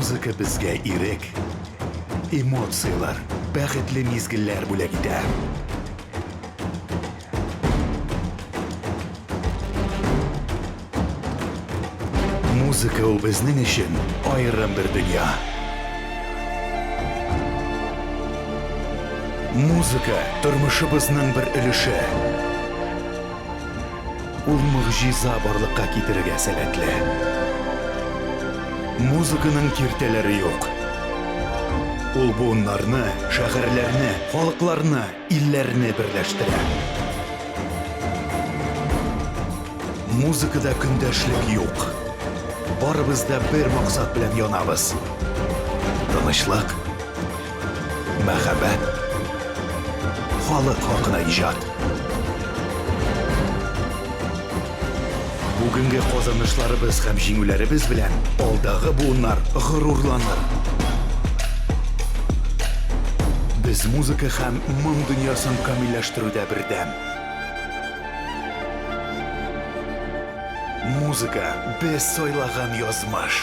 Музыка безгә ирек, эмоцияләр, бәхетле мизгелләр бүләк итә. Музыка ул безнең өчен аерым бер дөнья. Музыка тормышыбызның бер өлеше. Ул могҗиза барлыкка китерергә сәләтле. Музыканың киртәләре юк. Ул буыннарны, шәһәрләрне, халыкларны, илләрне берләштерә. Музыкада көндәшлек юк. Барыбыз да бер максат белән янабыз. Тынычлык, мәхәббәт, халык хакына иҗат. Бүгенге казанышларыбыз һәм җиңүләребез белән алдагы буыннар горурланыр. Без музыка һәм моң дөньясын камилләштерүдә бердәм. Музыка без сайлаган язмыш.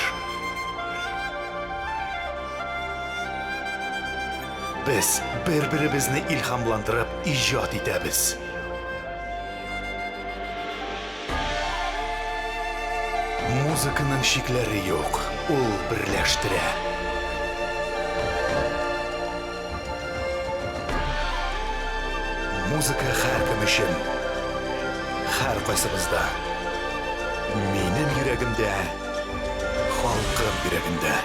Без бер-беребезне илһамландырып иҗат итәбез. Музыканың чикләре юк, ул берләштерә. Музыка һәркем өчен, һәркайсыбызда. Минем йөрәгемдә, халкым йөрәгендә.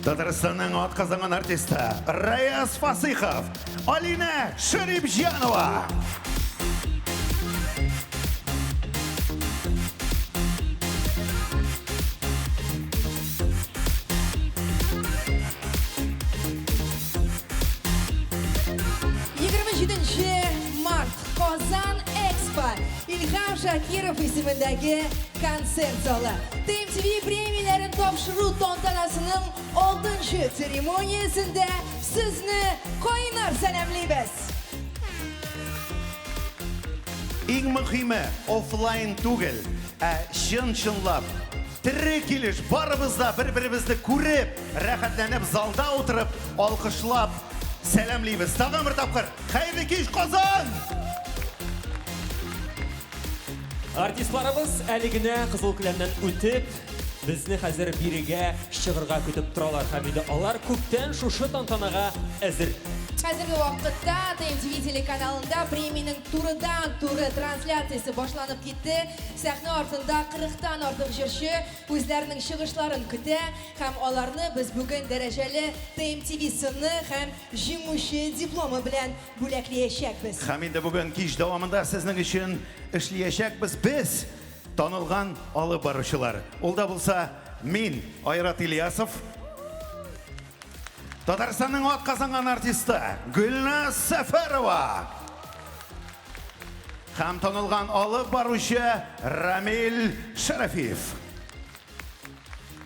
Татарстанның атказанган артисты Раяз Фасыйхов, Алинә Шәрипҗанова. 27 март Казан Экспо Илһам Шакиров исемендәге концерт залы. ТМТВ премияләрен тапшыру тантанасының 6 церемониясендә сезне кайнар сәламлибез. Иң мөхиме офлайн түгел, ә чын-чынлап тере килеш барыбыз да бер-беребезне күреп, рәхәтләнеп залда утырып, алкышлап сәламлибез. Тагын бер тапкыр хәерле кич, Казан! Артистларыбыз әле генә кызыл келәмнән үтеп, безне хәзер бирегә чыгырга көтеп торалар һәм инде алар күптән шушы тантанага әзер. Хәзерге вакытта ТМТВ телеканалында премиянең турыдан-туры трансляциясе башланып китте. Сәхнә артында 40-тан артык җырчы үзләренең чыгышларын көтә һәм аларны без бүген дәрәҗәле ТМТВ сыны һәм җиңүче дипломы белән бүләклиячәкбез. Һәм инде бүген кич дәвамында сезнең өчен эшлиячәкбез без, танылган алып баручылар. Ул да булса мин, Айрат Ильясов, Татарстанның атказанган артисты Гөлназ Сәфәрова һәм танылган алып баручы Рамил Шәрәфиев.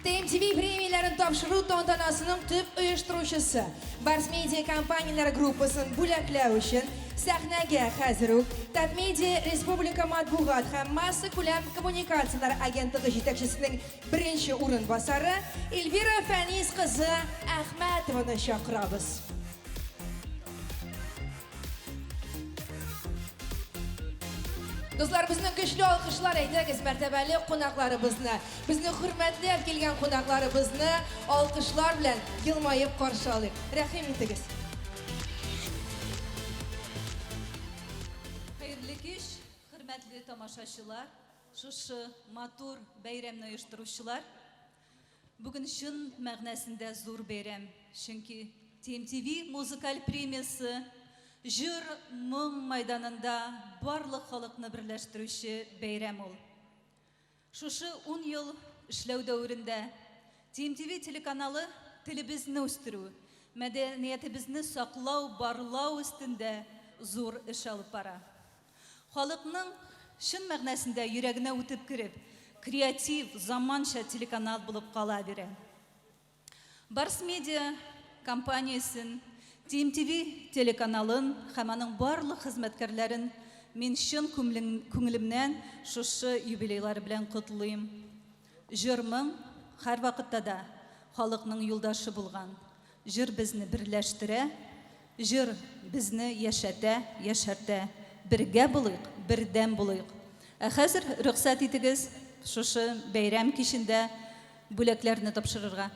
ТМТВ премияләрен тапшыру тантанасының төп оештыручысы Барс Медиа компанияләре группасын бүләкләү өчен сәхнәгә хәзер үк Татмедиа республика матбугат һәм массакүләм коммуникацияләр агентлыгы җитәкчесенең беренче урынбасары Эльвира Фәнис кызы Әхмәтованы чакырабыз. Дуслар, безнең көчле алкышлар әйдәгез мәртәбәле кунакларыбызны, безне хөрмәтләп килгән кунакларыбызны алкышлар белән елмаеп каршы алыйк. Рәхим итегез. Хәерле кич, хөрмәтле тамашачылар, шушы матур бәйрәмне оештыручылар. Бүген чын мәгънәсендә зур бәйрәм, чөнки TMTV музыкаль премиясе җыр, моң майданында барлык халыкны берләштерүче бәйрәм ул. Шушы 10 ел эшләү дәверендә TMTV телеканалы телебезне үстерү, мәдәниятебезне саклау, барлау өстендә зур эш алып бара. Халыкның чын мәгънәсендә йөрәгенә үтеп кереп, креатив, заманча телеканал булып кала бирә. Барс Медиа компаниясен, TMTV телеканалын һәм аның барлык хезмәткәрләрен мин чын күңелемнән шушы юбилейлары белән котлыйм. Җыр-моң һәрвакытта да халыкның юлдашы булган. Җыр безне берләштерә, җыр безне яшәтә, яшәртә. Бергә булыйк, бердәм булыйк. Ә хәзер рөхсәт итегез шушы бәйрәм кичендә бүләкләрне тапшырырга.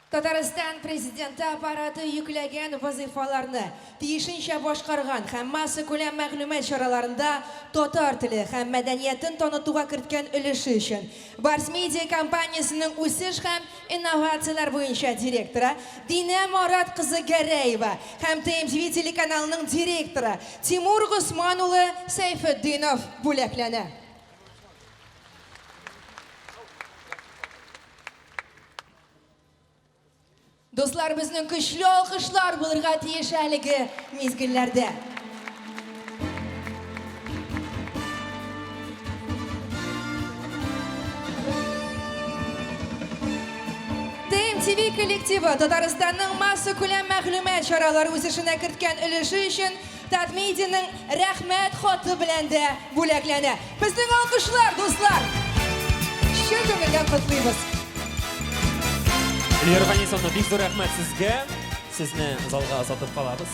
Татарстан Президенты аппараты йөкләгән вазыйфаларны тиешенчә башкарган һәм массакүләм мәгълүмат чараларында татар теле һәм мәдәниятен танытуга керткән өлеше өчен Барс Медиа компаниясенең үсеш һәм инновацияләр буенча директоры Динә Марат кызы Гәрәева һәм ТМТВ телеканалының директоры Тимур Госман улы Сәйфетдинов бүләкләнә. Дуслар, безнең көчле алкышлар булырга тиеш әлеге мизгелләрдә. ТМТВ коллективы Татарстанның массакүләм мәгълүмат чаралары үсешенә керткән өлеше өчен Татмедианың рәхмәт хаты белән дә бүләкләнә. Безнең алкышлар, дуслар! Чын күңелдән котлыйбыз. Эльвира Фанисовна, бик зур рәхмәт сезгә. Сезне залга озатып калабыз.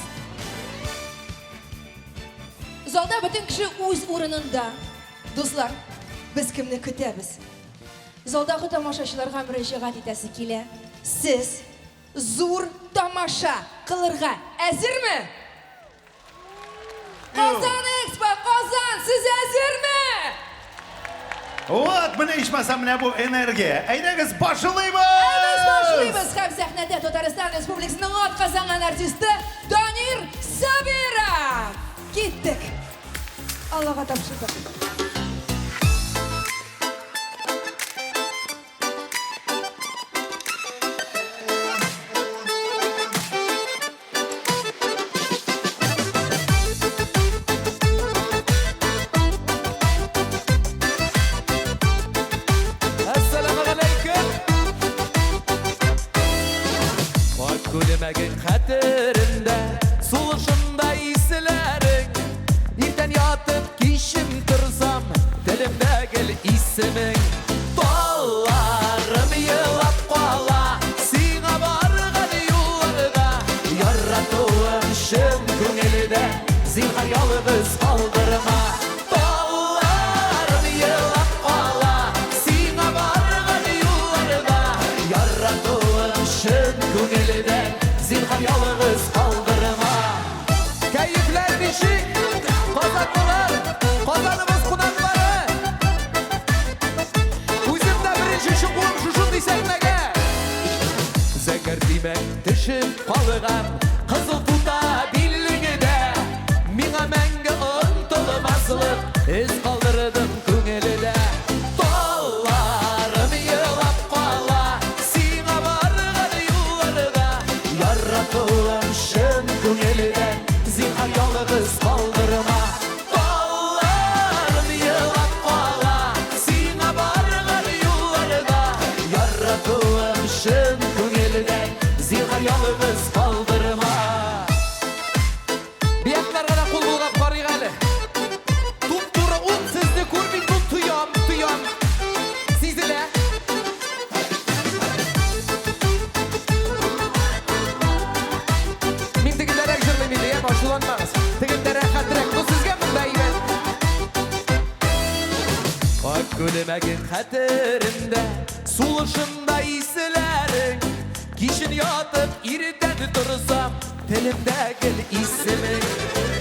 Залда бөтен кеше үз урынында. Дуслар, без кемне көтәбез? Залдагы тамашачыларга мөрәҗәгать итәсе килә. Сез зур тамаша кылырга әзерме? Казан Экспо, Казан, сез әзерме? Вот, менә ичмасам менә бу энергия. Әйдәгез, башлыйбыз! Ә без башлыйбыз! алыгыз һәм сәхнәдә Татарстан Республикасының атказанган артисты Данир Сабиров! Киттек! Аллага тапшырдык. Әссәламегаләйкем! Ак күлмәгең хәтеремдә, сулышымда исләрең. Иртән ятып, кичен торсам, телемдә гел исемең. Талларым елап кала, сиңа барган юлларда. Яратуым чын күңелдән, зинһар ялгыз калдырма. Талларым елап кала, сиңа барган юлларда. Яратуым чын күңелдән, зинһар ялгыз калдырма. Кәефләр ничек? Казанлылар, Казаныбыз кунаклары. Үзем дә беренче чыгуым шушындый сәхнәгә. Зәңгәр төймәң төшеп калган кызыл тута биллегедә миңа мәңге онытылмаслык эз калдырдың күңелдә. Талларым елап кала, сиңа барган юлларда. Яратуым чын күңелдән, зинһар ялгыз калдырма. Талларым елап кала, сиңа барган юлларда. Яратуым чын күңелдән, зинһар ялгыз калдырма. Бияклар гына кул болгап карыйк әле. Туп-туры ут сезне күрмим, бу тоям, тоям. Сизелә. Мин тегендәрәк җырлыйм инде, яме, ачуланмагыз. Тегендә рәхәтрәк. Ну сезгә монда әйбәт. Ак күлмәгең хәтеремдә, сулышымда исләрең. Кичен ятып, иртән торсам, телемдә гел исемең.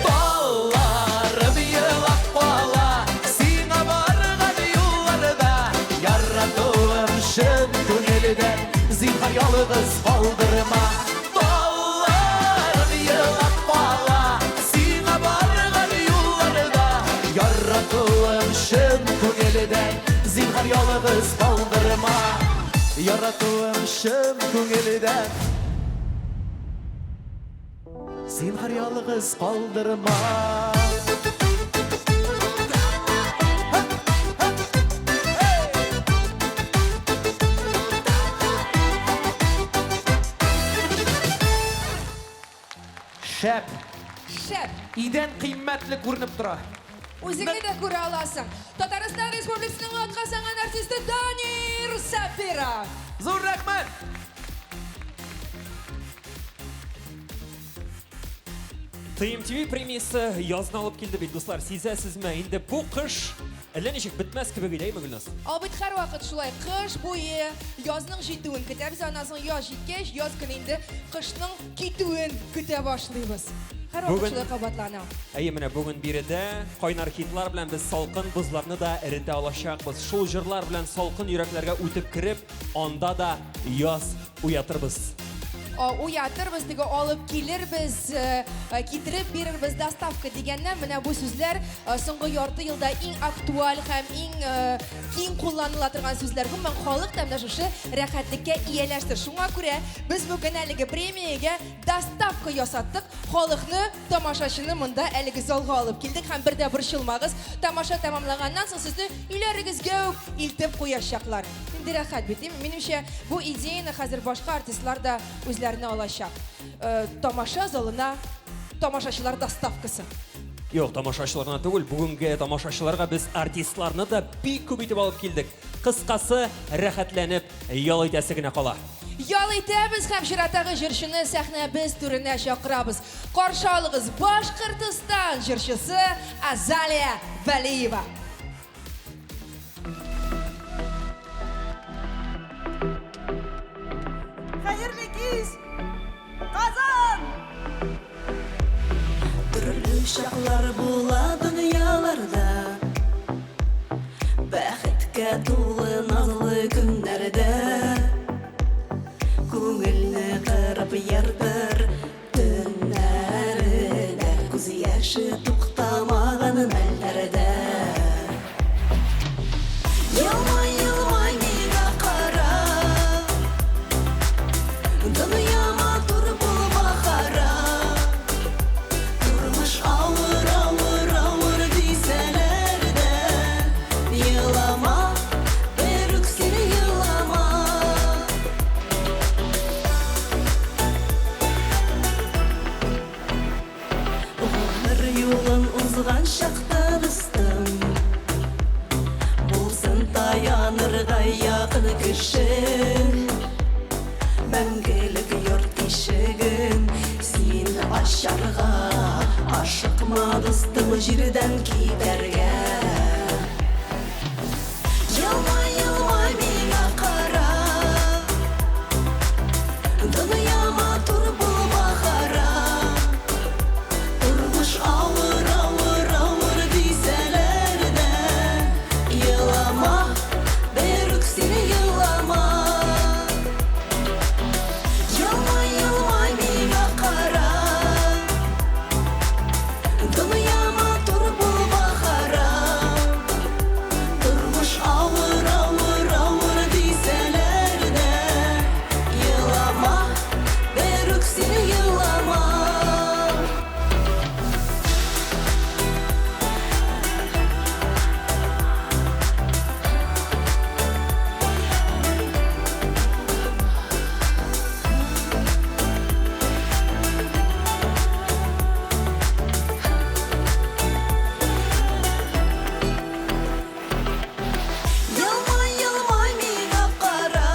Талларым елап кала, сиңа барган юлларда. Яратуым чын күңелдән, зинһар ялгыз калдырма. Талларым елап кала, сиңа барган юлларда. Яратуым чын күңелдән, зинһар ялгыз калдырма. Яратуым чын күңелдән, зинһар ялгыз калдырма. Шәп! Шәп! Идән кыйммәтле күренеп тора. Үзеңне дә күрә аласың. Татарстан Республикасының атказанган артисты Данир Сабиров. Зур рәхмәт! TMTV премиясе язны алып килде бит, дуслар. Сизәсезме? Инде бу кыш әллә ничек бетмәс кебек иде, әйме, Гөлназ? Ал бит һәрвакыт шулай кыш буе язның җитүен көтәбез, аннан соң яз җиткәч, яз көне инде кышның китүен көтә башлыйбыз. Һәрвакыт шулай кабатлана. Әйе, менә бүген биредә кайнар хитлар белән без салкын бозларны да эретә алачакбыз. Шул җырлар белән салкын йөрәкләргә үтеп кереп, анда да яз уятырбыз. Уятырбыз, теге алып килербез, китереп бирербез, доставка дигәннән менә бу сүзләр соңгы ярты елда иң актуаль һәм иң киң кулланыла торган сүзләр. Гомумән, халык та менә шушы рәхәтлеккә ияләште. Шуңа күрә без бүген әлеге премиягә доставка ясаттык. Халыкны, тамашачыны монда әлеге залга алып килдек һәм бер дә борчылмагыз. Тамаша тәмамланганнан соң сезне өйләрегезгә үк илтеп куячаклар. Инде рәхәт бит, минемчә, бу идеяны хәзер башка артистлар да үзләренә алачак. Тамаша залына тамашачылар доставкасы. Юк, тамашачылар гына түгел, бүгенге тамашачыларга без артистларны да бик күп итеп алып килдек. Кыскасы, рәхәтләнеп ял итәсе генә кала. Ял итәбез һәм чираттагы җырчыны сәхнәбез түренә чакырабыз. Каршы алыгыз Башкортостан җырчысы Азалия Вәлиева. Хәерле кич, Казан! Төрле чаклар була дөньяларда, бәхеткә тулы назлы көннәрдә. Күңелне кырып ертыр төннәре дә, Күз яше туктамаган мәлләрдә. Елмай, елмай миңа кара, Дөнья матур булма харап. Тормыш авыр, авыр, авыр дисәләр дә, Елама, берүк син елама. Гомер юлын узган чакта, дустым, Булсын таянырга якын кешең. Мәңгелек йорт ишеген син ачарга Ашыкма, дустым, җирдән китәргә. Елмай, елмай миңа кара, Дөнья матур булма харап. Тормыш авыр, авыр, авыр дисәләр дә, Елама, берүк син елама. Елмай, елмай миңа кара, Дөнья матур булма харап. Тормыш авыр, авыр, авыр дисәләр дә, Елама, берүк син елама. Елмай, елмай миңа кара,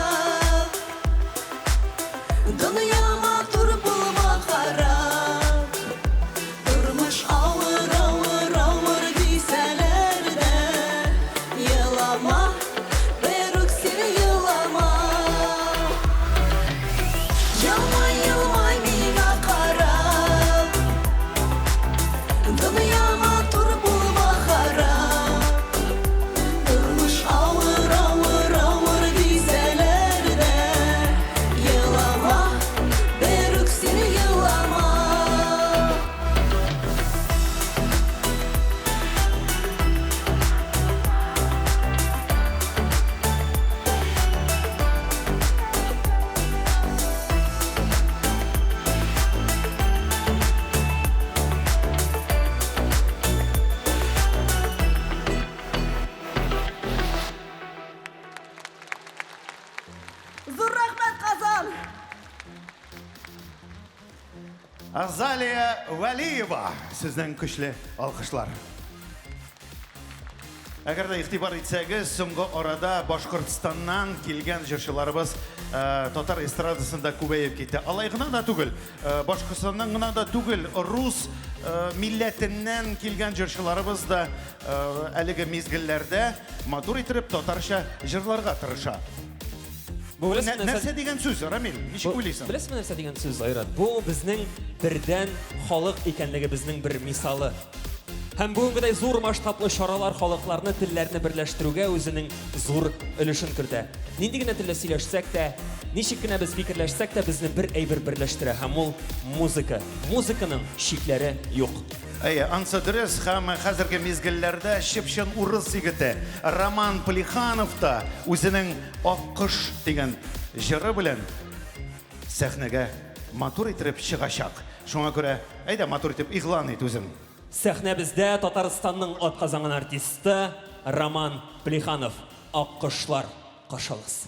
Дөнья матур булма харап. Тормыш авыр, авыр, авыр дисәләр дә, Елама, берүк син елама. Елмай, елмай миңа кара, Дөнья матур булма харап. Тормыш авыр, авыр, авыр дисәләр дә, Елама, берүк син елама. Зур рәхмәт, Казан! Азалия Вәлиева, сезнең көчле алкышлар. Әгәр дә игътибар итсәгез, соңгы арада Башкортстаннан килгән җырчыларыбыз татар эстрадасында күбәеп китте. Алай гына да түгел, Башкортстаннан гына да түгел, рус милләтеннән килгән җырчыларыбыз да әлеге мизгелләрдә матур итеп татарча җырларга тырыша. Бу беләсезме Нәрсә дигән сүз, Рамил? Ничек уйлыйсың? Беләсезме нәрсә дигән сүз, Айрат? Бу безнең бердән халык икәнлегебезнең бер мисалы. Һәм бүгенгедәй зур масштаблы чаралар халыкларны, телләрне берләштерүгә үзенең зур өлешен кертә. Нинди генә телдә сөйләшсәк тә, ничек кенә без фикерләшсәк тә, безне бер әйбер берләштерә, һәм ул музыка. Музыканың чикләре юк. Әйе, ансы дөрес, һәм хәзерге мизгелләрдә чып-чын урыс егете Роман Плеханов та үзенең Аккош дигән җыры белән сәхнәгә матур итеп чыгачак. Шуңа күрә, әйдә, матур итеп игълан ит үзең. Сәхнәбездә Татарстанның атказанган артисты Роман Плеханов. Аккошлар кашалас.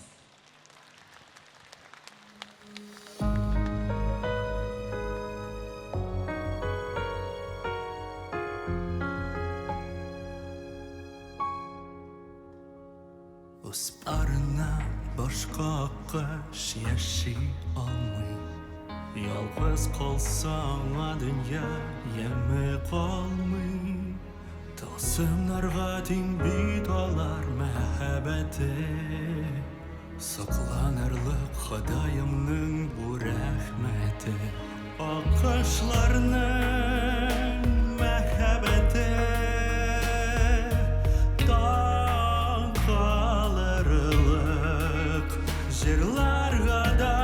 Үз парына башка аккош яши алмый. Ялгыз калса, аңа дөнья яме калмый. Тылсымнарга тиң бит алар мәхәббәте. Сокланырлык Ходаемның бу рәхмәте. Аккошларның мәхәббәте таң калырлык, җырларга да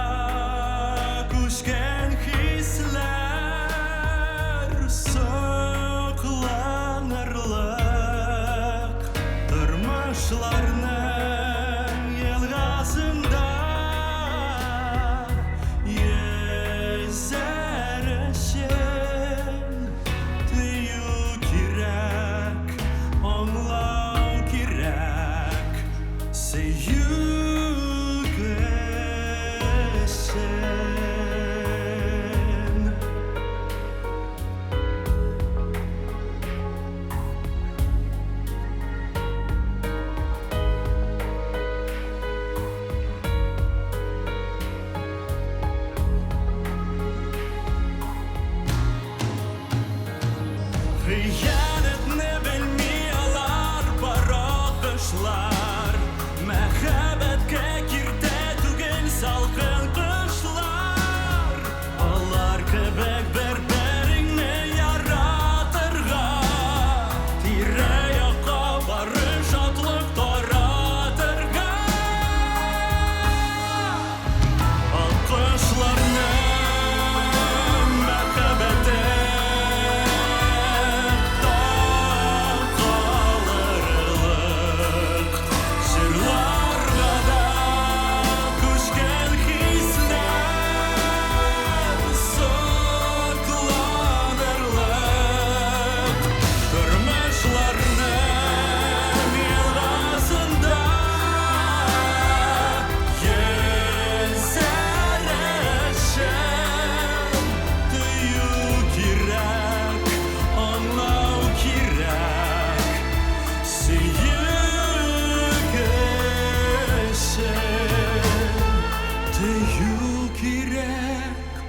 кирәк,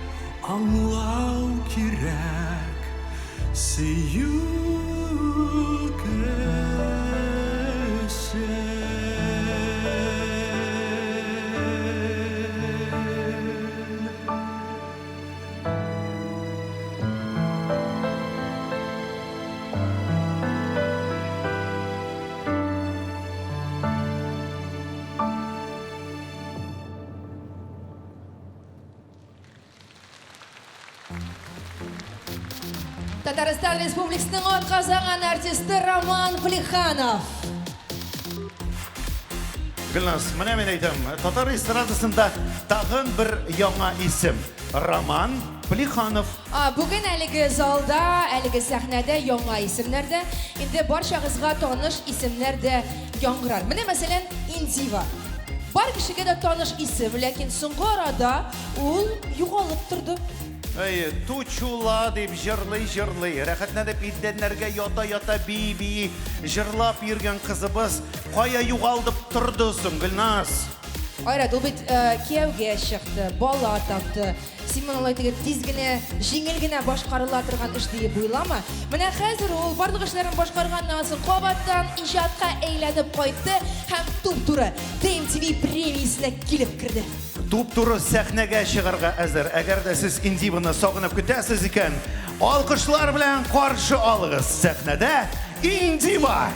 аңлау кирәк, сөю көчен. Татарстан Республикасының атказанган артисты Роман Плеханов. Гөлназ, менә мин әйтәм, татар эстрадасында тагын бер яңа исем. Роман Плеханов. Бүген әлеге залда, әлеге сәхнәдә яңа исемнәр дә, инде барчагызга таныш исемнәр дә яңгырар. Менә мәсәлән, Индива. Бар кешегә дә таныш исем, ләкин соңгы арада ул югалып торды. Әйе, Тучула дип җырлый-җырлый, рәхәтләнеп идәннәргә ята-ята бии-бии җырлап йөргән кызыбыз кая югалдып торды соң, Гөлназ? Айрат, ул бит кияүгә чыкты, бала тапты. Син моны алай теге тиз генә, җиңел генә башкарыла торган эш диеп уйлама. Менә хәзер ул барлык эшләрен башкарганнан соң кабаттан иҗатка әйләнеп кайтты һәм туп-туры TMTV премиясенә килеп керде. Туп-туры сәхнәгә чыгарга әзер. Әгәр дә сез Индиваны сагынып көтәсез икән, алкышлар белән каршы алыгыз. Сәхнәдә Индива!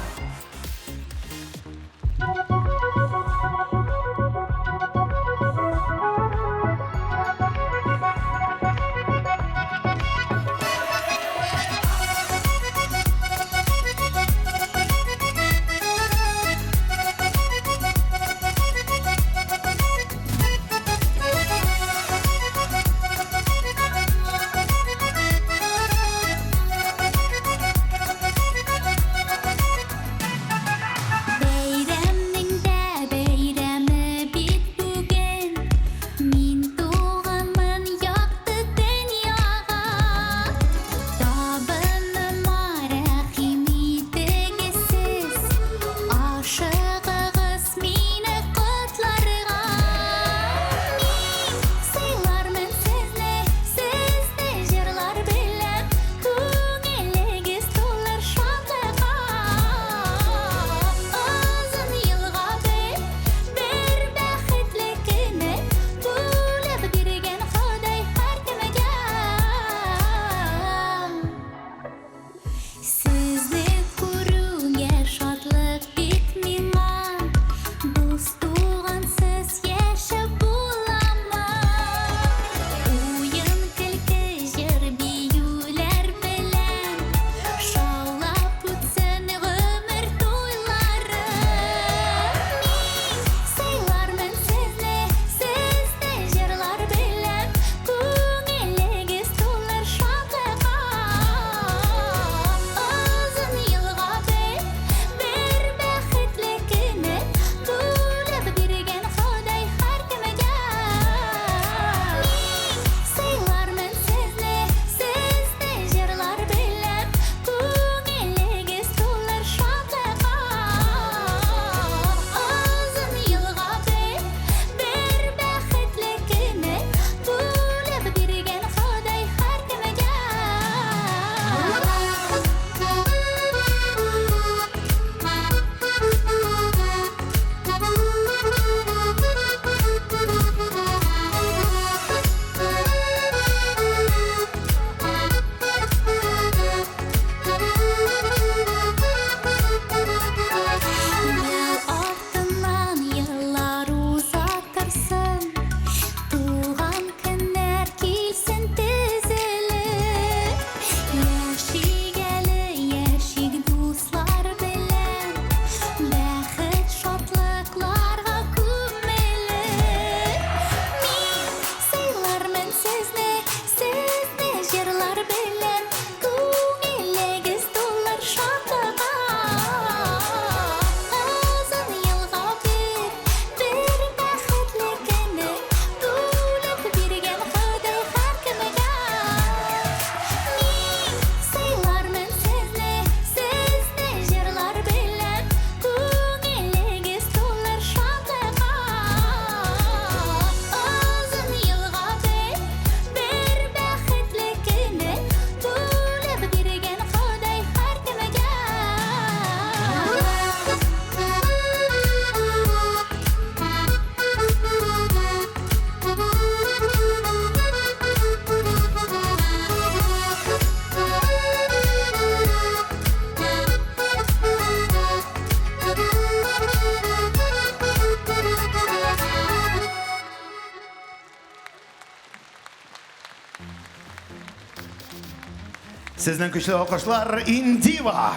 Сезнең көчле алкышлар Индива!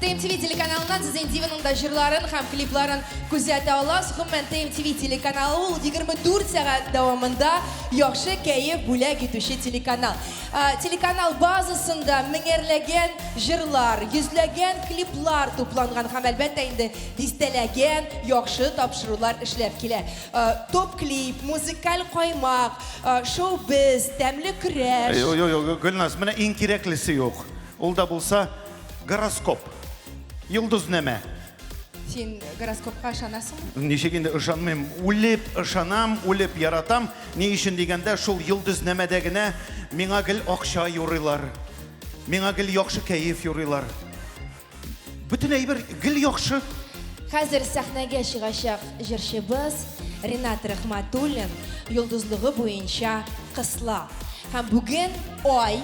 ТМТВ телеканалыннан сез Индиваның да җырларын һәм клипларын күзәтә аласыз. Гомумән, ТМТВ телеканалы ул 24 сәгать дәвамында яхшы кәеф бүләк итүче телеканал. Телеканал базасында меңәрләгән җырлар, йөзләгән клиплар тупланган һәм, әлбәттә инде, дистәләгән яхшы тапшырулар эшләп килә. Топ-клип, музыкаль каймак, шоу-биз, тәмле көрәш. Юк, юк, юк, Гөлназ, менә иң кирәклесе юк. Ул да булса гороскоп. Йолдызнамә. Син гороскопка ышанасыңмы? Ничек инде ышанмыйм? Үлеп ышанам, үлеп яратам. Ни өчен дигәндә, шул йолдызнамәдә генә миңа гел акча юрыйлар. Миңа гел яхшы кәеф юрыйлар. Бөтен әйбер гел яхшы. Хәзер сәхнәгә чыгачак җырчыбыз Ринат Рәхмәтуллин йолдызлыгы буенча Кысла. Һәм бүген Ай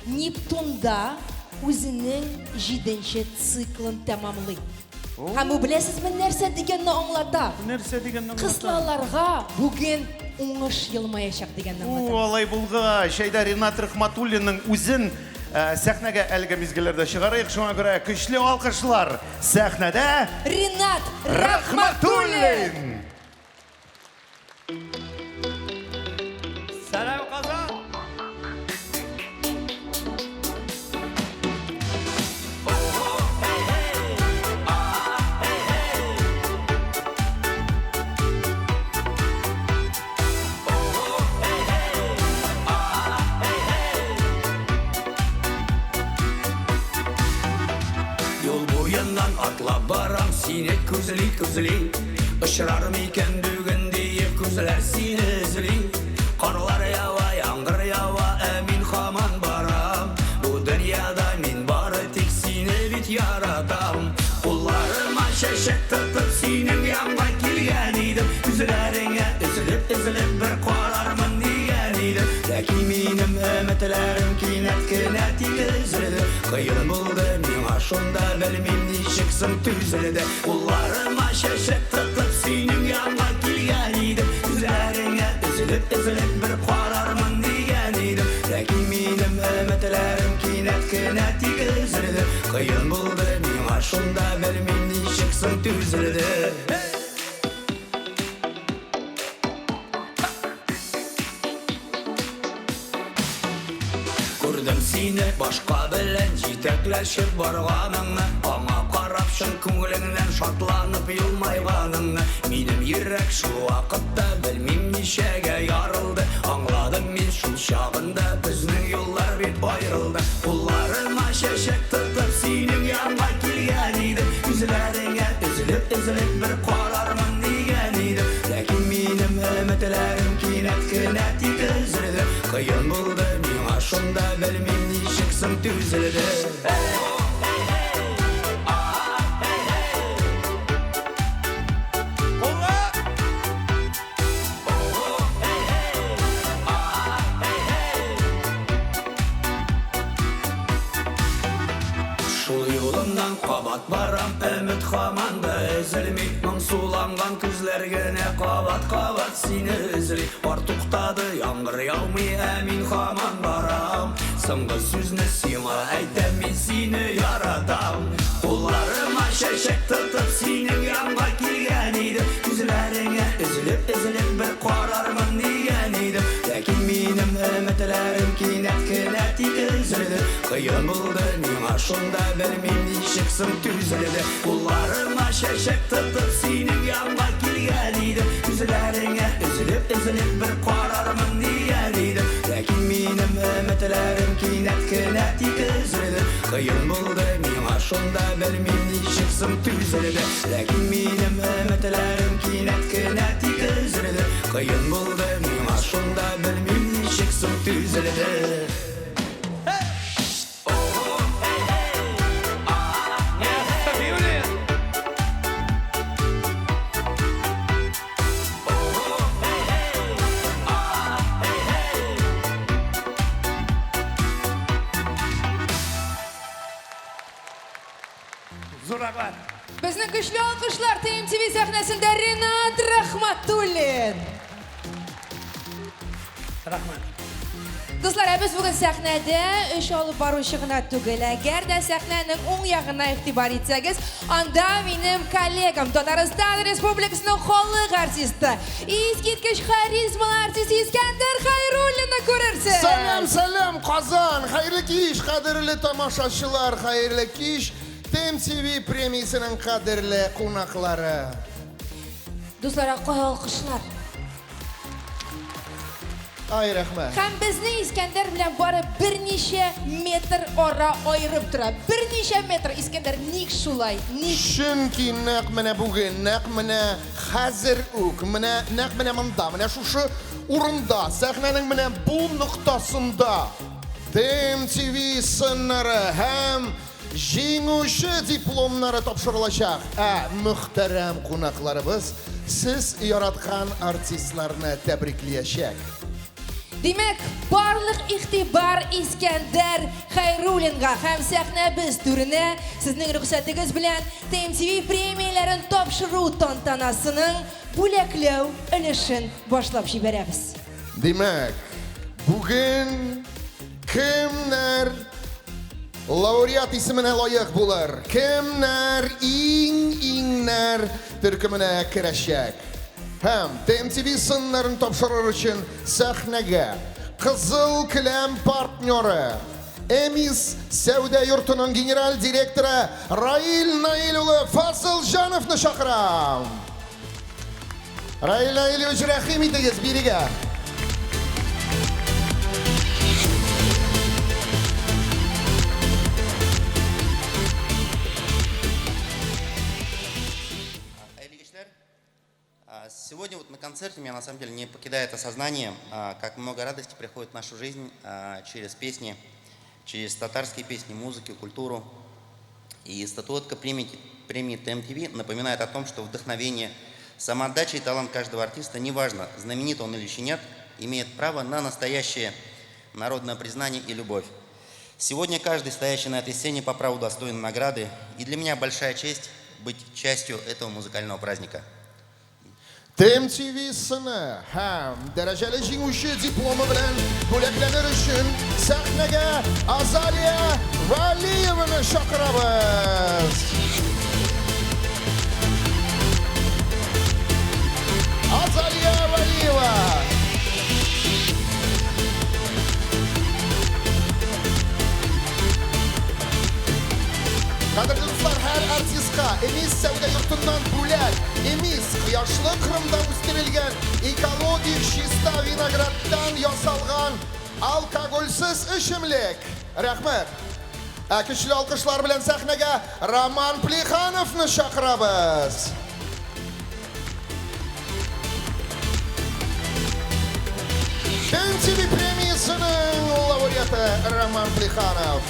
Нептунда үзенең җиденче циклын тәмамлый. Һәм бу беләсезме нәрсә дигәнне аңлата? Нәрсә дигәнне аңлата? Кыслаларга бүген уңыш елмаячак дигәнне аңлата. О, алай булгач, әйдә Ринат Рахматуллинның үзен э, сәхнәгә әлеге мизгелләрдә чыгарыйк. Шуңа күрә көчле алкышлар сәхнәдә Ринат Рахматуллин! Рахматуллин! Сәлам, Казан! Юл буеннан атлап барам, сине күзли күзли. Очрар микән бүген диеп күзләр сине эзли. Карлар ява, яңгыр ява, ә мин һаман барам. Бу дөньяда мин бары тик сине бит яратам. Кулларыма чәчәк тотып синең янга килгән идем. Күзләреңә өзелеп-өзелеп бер карармын дигән идем. Ләкин минем өметләрем кинәт кенә тик өзелде. Кыен булды миңа шунда, белмим ничек соң түзелде. Кулларыма чәчәк тотып синең янга килгән идем. Күзләреңә өзелеп-өзелеп бер карармын дигән идем. Ләкин минем өметләрем кинәт кенә тик өзелде. Кыен булды миңа шунда, белмим ничек соң түзелде. Күрдем сине башка белән җитәкләшеп барганыңны, аңа карап чын күңелеңнән шатланып елмайганыңны. Минем йөрәк шул вакытта белмим ничәгә ярылды. Аңладым мин шул чагында безнең юллар бит аерылды. Кулларыма чәчәк тотып синең янга килгән идем. Күзләреңә өзелеп-өзелеп бер карармын дигән идем. Ләкин минем өметләрем кинәт кенә тик өзелде. Кыен булды миңа шунда, белмим ничек соң түзелде. Шул юлымнан кабат барам, өмет һаман да өзелми. Моңсуланган күзләр генә кабат-кабат сине эзли. Кар туктады, яңгыр яумый, ә мин һаман барам. Соңгы сүзне сиңа әйтәм, мин сине яратам. Кулларыма чәчәк тотып синең янга килгән идем. Күзләреңә өзелеп-өзелеп бер карармын дигән идем. Ләкин минем өметләрем кинәт кенә тик өзелде. Кыен булды миңа шунда, белмим ничек соң түзелде. Кулларыма чәчәк тотып синең янга килгән идем. Күзләреңә өзелеп-өзелеп бер карармын дигән идем. Ләкин минем өметләрем кинәт кенә тик өзелде. Кыен булды миңа шунда, белмим ничек соң түзелде. Ләкин минем өметләрем кинәт кенә тик өзелде. Кыен булды миңа шунда, белмим ничек соң түзелде. Зур рәхмәт. Безнең көчле алкышлар ТМТВ сәхнәсендә Ринат Рахматуллин. Рәхмәт. Дуслар, ә без бүген сәхнәдә өч алып баручы гына түгел. Әгәр дә сәхнәнең уң ягына игътибар итсәгез, анда минем коллегам, Татарстан Республикасының халык артисты, искиткеч харизмалы артист Искәндәр Хәйруллинны күрерсез. Сәлам, сәлам, Казан! Хәерле кич, кадерле тамашачылар, хәерле кич, ТМТВ премиясенең кадерле кунаклары. Дуслар, ә кая алкышлар? Ай, рәхмәт. Һәм безне Искәндәр белән бары берничә метр ара аерып тора. Берничә метр, Искәндәр, ник шулай? Ник? Чөнки нәкъ менә бүген, нәкъ менә хәзер үк, менә нәкъ менә монда, менә шушы урында, сәхнәнең менә бу ноктасында ТМТВ сыннары һәм Җиңүче дипломнары тапшырылачак. Ә мөхтәрәм кунакларыбыз сез яраткан артистларны тәбриклиячәк. Димәк, барлык игътибар Искәндәр Хәйруллинга һәм сәхнәбез түренә, сезнең рөхсәтегез белән ТМТВ премияләрен тапшыру тантанасының бүләкләү өлешен башлап җибәрәбез. Димәк, бүген Кемнәр лауреат исеменә лаек булыр? Кемнәр иң-иңнәр төркеменә керәчәк? Һәм ТМТВ сыннарын тапшырыр өчен сәхнәгә Кызыл келәм партнеры, Эмис сәүдә йортының генераль директоры Раил Наил улы Фазылҗановны чакырам. Раил Наилевич, рәхим итегез бирегә. Сегодня вот на концерте меня на самом деле не покидает осознание, как много радости приходит в нашу жизнь через песни, через татарские песни, музыку, культуру. И статуэтка премии, премии ТМТВ напоминает о том, что вдохновение, самоотдача и талант каждого артиста, неважно, знаменит он или еще нет, имеет право на настоящее народное признание и любовь. Сегодня каждый, стоящий на этой сцене, по праву достоин награды, и для меня большая честь быть частью этого музыкального праздника. ТМТВ сыны һәм дәрәҗәле җиңүче дипломы белән бүләкләнер өчен сәхнәгә Азалия Вәлиеваны чакырабыз. Азалия Вәлиева. Кадерле дуслар, һәр артистка Эмис сәүдә йортыннан бүләк. Эмис кояшлы Кырымда үстерелгән экологик чиста виноградтан ясалган алкогольсез эчемлек. Рәхмәт. Ә көчле алкышлар белән сәхнәгә Роман Плехановны чакырабыз. MTV премиясенең лауреаты Роман Плеханов.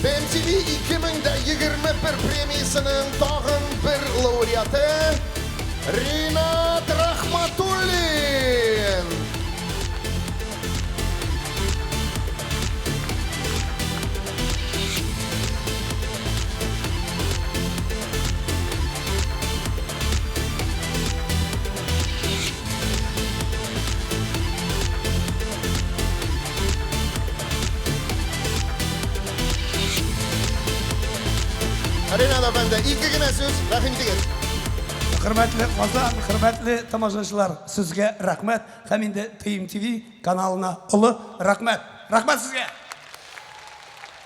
MTV 2021 премиясенең тагын бер лауреаты Ринат Рахматуллин. Ринат әфәнде, ике генә сүз, рәхим итегез. Хөрмәтле Казан, хөрмәтле тамашачылар, сезгә рәхмәт һәм инде TMTV каналына олы рәхмәт. Рәхмәт сезгә!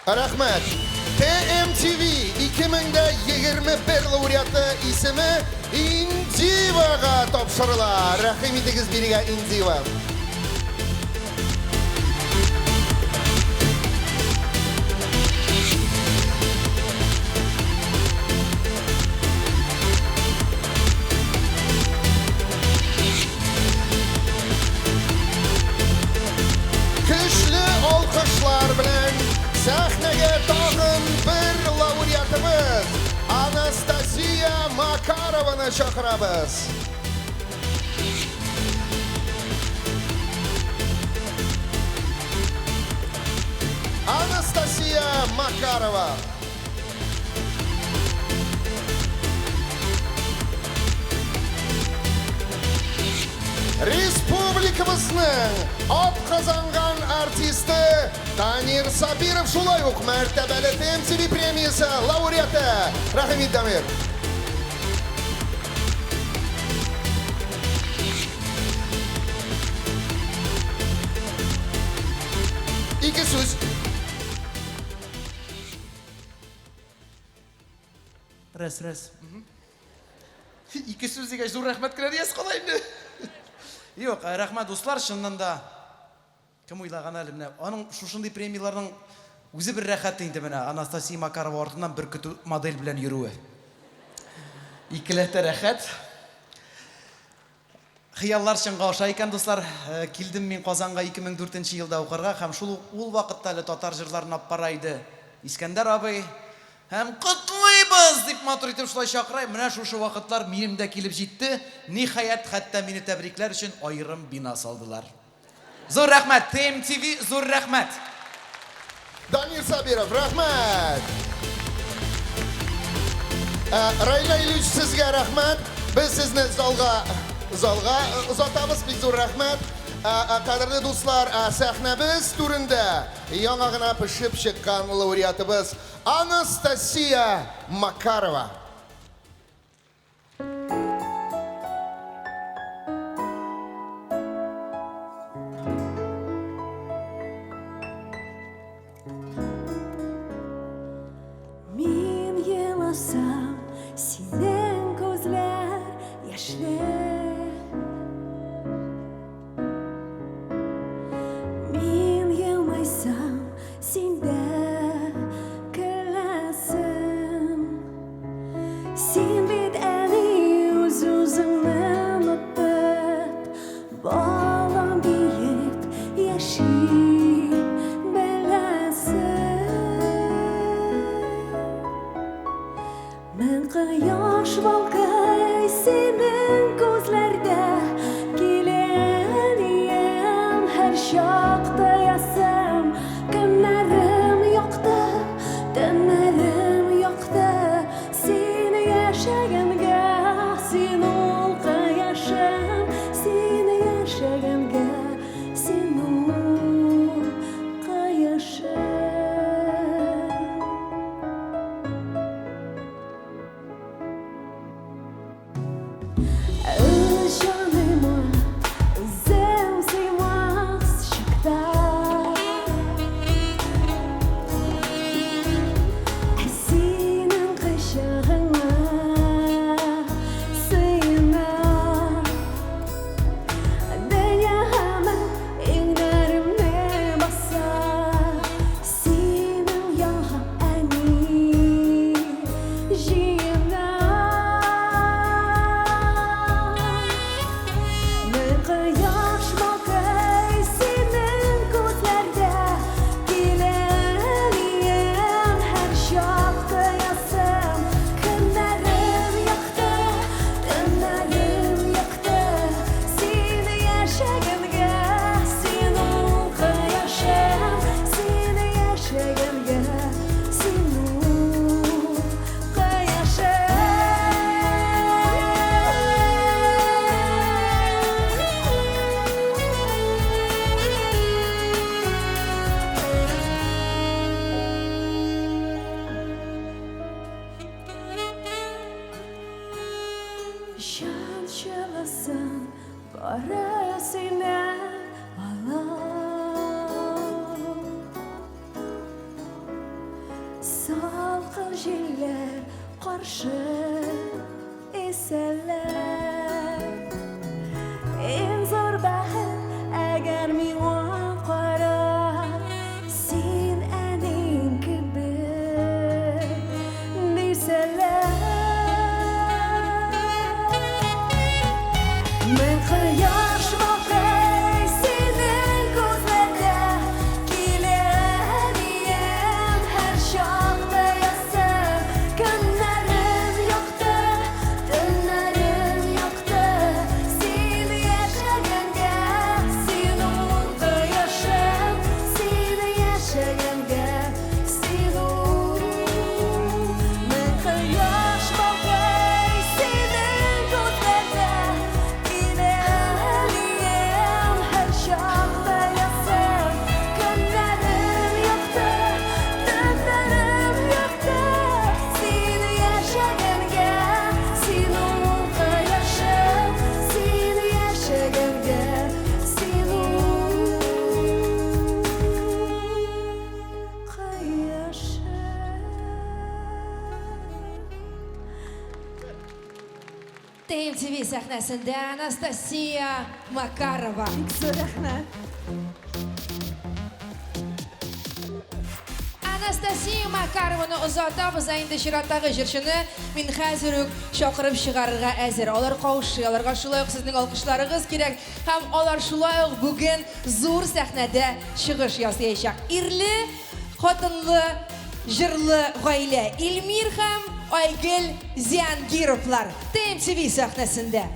Рәхмәт. TMTV 2021 лауреаты исеме Индивага тапшырыла. Рәхим итегез бирегә, Индива. Көчле алкышлар белән сәхнәгә тагын бер лауреатыбыз Анастасия Макарованы чакырабыз. Анастасия Макарова. Республика Республикабызның атказанган артисты Данир Сабиров шулай ук мәртәбәле ТМТВ премиясе лауреаты. Рәхим ит, Дамир. Ике сүз. Рәс, рәс. Ике сүз дигәч, зур рәхмәт кенә диясе кала инде. Юк, э, рәхмәт, дуслар, чыннан да кем уйлаган әле менә аның шушындый премияләрнең үзе бер рәхәт инде менә Анастасия Макарова артыннан бер көтү модель белән йөрүе. Икеләтә рәхәт. Хыяллар чынга аша икән, дуслар. Э, килдем мин Казанга 2004 елда укырга һәм шул ул вакытта әле татар җырларын алып бара иде Искәндәр абый. Һәм котлыйбыз! Дип матур итеп шулай чакыра. Менә шушы вакытлар минем дә килеп җитте. Ниһаять, хәтта мине тәбрикләр өчен аерым бина салдылар. Зур рәхмәт, ТМТВ, зур рәхмәт! Дамир Сабиров, рәхмәт! Ә, Раилә Ильич, сезгә рәхмәт. Без сезне залга залга э, озатабыз. Бик зур рәхмәт. Ә, ә, кадерле дуслар, ә, сәхнәбез түрендә яңа гына пешеп чыккан лауреатыбыз Анастасия Макарова. Мин еласам, синең күзләр яшьле. Мин елмайсам, син дә көләсең. Син бит әни үз-үзеңне онытып, балам диеп яши беләсең. Мең кояш балкый синең күзләрдә, киленем һәрчак тоясым, көннәрем якты, төннәрем якты, син яшәгәнгә, син ул кояшым, син яшәгәнгә, син ул кояшым. Үз җаныма үзем сыймас чакта, Ә синең кочагыңа сыенам. Дөнья һаман иңнәремне баса, Синең янга, әни, җыенам. Мең кояш балкый синең күзләрдә, Киленем һәрчак тоясым, Көннәрем якты, төннәрем якты, Син яшәгәнгә, син ул кояшым, Син яшәгәнгә, син ул кояшым. Җан җылысын бары синнән алам. Салкын җилләр каршы исәләр. Иң зур бәхет, әгәр миңа карап, син әниең кебек дисәләр. Мең кояш балкый синең күзләрдә, Киленем һәрчак тоясың, Көннәрем якты, төннәрем якты, Син яшәгәнгә, сәхнәсендә Анастасия Макарова. Бик зур рәхмәт. Анастасия Макарованы озатабыз, ә инде чираттагы җырчыны мин хәзер үк чакырып чыгарырга әзер. Алар каушый, аларга шулай ук сезнең алкышларыгыз кирәк һәм алар шулай ук бүген зур сәхнәдә чыгыш ясаячак. Ирле, хатынлы, җырлы гаилә Илмир һәм Айгөл Зиангировлар ТМТВ сәхнәсендә.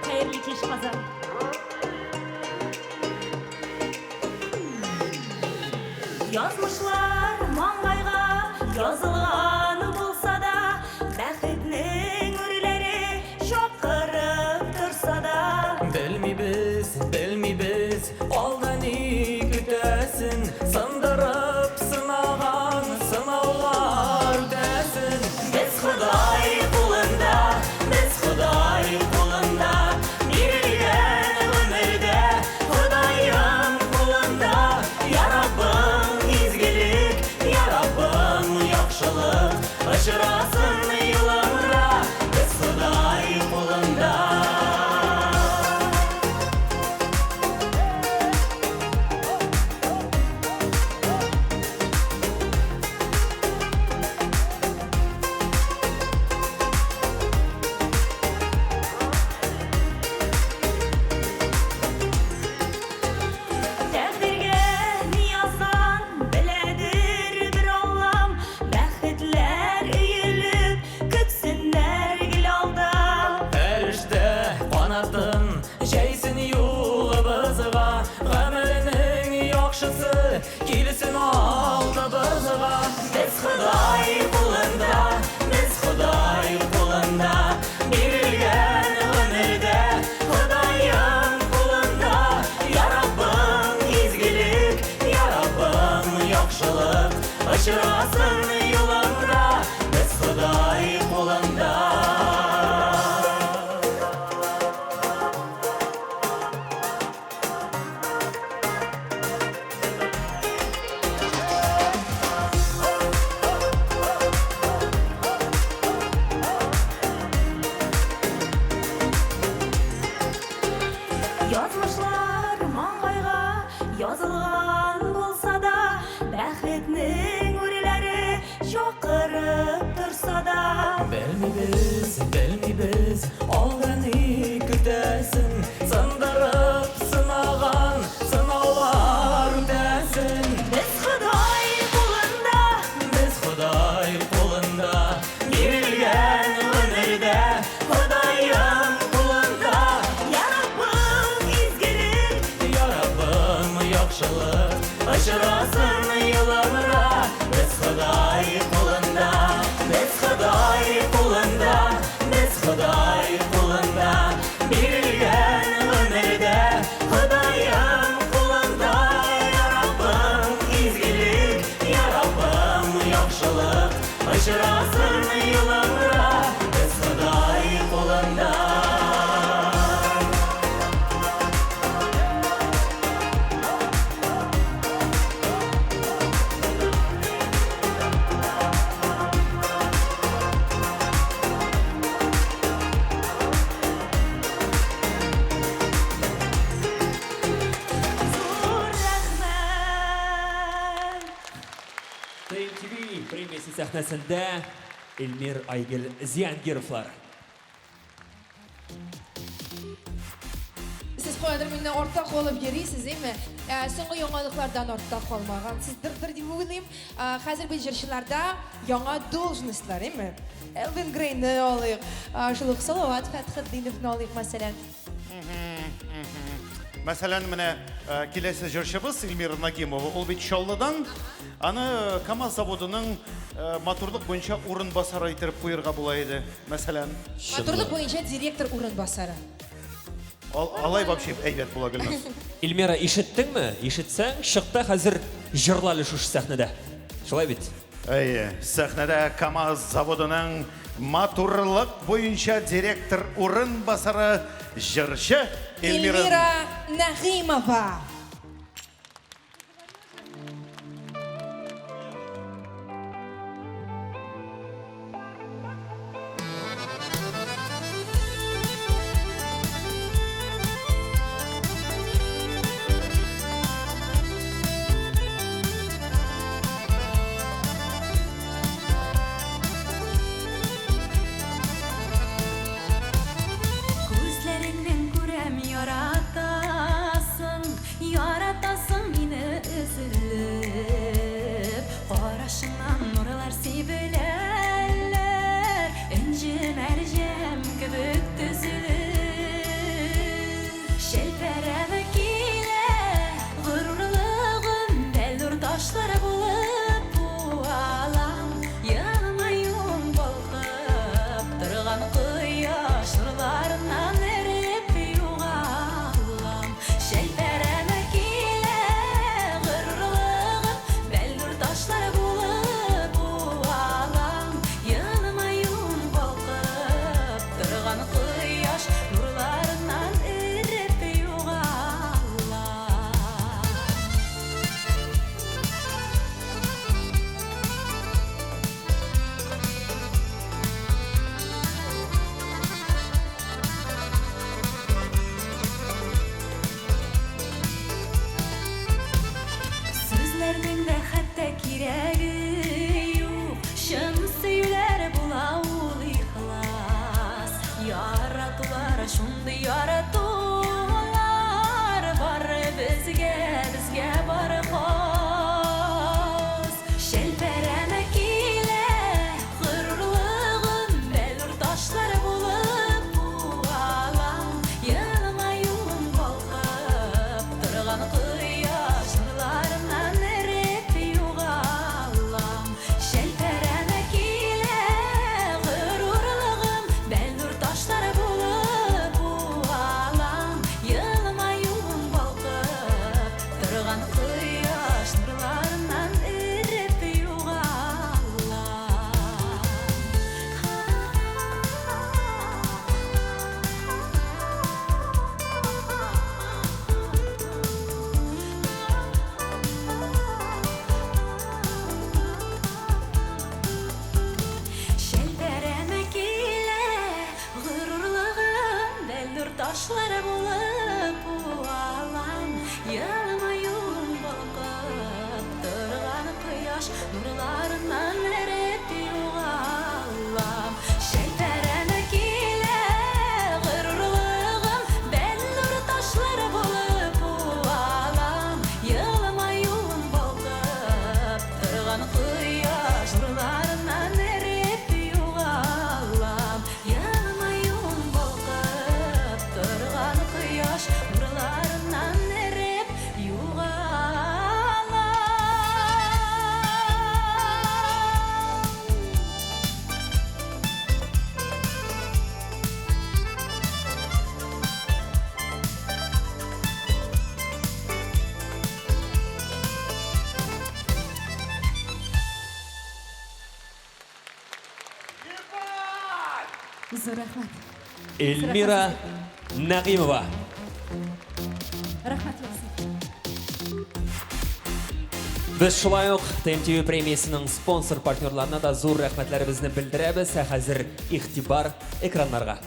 Хәерле кич, Казан. Язмышлар маңгайга язылган булса да, бәхетнең үрләре чакырып торса да. Белмибез, белмибез, алда ни көтәсен, Сындырып сынаган сынаулар үтәсен. Без Ходай кулында, без Ходай кулында, бирелгән гомердә Ходаем кулында. Я Раббым, изгелек, я Раббым, яхшылык, очрасын юлымда, без Ходай кулында. Тәкъдиргә ни язган, беләдер бер Аллам, бәхетләр өелеп, көтсеннәр гел алда. Фәрештә канатын җәйсен юлыбызга, Гамәленең яхшысы килсен алдыбызга. Без Ходай кулында, без Ходай кулында, бирелгән гомердә Ходаем кулында. Я Раббым, изгелек, я Раббым, яхшылык, очрасын юлымда, без Ходай кулында. Язмышлар маңгайга язылган булса да, бәхетнең үрләре чакырып торса да. Белмибез, белмибез, алда ни көтәсен, Сындырып сынаган сынаулар үтәсен. Без Ходай кулында, без Ходай кулында, бирелгән гомердә Ходаем кулында. Я Раббым, изгелек, я Раббым, яхшылык, очрасын юлымда, без Ходай кулында, без Ходай кулында, без Ходай кулында, бирелгән гомердә Ходаем кулында. Я Раббым, изгелек, я Раббым, яхшылык, очрасын юлымда, без Ходай кулында. Зур рәхмәт. ТМТВ премиясе сәхнәсендә Эльмир Айгөл Зиангировлар. Сез каядыр миннән артта калып йөрисез, әйме? Соңгы яңалыклардан артта калмагансыздыр дип уйлыйм. Хәзер бит җырчыларда яңа должностьлар, әйме? Элвин Грейны алыйк, шул ук Салават Фәтхетдиновны алыйк, мәсәлән. Мәсәлән, менә киләсе җырчыбыз Эльмира Нагимова, ул бит Чаллыдан. Аны КАМАЗ заводының матурлык буенча урынбасары итеп куерга була иде, мәсәлән. Матурлык буенча директор урынбасары. Алай вообще әйбәт була, Гөлназ. Эльмира, ишеттеңме? Ишетсәң, чык та хәзер җырла әле шушы сәхнәдә. Шулай бит? Әйе, сәхнәдә КАМАЗ заводының матурлык буенча директор урынбасары җырчы Эльмира Эльмира Нәгыймова. Күзләреңнән күрәм яратасың, яратасың мине өзелеп. Карашыңнан нурлар сибеләләр, энҗе мәрҗән кебек төзелеп. Челпәрәмә килә горурлыгым, бәллүр ташлар булып уалам. Елмаюым балкып торган кояш нурларыннан эреп югалам. Челпәрәмә килә горурлыгым, бәллүр ташлар булып уалам. Елмаюым балкып торган кояш нурларыннан эреп югалам. Сүзләрнең дә хәтта кирәге юк, чын сөюләр була ул ихлас. Яратулар шундый яратулар бары безгә, безгә бары хас. Челпәрәмә килә горурлыгым, бәллүр ташлар булып уалам. Елмаюым балкып торган кояш нурларыннан эреп югалам. Челпәрәмә килә горурлыгым, бәллүр ташлар булып уалам. Елмаюым балкып торган кояш нурларыннан эреп югалам. Челпәрәмә килә горурлыгым, бәллүр ташлар булып уалам. Елмаюым балкып торган кояш нурларыннан эреп югалам. Челпәрәмә килә горурлыгым, бәллүр ташлар булып уалам. Елмаюым балкып торган кояш нурларыннан эреп югалам. Елмаюым балкып торган кояш нурларыннан эреп югалам. Зур рәхмәт. Эльмира Нәгыймова. Рәхмәт яусын. Без шулай ук ТМТВ премиясенең спонсор партнерларына да зур рәхмәтләребезне белдерәбез. Ә хәзер игътибар экраннарга.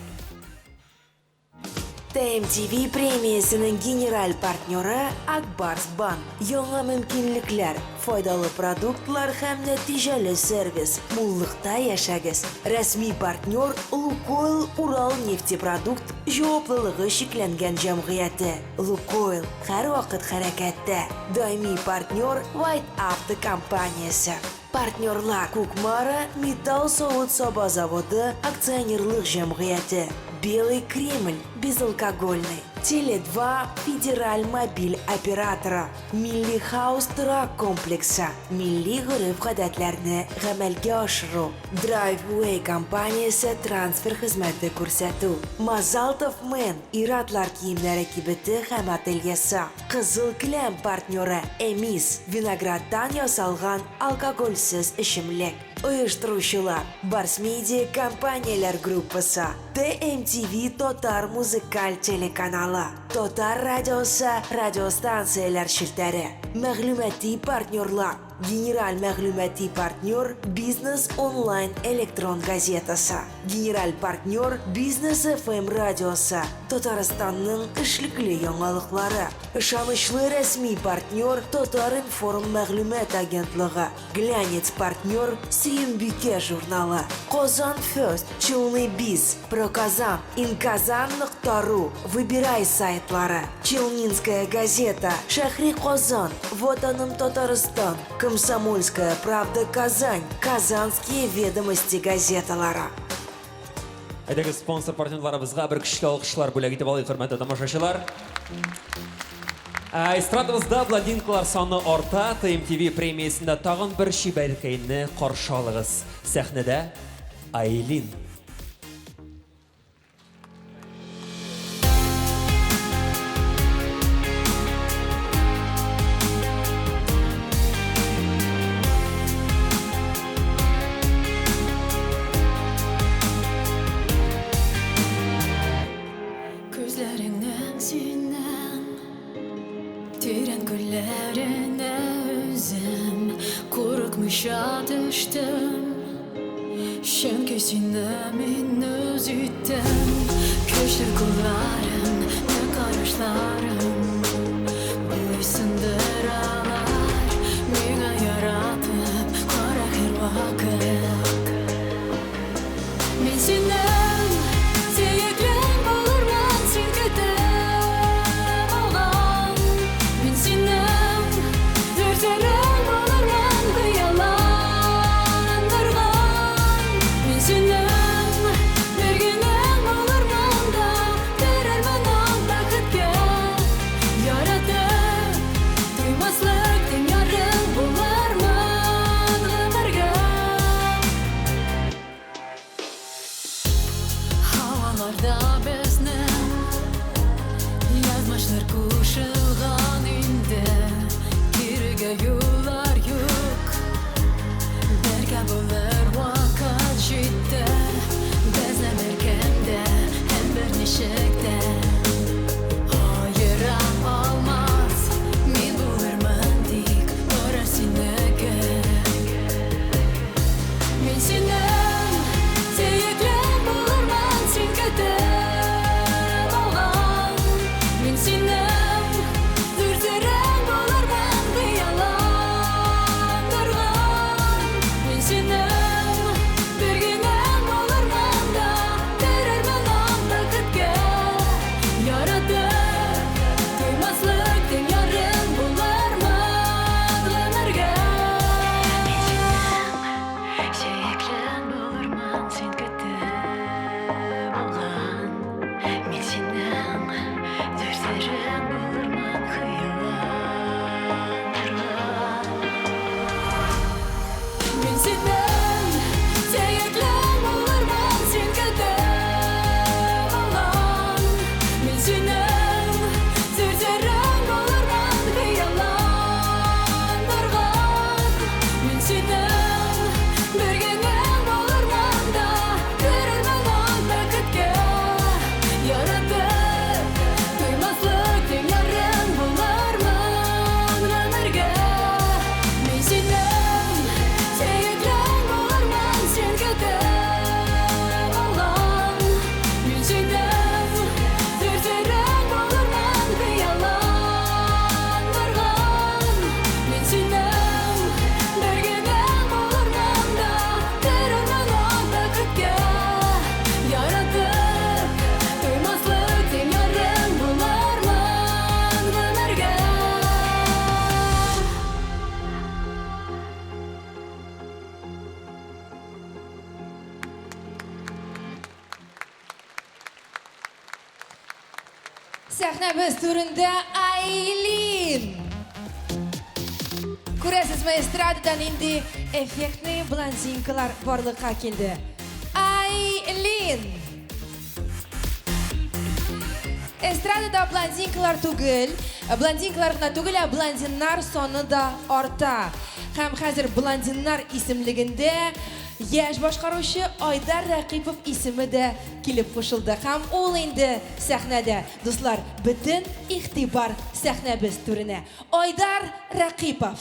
ТМТВ премиясенең генераль партнеры Ак Барс Банк. Яңа мөмкинлекләр, файдалы продуктлар һәм нәтиҗәле сервис. Муллыкта яшәгез. Рәсми партнер Лукойл Урал нефтепродукт җаваплылыгы чикләнгән җәмгыяте. Лукойл һәрвакыт хәрәкәттә. Даими партнер White Auto компаниясе. Партнерлар Кукмара металл савыт-саба заводы акционерлык җәмгыяте. Белый Кремль безалкогольный. Теле2 федераль мобиль операторы. Милли Хаус торак комплексы. Милли гореф-гадәтләрне гамәлгә ашыру. Driveway компаниясе трансфер хезмәте күрсәтү. Мазалтов Мен ир-атлар киемнәре кибете һәм ательесы. Кызыл келәм партнеры Эмис виноградтан ясалган алкогольсез эчемлек. Оештыручылар, Барс Медиа компанияләр группасы, TMTV татар музыкаль телеканалы, Татар радиосы радиостанцияләр челтәре, мәгълүмати партнерлар, Генераль мәгълүмати партнер Бизнес онлайн электрон газетасы. Генераль партнер Бизнес FM радиосы. Татарстанның эшлекле яңалыклары. Ышанычлы рәсми партнер Татар-информ мәгълүмат агентлыгы. Глянец партнер Сөембикә журналы. Казан Фест, Челны Биз, Проказан, Инказан нокта ру, Выбирай сайтлары, Челнинская газета, Шәһри Казан, Ватаным Татарстан, Комсомольская правда Казань, Казанские ведомости газеталары. Әйдәгез спонсор партнерларыбызга бер көчле алкышлар бүләк итеп алыйк, хөрмәтле тамашачылар. Ә, эстрадабызда блондинкалар саны арта, ТМТВ премиясендә тагын бер чибәркәйне каршы алыгыз. Сәхнәдә Айлин. Күзләреңнең синең Тирән күлләренә үзем Курыкмыйча төштем Чөнки сине мин үз иттем Көчле кулларың, нык карашларың Буйсындыралар Миңа яратып кара һәрвакыт Мин синең сөеклең булырмын, син көтеп алган. Мин синең зур серең булырмын, хыялландырган. Мин синең бер генәң булырмын да, керермен ак бәхеткә. Яратып туймаслык тиң ярың булырмын гомергә. Һаваларда безнең язмышлар кушылган инде, кирегә юллар юк. Бергә булыр вакыт җитте, безне беркем дә һәм берничек тә аера алмас. Мин булырмын тик бары синеке. Мин синең сөеклең булырмын, син көтеп алган. Мин синең зур серең булырмын, хыялландырган. Мин синең бер генәң булырмын да, керермен ак бәхеткә. Яратып туймаслык тиң ярың булырмын гомергә. Мин синең сөеклең булырмын, син көтеп алган. Мин синең зур серең булырмын, хыялландырган. Мин синең сөеклең булырмын, син көтеп алган. Мин синең зур серең булырмын, хыялландырган. Мин синең бер генәң булырмын да, керермен ак бәхеткә. Яратып туймаслык тиң ярың булырмын гомергә. Мин синең сөеклең булырмын, син көтеп алган. Мин синең зур серең булырмын, хыялландырган. Мин синең бер генәң булырмын да, керермен ак бәхеткә. Яратып туймаслык тиң ярың булырмын гомергә. Сәхнәбез түрендә Айлин. Күрәсезме, эстрадада нинди эффектный блондинкалар барлыкка килде. Айлин! Эстрадада блондинкалар түгел, блондинкалар гына түгел, ә блондиннар саны да арта. Һәм хәзер блондиннар исемлегендә яшь башкаручы Айдар Рәкыйпов исеме дә килеп кушылды. Һәм ул инде сәхнәдә. Дуслар, бөтен игътибар сәхнәбез түренә. Айдар Рәкыйпов.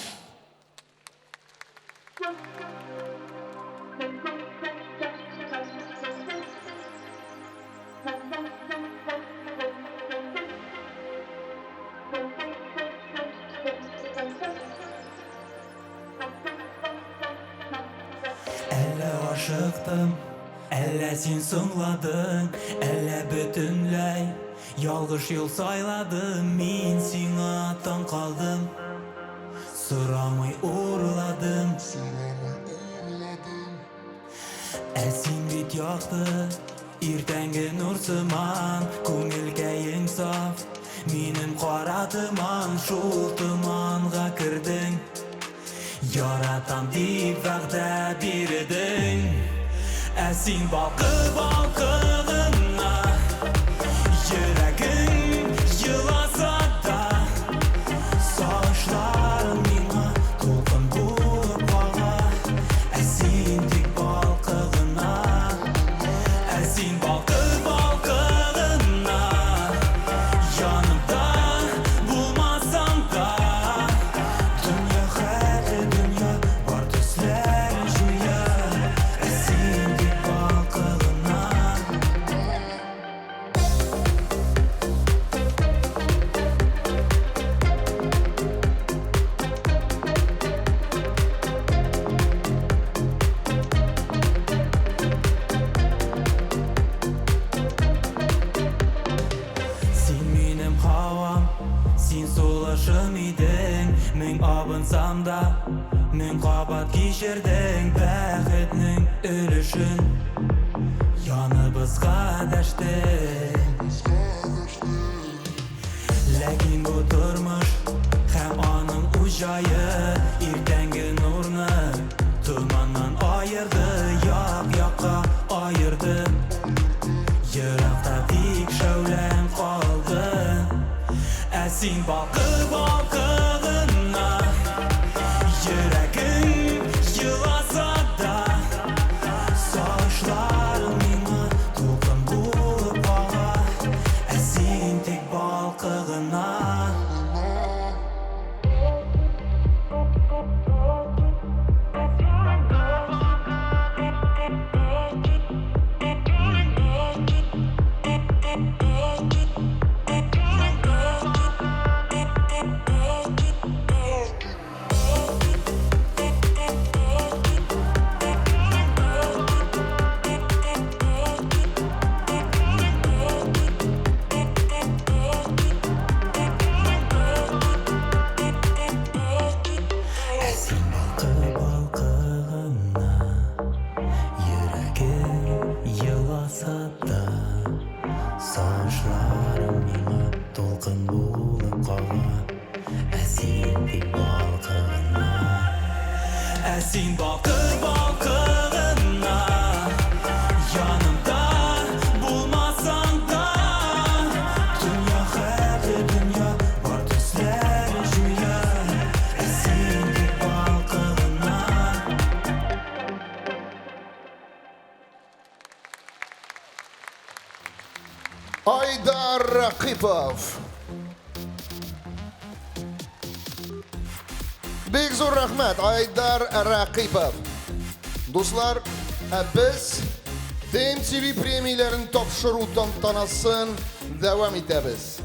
Әллә ашыктым, әллә син соңладың, әллә бөтенләй ялгыш юл сайладым. Мин сиңа таң калдым, сорамый урладым. Ә син бит якты, иртәнге нур сыман, күңелкәең саф, минем кара томан, шул томанга кердең. Яратам дип вәгъдә бирдең. Ә син балкып балкыгына, йөрәгең еласа да, сагышларың миңа дулкын булып ага. Ә син тик балкыгына, ә син балкып балкыгына, янымда булмасаң да, дөнья хәтле дөнья бар төсләрен җуя, ә син тик балкыгына. Син минем һавам, син сулышым идең, мең абынсам да, мең кабат кичердең бәхетнең өлешен, яныбызга дәштең. Ләкин бу тормыш һәм аның үз җае иртәнге нурны томаннан аерды, як-якка аерды. Еракта тик шәүләң калды. Ә син балкып балкыгына, йөрәгең еласа да, сагышларың миңа дулкын булып ага, ә син тик балкыгына. Ә син балкып балкыгына, йөрәгең еласа да, сагышларың миңа дулкын булып кага, ә син тик балкыгына. Ә син балкып балкыгына, янымда булмасаң да, дөнья хәтле дөнья бар төсләрен җуя, ә син тик балкыгына. Айдар Рәкыйпов. Бик зур рәхмәт, Айдар Рәкыйпов. Дуслар, ә без TMTV премияләрен тапшыру тантанасын дәвам итәбез.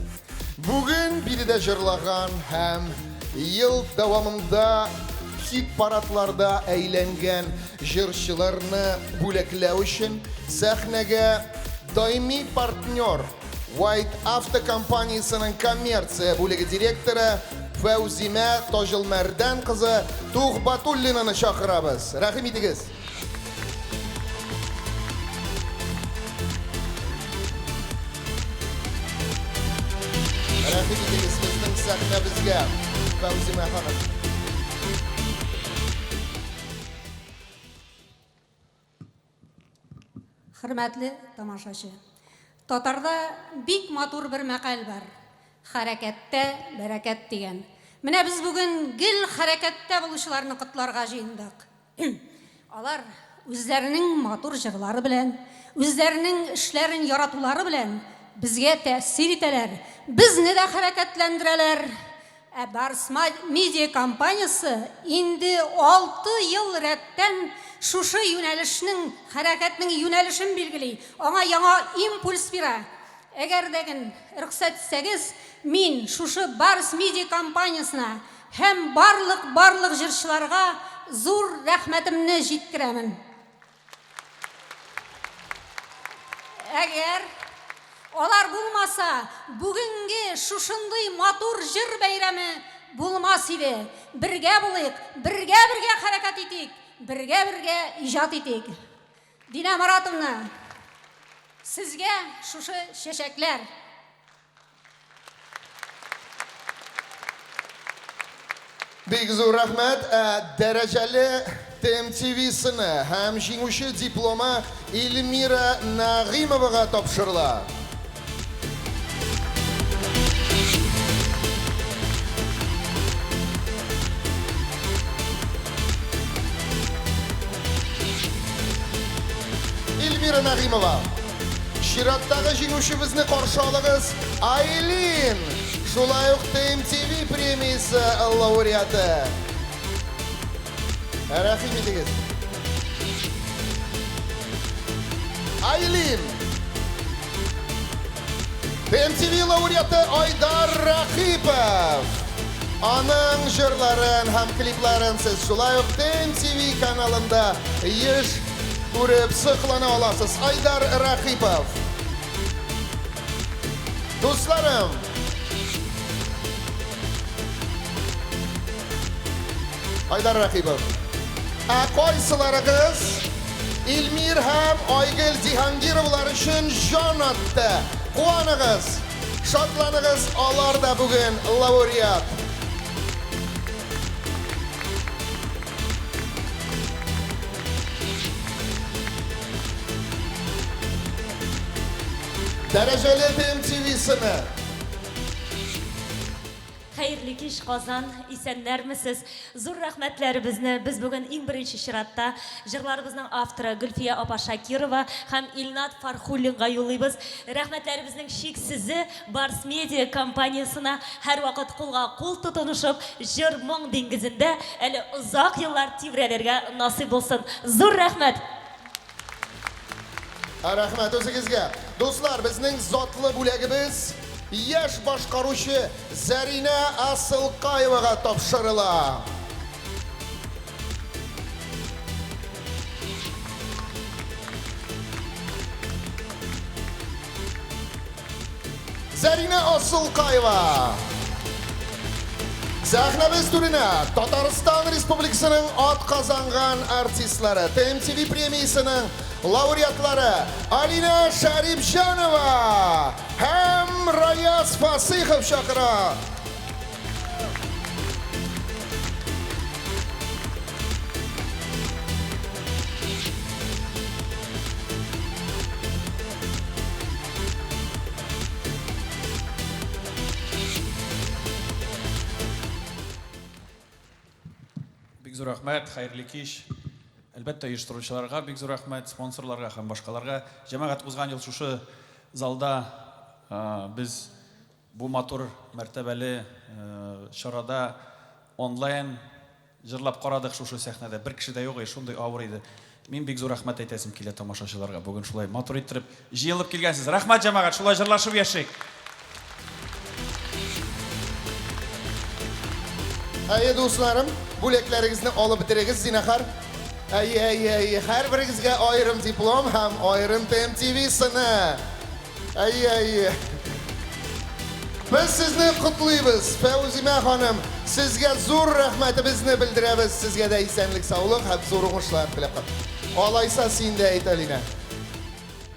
Бүген биредә җырлаган һәм ел дәвамында хит-парадларда әйләнгән җырчыларны бүләкләү өчен сәхнәгә даими партнер White Auto компаниясенең коммерция бүлеге директоры Фәүзимә Таҗылмәрдән кызы Тухбатуллинаны чакырабыз. Рәхим итегез. Рәхим итегез безнең сәхнәбезгә, Фәүзимә ханым. Хөрмәтле тамашачы! Татарда бик матур бер мәкаль бар. Хәрәкәттә бәрәкәт дигән. Менә без бүген гел хәрәкәттә булучыларны котларга җыендык. Алар үзләренең матур җырлары белән, үзләренең эшләрен яратулары белән безгә тәэсир итәләр, безне дә хәрәкәтләндерәләр. Ә Барс Медиа компаниясе инде алты ел рәттән шушы юнәлешнең, хәрәкәтнең юнәлешен билгели, аңа яңа импульс бирә. Әгәр дә ген рөхсәт итсәгез, мин шушы Барс Медиа компаниясенә һәм барлык-барлык җырчыларга зур рәхмәтемне җиткерәмен. Әгәр алар булмаса, бүгенге шушындый матур җыр бәйрәме булмас иде. Бергә булыйк, бергә-бергә хәрәкәт итик, бергә-бергә иҗат итик. Динә Маратовна, сезгә шушы чәчәкләр. Бик зур рәхмәт. Ә дәрәҗәле ТМТВ сыны һәм җиңүче дипломы Эльмира Нәгыймовага тапшырыла. Эльмира Нәгыймова. Чираттагы җиңүчебезне каршы алыгыз, Айлин! Шулай ук ТМТВ премиясе лауреаты. Рәхим итегез. Айлин! ТМТВ лауреаты Айдар Рахипов. Аның җырларын һәм клипларын сез шулай ук ТМТВ каналында еш күреп соклана аласыз. Айдар Рахипов. Дусларым, Айдар Рахипов. Ә кайсыларыгыз Илмир һәм Айгөл Зиһангировлар өчен җан атты? Куаныгыз, шатланыгыз, алар да бүген лауреат. Дәрәҗәле ТМТВ сыны. Хәерле кич, Казан! Исәннәрмесез? Зур рәхмәтләребезне без бүген иң беренче чиратта җырларыбызның авторы Гөлфия апа Шакирова һәм Илнат Фархуллинга юллыйбыз. Рәхмәтләребезнең чиксезе Барс Медиа компаниясенә һәрвакыт кулга кул тотынышып, җыр-моң диңгезендә әле озак еллар тибрәлергә насыйп булсын. Зур рәхмәт! Рәхмәт үзегезгә. Дуслар, безнең затлы бүләгебез яшь башкаручы Зәринә Асылкаевага тапшырыла. Зәринә Асылкаева. Сәхнәбез түренә Татарстан Республикасының атказанган артистлары, ТМТВ премиясенең лауреатлары Алинә Шәрипҗанова һәм Раяз Фасыйхов чакыра. Бик зур рәхмәт, хәерле кич. Әлбәттә, оештыручыларга бик зур рәхмәт, спонсорларга һәм башкаларга. Җәмәгать, узган ел шушы залда без бу матур мәртәбәле чарада онлайн Җырлап карадык шушы сәхнәдә, бер кеше дә юк иде, шундый авыр иде. Мин бик зур рәхмәт әйтәсем килә тамашачыларга, бүген шулай матур иттереп җыелып килгәнсез. Рәхмәт, җәмәгать, шулай җырлашып яшик! Әйе, дусларым, бүләкләрегезне алып бетерегез, зинахар. Әйе, әйе, әйе, һәрберегезгә аерым диплом һәм аерым ТМТВ сыны. Әйе, әйе. Без сезне котлыйбыз, Фәүзимә ханым. Сезгә зур рәхмәтебезне белдерәбез. Сезгә дә исәнлек, саулык һәм зур уңышлар теләп калабыз. Алайса син дә әйт, Алинә.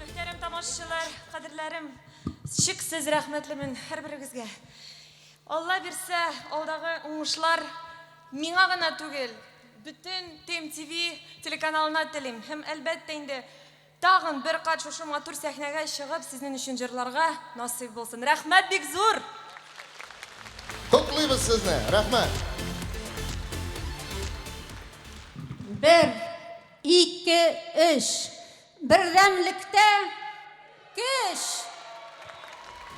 Мөхтәрәм тамашачылар, кадерләрем, чиксез рәхмәтлемен һәрберегезгә. Алла бирсә, алдагы уңышлар миңа гына түгел, бөтен ТМТВ телеканалына телим. Һәм, әлбәттә инде, Тагын бер кат шушы матур сәхнәгә чыгып сезнен өчен җырларга насыйп булсын. Рәхмәт бик зур! Котлыйбыз! Көтәбез сезне. Рәхмәт. Бер, ике, өч. Бердәмлектә көч!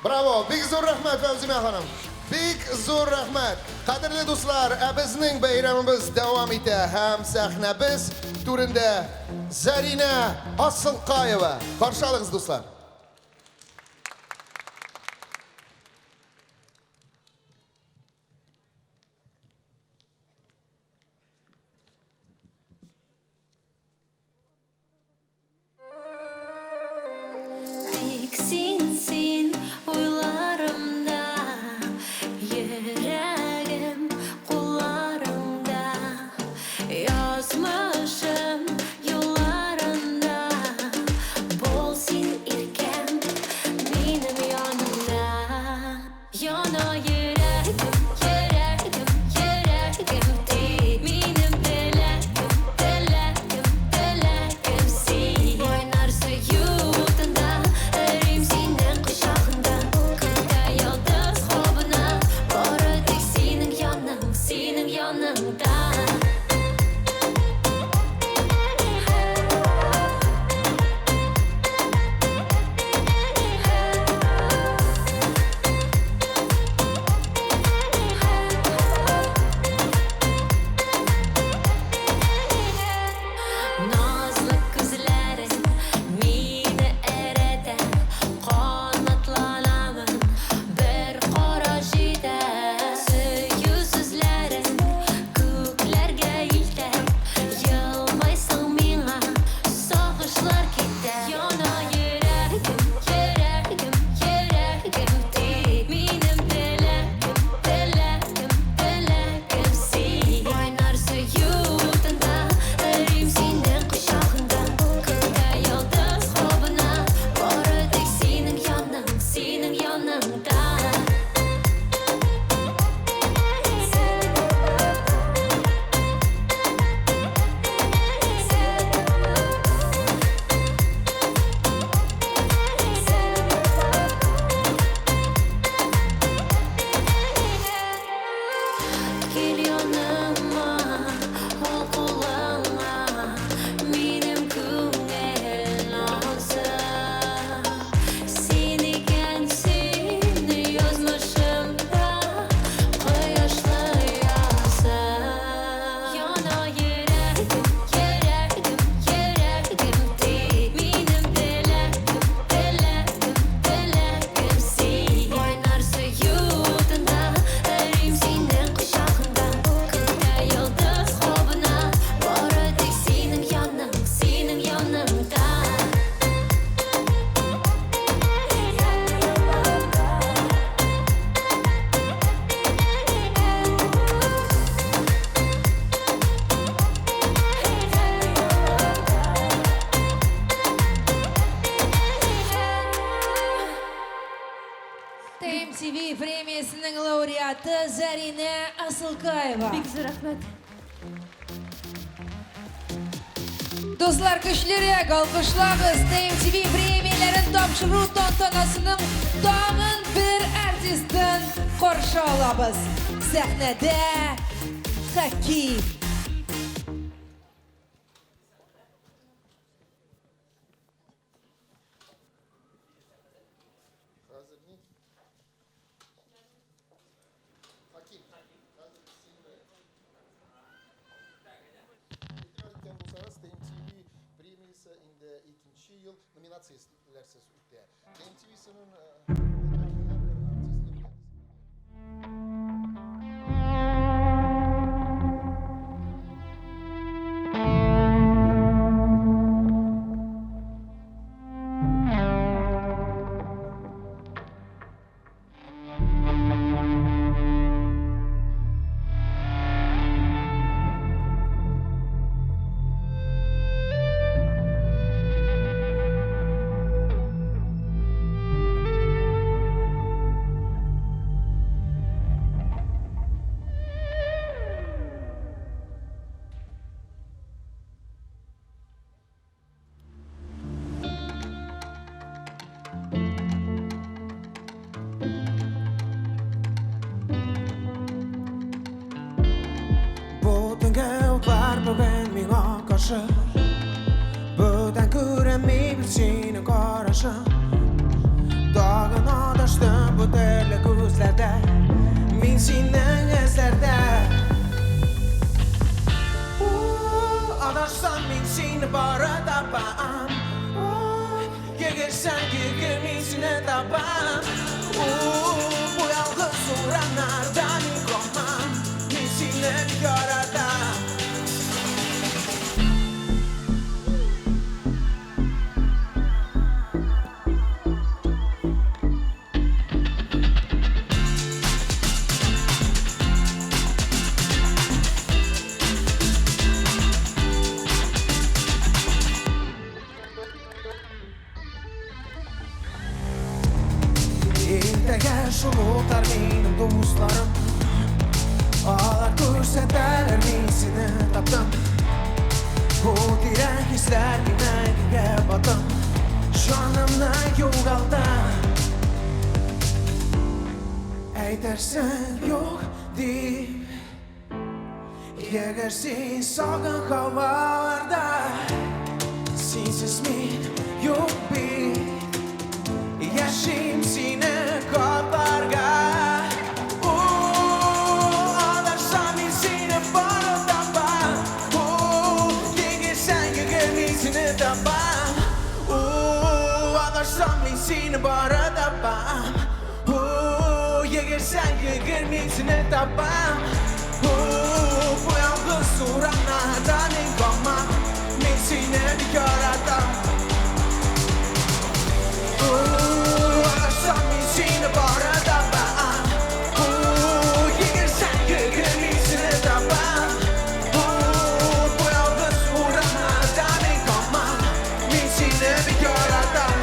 Браво! Бик зур рәхмәт, Фәүзимә ханым. Бик зур рәхмәт. Кадерле дуслар, ә безнең бәйрәмебез дәвам итә һәм сәхнәбез түрендә Зәринә Асылкаева. Каршы алыгыз, дуслар. Тик син, син уйларымда, йөрәгем кулларыңда, язмышым юлларында, бул син иркәм минем янымда. Яна йөрәгем, йөрәгем, йөрәгем, тик минем теләгем, теләгем, теләгем син. Кайнар сөю утында эрим синең кочагында, күктә йолдыз кабына, бары тик синең яның, синең яныңда. Назлы күзләрең мине эретә, канатланамын, бер караш җитә. Сөю сүзләрең күкләргә илтә, елмайсың миңа, сагышлар китә. Яна йөрәгем, йөрәгем, йөрәгем, тик минем теләгем, теләгем, теләгем син. Кайнар сөю утында эрим синең кочагында, күктә йолдыз кабына, бары тик синең яның, синең яныңда. Кил яныма, ал кулыңа, минем күңел назы. Син икәнсең язмышымда кояшлы язы. Яна йөрәгем, йөрәгем, йөрәгем, тик минем теләгем, теләгем, теләгем син. Кайнар сөю утында эрим синең кочагында, күктә йолдыз кабына, бары тик синең яның, синең яныңда. TMTV премиясенең лауреаты Заринә Асылкаева. Бик зур рәхмәт. Дуслар, көчлерәк алкышлагыз TMTV премияләрен тапшыру тантанасының тагын бер артистын каршы алабыз. Сәхнәдә Хаким. Иткән булсагыз, TMTV премиясе инде икенче ел номинацияләрсез үтә. TMTV-сының адашыр. Бүтән күренми бит синең карашың. Тагын адаштым бу төрле күзләрдә. Мин синең эзләрдә. Адашсам мин сине бары табам. Йөгерсәң йөгер мин сине табам. Бу ялгыз урамнарда мин калмам. Мин сине бик яратам. Иртәгә шул утар минем дусларым. Алар күрсәтәләр мин сине таптым. Бу тирән хисләр мин мәңгегә батым. Җанымны югалтам. Әйтерсең юк дип. Йөгерсен салкын һаваларда. Синсез мин юк бит. Яшим сине котларга. Адашсам мин сине бары табам. Йөгерсәң йөгер мин сине табам. Адашсам мин сине бары табам. Йөгерсәң йөгер мин сине табам. Бу ялгыз урамнарда мин калмам. Мин сине бик яратам. Адашсам мин сине бары табам. Йөгерсәң йөгер мин сине табам. Бу ялгыз урамнарда мин калмам. Мин сине бик яратам.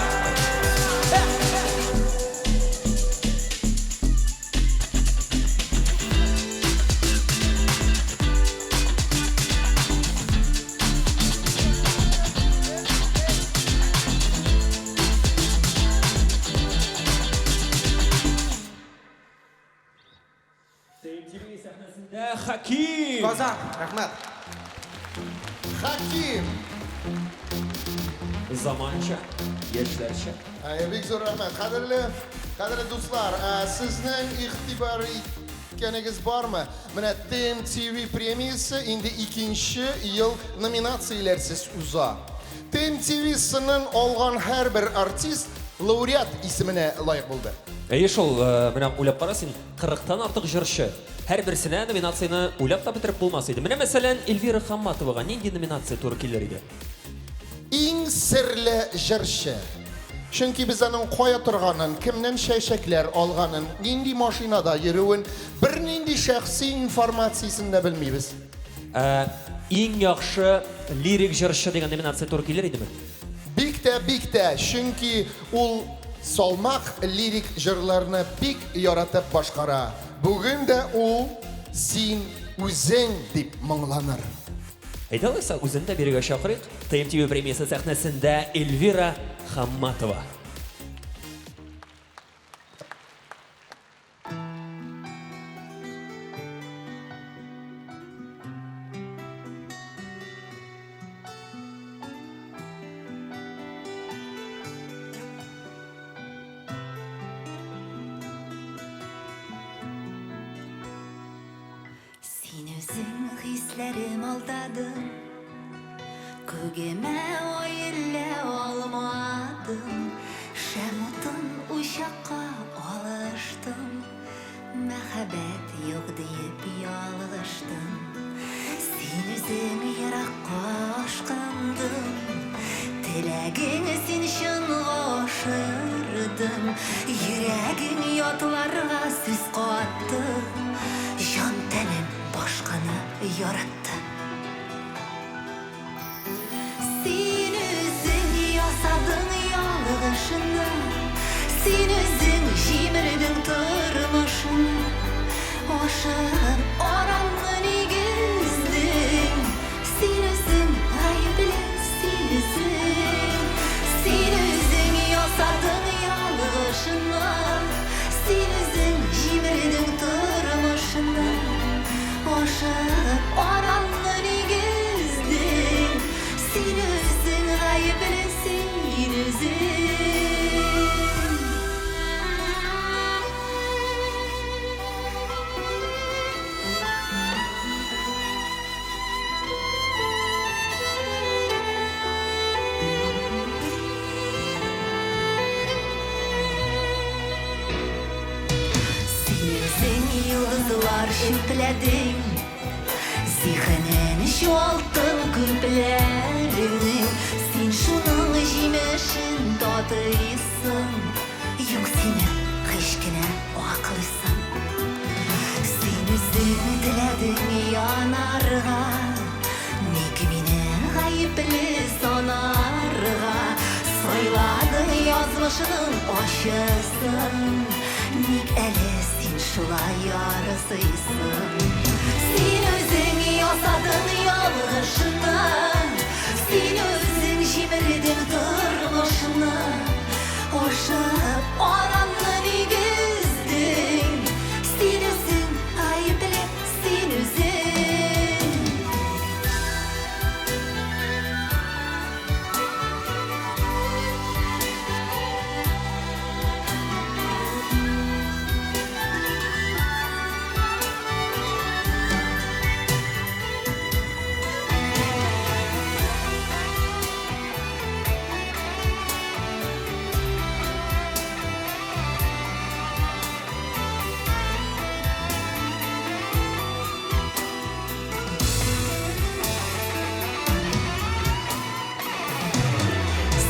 TMTV сәхнәсендә Хаким! Казан, рәхмәт. Хаким! Заманча, яшьләрчә. Әй, бик зур рәхмәт. Кадерле, кадерле дуслар, сезнең игътибар иткәнегез бармы? Менә TMTV премиясе инде икенче ел номинацияләрсез уза. TMTV сынын алган һәрбер артист лауреат исеменә лаек булды. Әйе шул, менә уйлап кара син, 40-тан артык җырчы. Һәрберсенә номинацияне уйлап та бетереп булмас иде. Менә мәсәлән, Эльвира Хамматовага нинди номинация туры килер иде? Иң серле җырчы. Чөнки без аның кая торганын, кемнән чәчәкләр алганын, нинди машинада йөрүен, бернинди шәхси информациясен дә белмибез. Иң яхшы лирик җырчы дигән номинация туры килер идеме? Бик тә, бик тә, чөнки ул салмак лирик җырларны бик яратып башкара. Бүген дә ул син үзең дип моңланыр. Әйдә алайса, үзен дә бирегә чакырыйк. TMTV премиясе сәхнәсендә Эльвира Хамматова. Син үзең хисләрем алдадың, Күгемә ай алмадым, Шәм утын учакка алыштым, Мәхәббәт юк диеп ялгыштым. Син үзең еракка ашкындың, Теләгең син чынга ашырдың, Йөрәгең ятларга сүз катты, Җан тәнем башканы яратты. Син үзең ясадың ялгышны, Син үзең җимердең тормышны, Ашыгып араңны нигездең. Син үзең гаепле, син үзең. Син үзең ясадың ялгышны, Син үзең җимердең тормышны, Ашыгып араңны нигездең. Чүпләдең. Зиһенен чуалттың күпләрнең. Син шуның җимешен татыйсың. Юк сине һич кенә аклыйсың. Син үзең теләдең янарга. Ник мине гаепле санарга? Сайладың язмышның ачысын. Ник әле син шулай ярсыйсың? Син үзең ясадың ялгышны. Син үзең җимердең тормышны. Ашыгып аранны ник өздең? Син үзең гаепле, син үзең.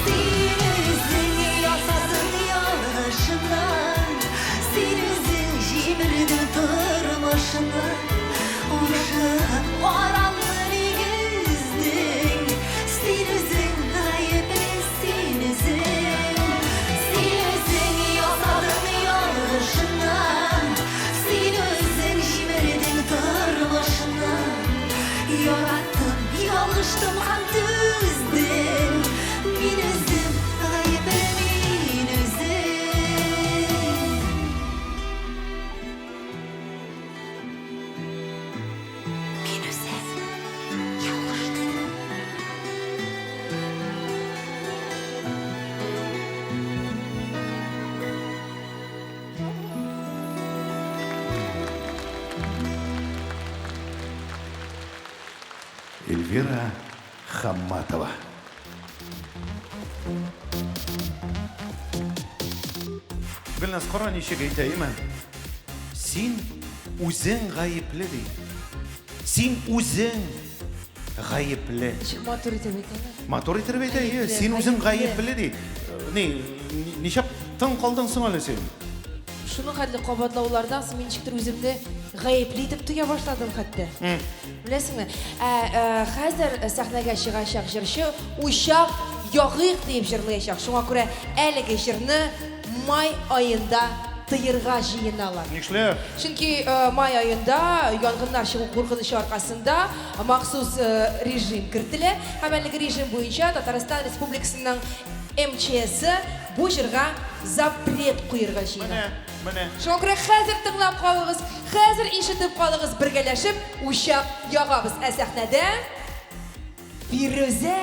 Син үзең ясадың ялгышны. Син үзең җимердең тормышны. Ашыгып аранны ник өздең? Син үзең гаепле, син үзең. Син үзең ясадың ялгышны. Син үзең җимердең тормышны. Яраттым, ялгыштым һәм түздем. Мин үзем гаепле, мин үзем. Мин үзем ялгыштым. Эльвира Хамматова. Гөлназ, кара ничек әйтә, әйме? Син үзең гаепле ди. Син үзең гаепле. Ничек матур итеп әйтәләр. Матур итеп әйтә, әйе. Гаепле, Син үзең гаепле. гаепле ди. Ни, ничек тын калдың соң әле син? Шуның хәтле кабатлаулардан соң мин ничектер үземне гаепле итеп тоя башладым хәтта. Беләсеңме? Ә, хәзер сәхнәгә чыгачак җырчы Учак ягыйк диеп җырлаячак. Шуңа күрә әлеге җырны май аенда тыерга җыеналар. Нишләп? Чөнки май аенда янгыннар чыгу куркынычы аркасында махсус режим кертелә һәм әлеге режим буенча Татарстан Республикасының МЧСы бу җырга запрет куерга җыена. Менә, менә. Шуңа күрә хәзер тыңлап калыгыз, хәзер ишетеп калыгыз, бергәләшеп учак ягабыз. Ә сәхнәдә Фирүзә.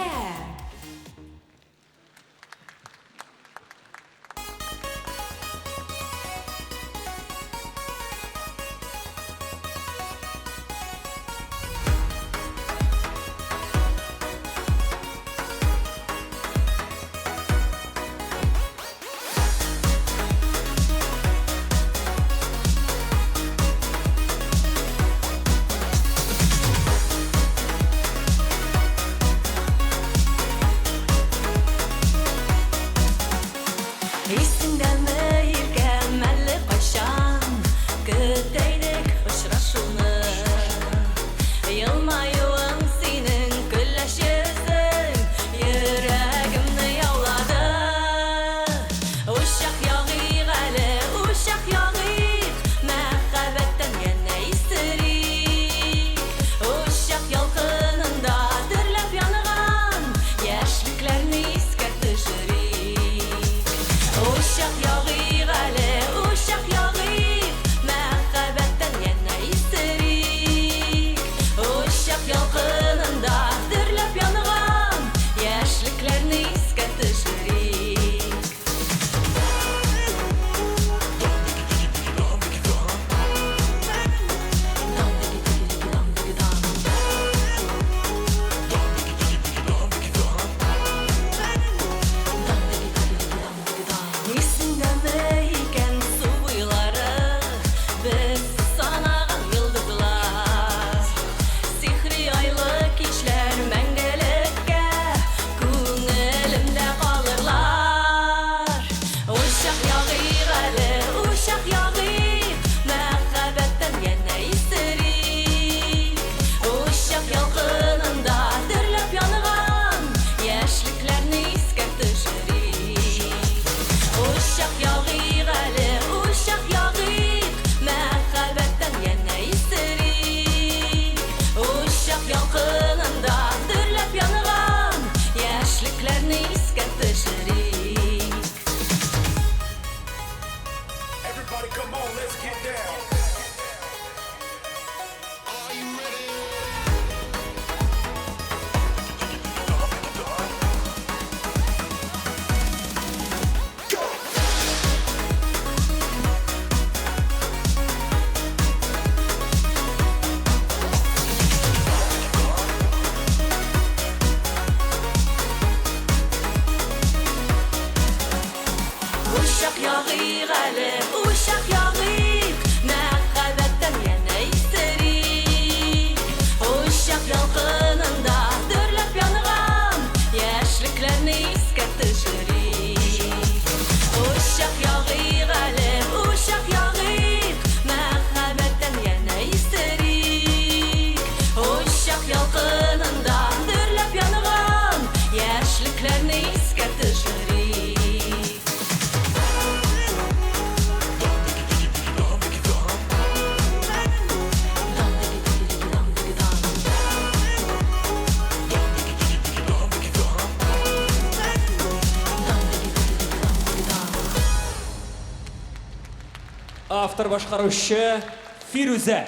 Автор башкаручы Фирүзә.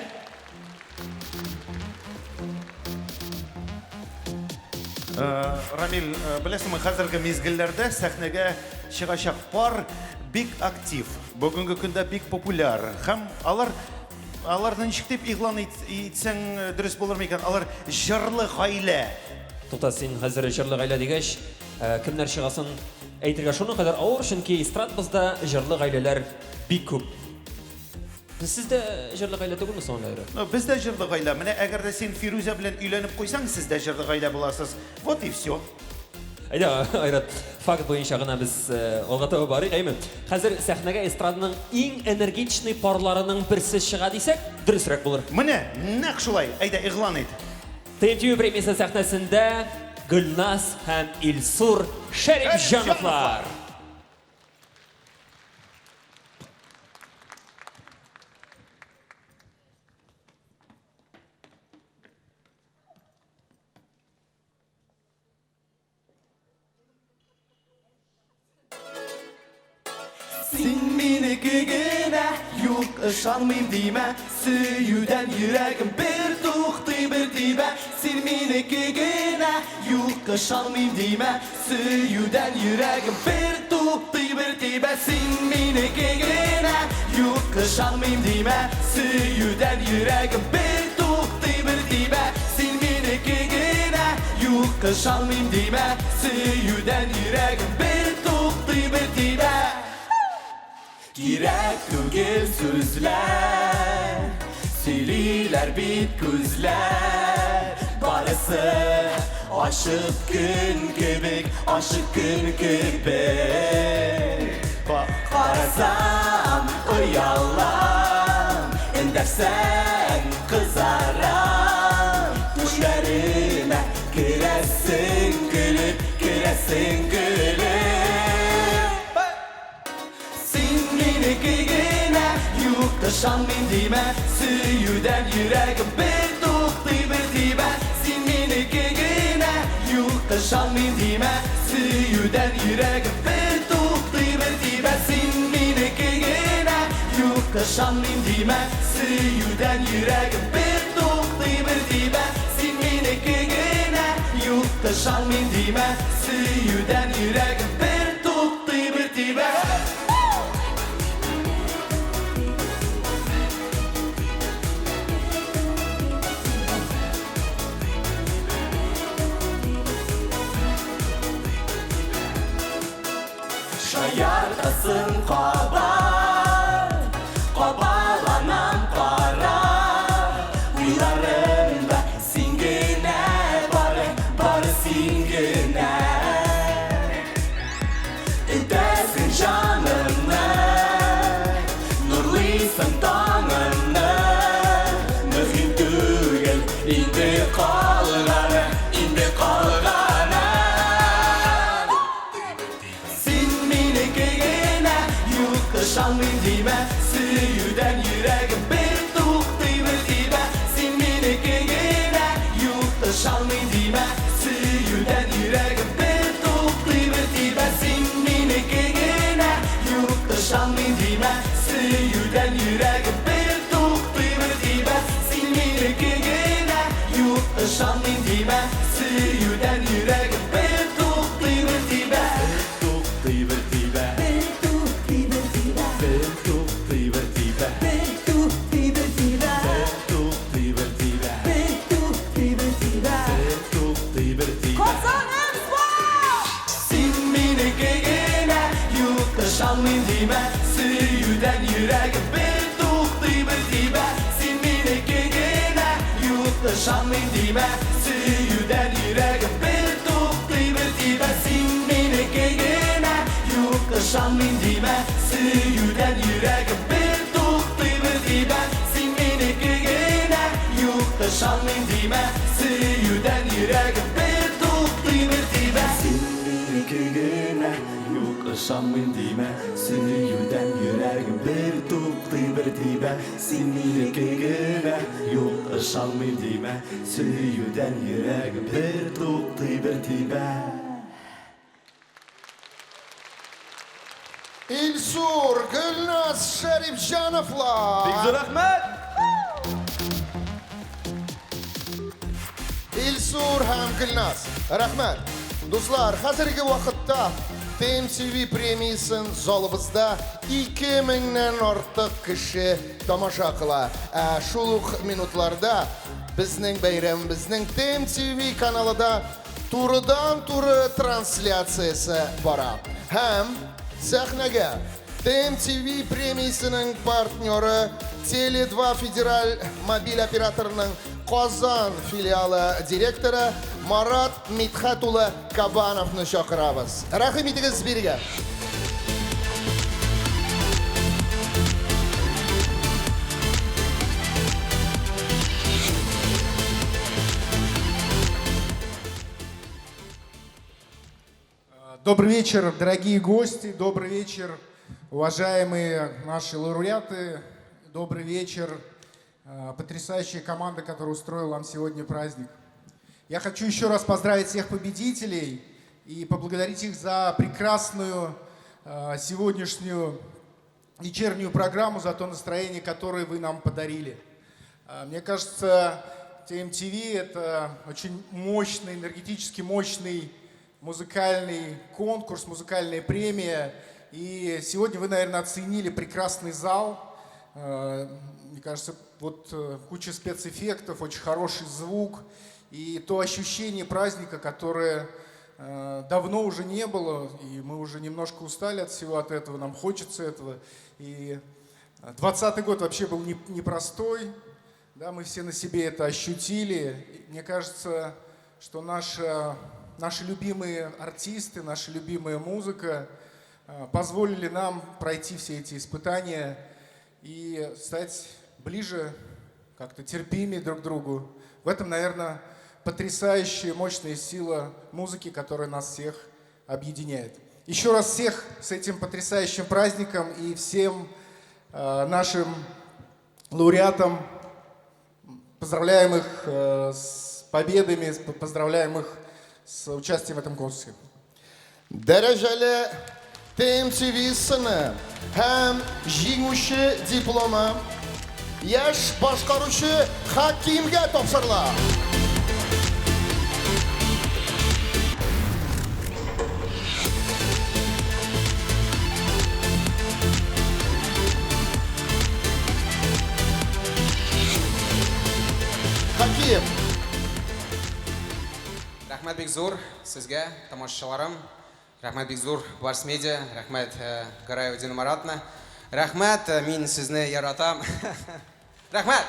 Э, Рамил, э, беләсеңме, хәзерге мизгелләрдә сәхнәгә чыгачак пар бик актив, бүгенге көндә бик популяр. Һәм алар аларны ничек дип игълан итсәң э, дөрес булыр микән? Алар җырлы гаилә. Тукта, син хәзер җырлы гаилә дигәч, кемнәр чыгасын әйтергә шуның кадәр авыр, чөнки эстрадабызда җырлы гаиләләр бик күп. Сез дә җырлы гаилә түгелме соң әле? Ну, без дә җырлы гаилә. Менә әгәр дә син Фирүзә белән өйләнеп куйсаң, сез дә җырлы гаилә буласыз. Вот и все. Әйдә, Айрат, факт буенча гына без э, алга таба барыйк, әйме? Хәзер сәхнәгә эстраданың иң энергичный парларының берсе чыга дисәк, дөресрәк булыр. Менә, нәкъ шулай. Әйдә, игълан ит. ТМТВ премиясе сәхнәсендә Гөлназ һәм Илсур Шәрипҗановлар. Син минеке генә, юк, ышанмыйм димә, Сөюдән йөрәгем бер туктый, бер тибә. Син минеке генә, юк, ышанмыйм димә, Сөюдән йөрәгем бер туктый, бер тибә. Син минеке генә, юк, ышанмыйм димә, Сөюдән йөрәгем бер туктый, бер тибә. Син минеке генә, юк, ышанмыйм димә, Сөюдән йөрәгем бер туктый, бер тибә. Кирәк түгел сүзләр, сөйлиләр бит күзләр. Барысы ачык көн кебек, ачык көн кебек. Карасам, оялам, эндәшсәң, кызарам. Төшләремә керәсең көлеп, керәсең көлеп. Син минеке генә, юк, ышанмыйм димә, Сөюдән йөрәгем бер туктый, бер тибә. Син минеке генә, юк, ышанмыйм димә, Сөюдән йөрәгем бер туктый, бер тибә. Син минеке генә, юк, ышанмыйм димә, Сөюдән йөрәгем бер туктый, бер тибә. Син минеке генә, юк, ышанмыйм димә, Сөюдән йөрәгем бер туктый, бер тибә. Шаяртасың кабат, кабаланам кара. Уйларымда син генә, бары, бары син генә. Өтәсең җанымны, нурлыйсың таңымны. Мөһим түгел инде калганы, инде калганы. Син минеке генә, юк, ышанмыйм димә, Сөюдән йөрәгем бер туктый, бер тибә. Син минеке генә, юк, ышанмыйм димә, Сөюдән йөрәгем бер туктый, бер тибә. Син минеке генә, юк, ышанмыйм димә, Сөюдән йөрәгем бер туктый, бер тибә. Син минеке генә, юк, ышанмыйм димә, Сөюдән йөрәгем бер туктый, бер тибә. Бер туктый, бер тибә. Бер туктый, бер тибә. Бер туктый, бер тибә. Бер туктый, бер тибә. Бер туктый, бер тибә. Бер туктый, бер тибә. Бер туктый, бер тибә. Казаным бар! Син минеке генә, юк, ышанмыйм димә, Сөюдән йөрәгем бер туктый, бер тибә. Син минеке генә, юк, ышанмыйм димә, Сөюдән йөрәгем бер туктый, бер тибә. Син минеке генә, юк, ышанмыйм димә, Сөюдән йөрәгем бер туктый, бер тибә. Син минеке генә, юк, ышанмыйм димә, Сөюдән йөрәгем бер туктый, бер тибә. Син минеке генә, юк, ышанмыйм димә, Сөюдән йөрәгем бер туктый, бер тибә. Син минеке генә, юк, ышанмыйм димә, Сөюдән йөрәгем бер туктый, бер тибә. Илсур, Гөлназ Шәрипҗановлар. Бик зур рәхмәт! Илсур һәм Гөлназ, рәхмәт. Дуслар, хәзерге вакытта TMTV премиясен залыбызда 2000-нән артык кеше тамаша кыла. Ә шул ук минутларда безнең бәйрәмебезнең TMTV каналыда турыдан-туры трансляциясе бара. Һәм сәхнәгә TMTV премиясенең партнеры Теле2 федераль мобиль операторының Казан филиалы директоры Марат Мидхәт улы Кабановны чакырабыз. Рәхим итегез бирегә. Добрый вечер, дорогие гости, добрый вечер, уважаемые наши лауреаты, добрый вечер, потрясающая команда, которая устроила нам сегодня праздник. Я хочу еще раз поздравить всех победителей и поблагодарить их за прекрасную сегодняшнюю вечернюю программу, за то настроение, которое вы нам подарили. Мне кажется, TMTV – это очень мощный, энергетически мощный музыкальный конкурс, музыкальная премия. И сегодня вы, наверное, оценили прекрасный зал. Мне кажется, вот куча спецэффектов, очень хороший звук и то ощущение праздника, которое давно уже не было, и мы уже немножко устали от всего от этого, нам хочется этого. И 20-й год вообще был непростой, да, мы все на себе это ощутили. И мне кажется, что наши любимые артисты, наша любимая музыка позволили нам пройти все эти испытания и стать ближе, как-то терпимее друг к другу. В этом, наверное, потрясающая мощная сила музыки, которая нас всех объединяет. Еще раз всех с этим потрясающим праздником и всем нашим лауреатам поздравляем их с победами, поздравляем их с участием в этом конкурсе. Дәрәҗәле TMTV сыны һәм җиңүче дипломы яшь башкаручы Хакимгә тапшырыла. Хаким. Рәхмәт бик зур сезгә, тамашачыларым. Рәхмәт бик зур Барс Медиа, рәхмәт Гараева Дина Маратовна. Рәхмәт, мин сезне яратам. Рәхмәт!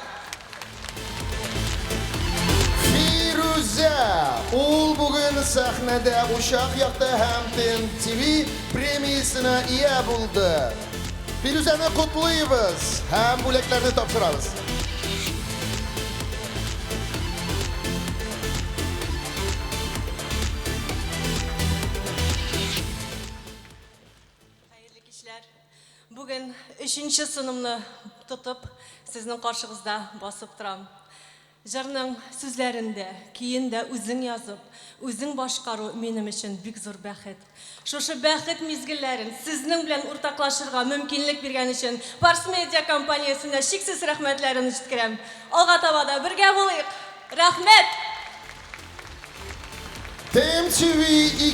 Фирүзә! Ул бүген сәхнәдә учак якты һәм ТНТВ премиясенә ия булды. Фирүзәне котлыйбыз һәм бүләкләрне тапшырабыз. Хәерле кичләр. Бүген өченче сынымны тотып, сезнең каршыгызда басып торам. Җырның сүзләрен дә, көен дә үзең язып, үзең башкару минем өчен бик зур бәхет. Шушы бәхет мизгелләрен сезнең белән уртаклашырга мөмкинлек биргән өчен Барс Медиа компаниясенә чиксез рәхмәтләремне җиткерәм. Алга таба да бергә булыйк! Рәхмәт! TMTV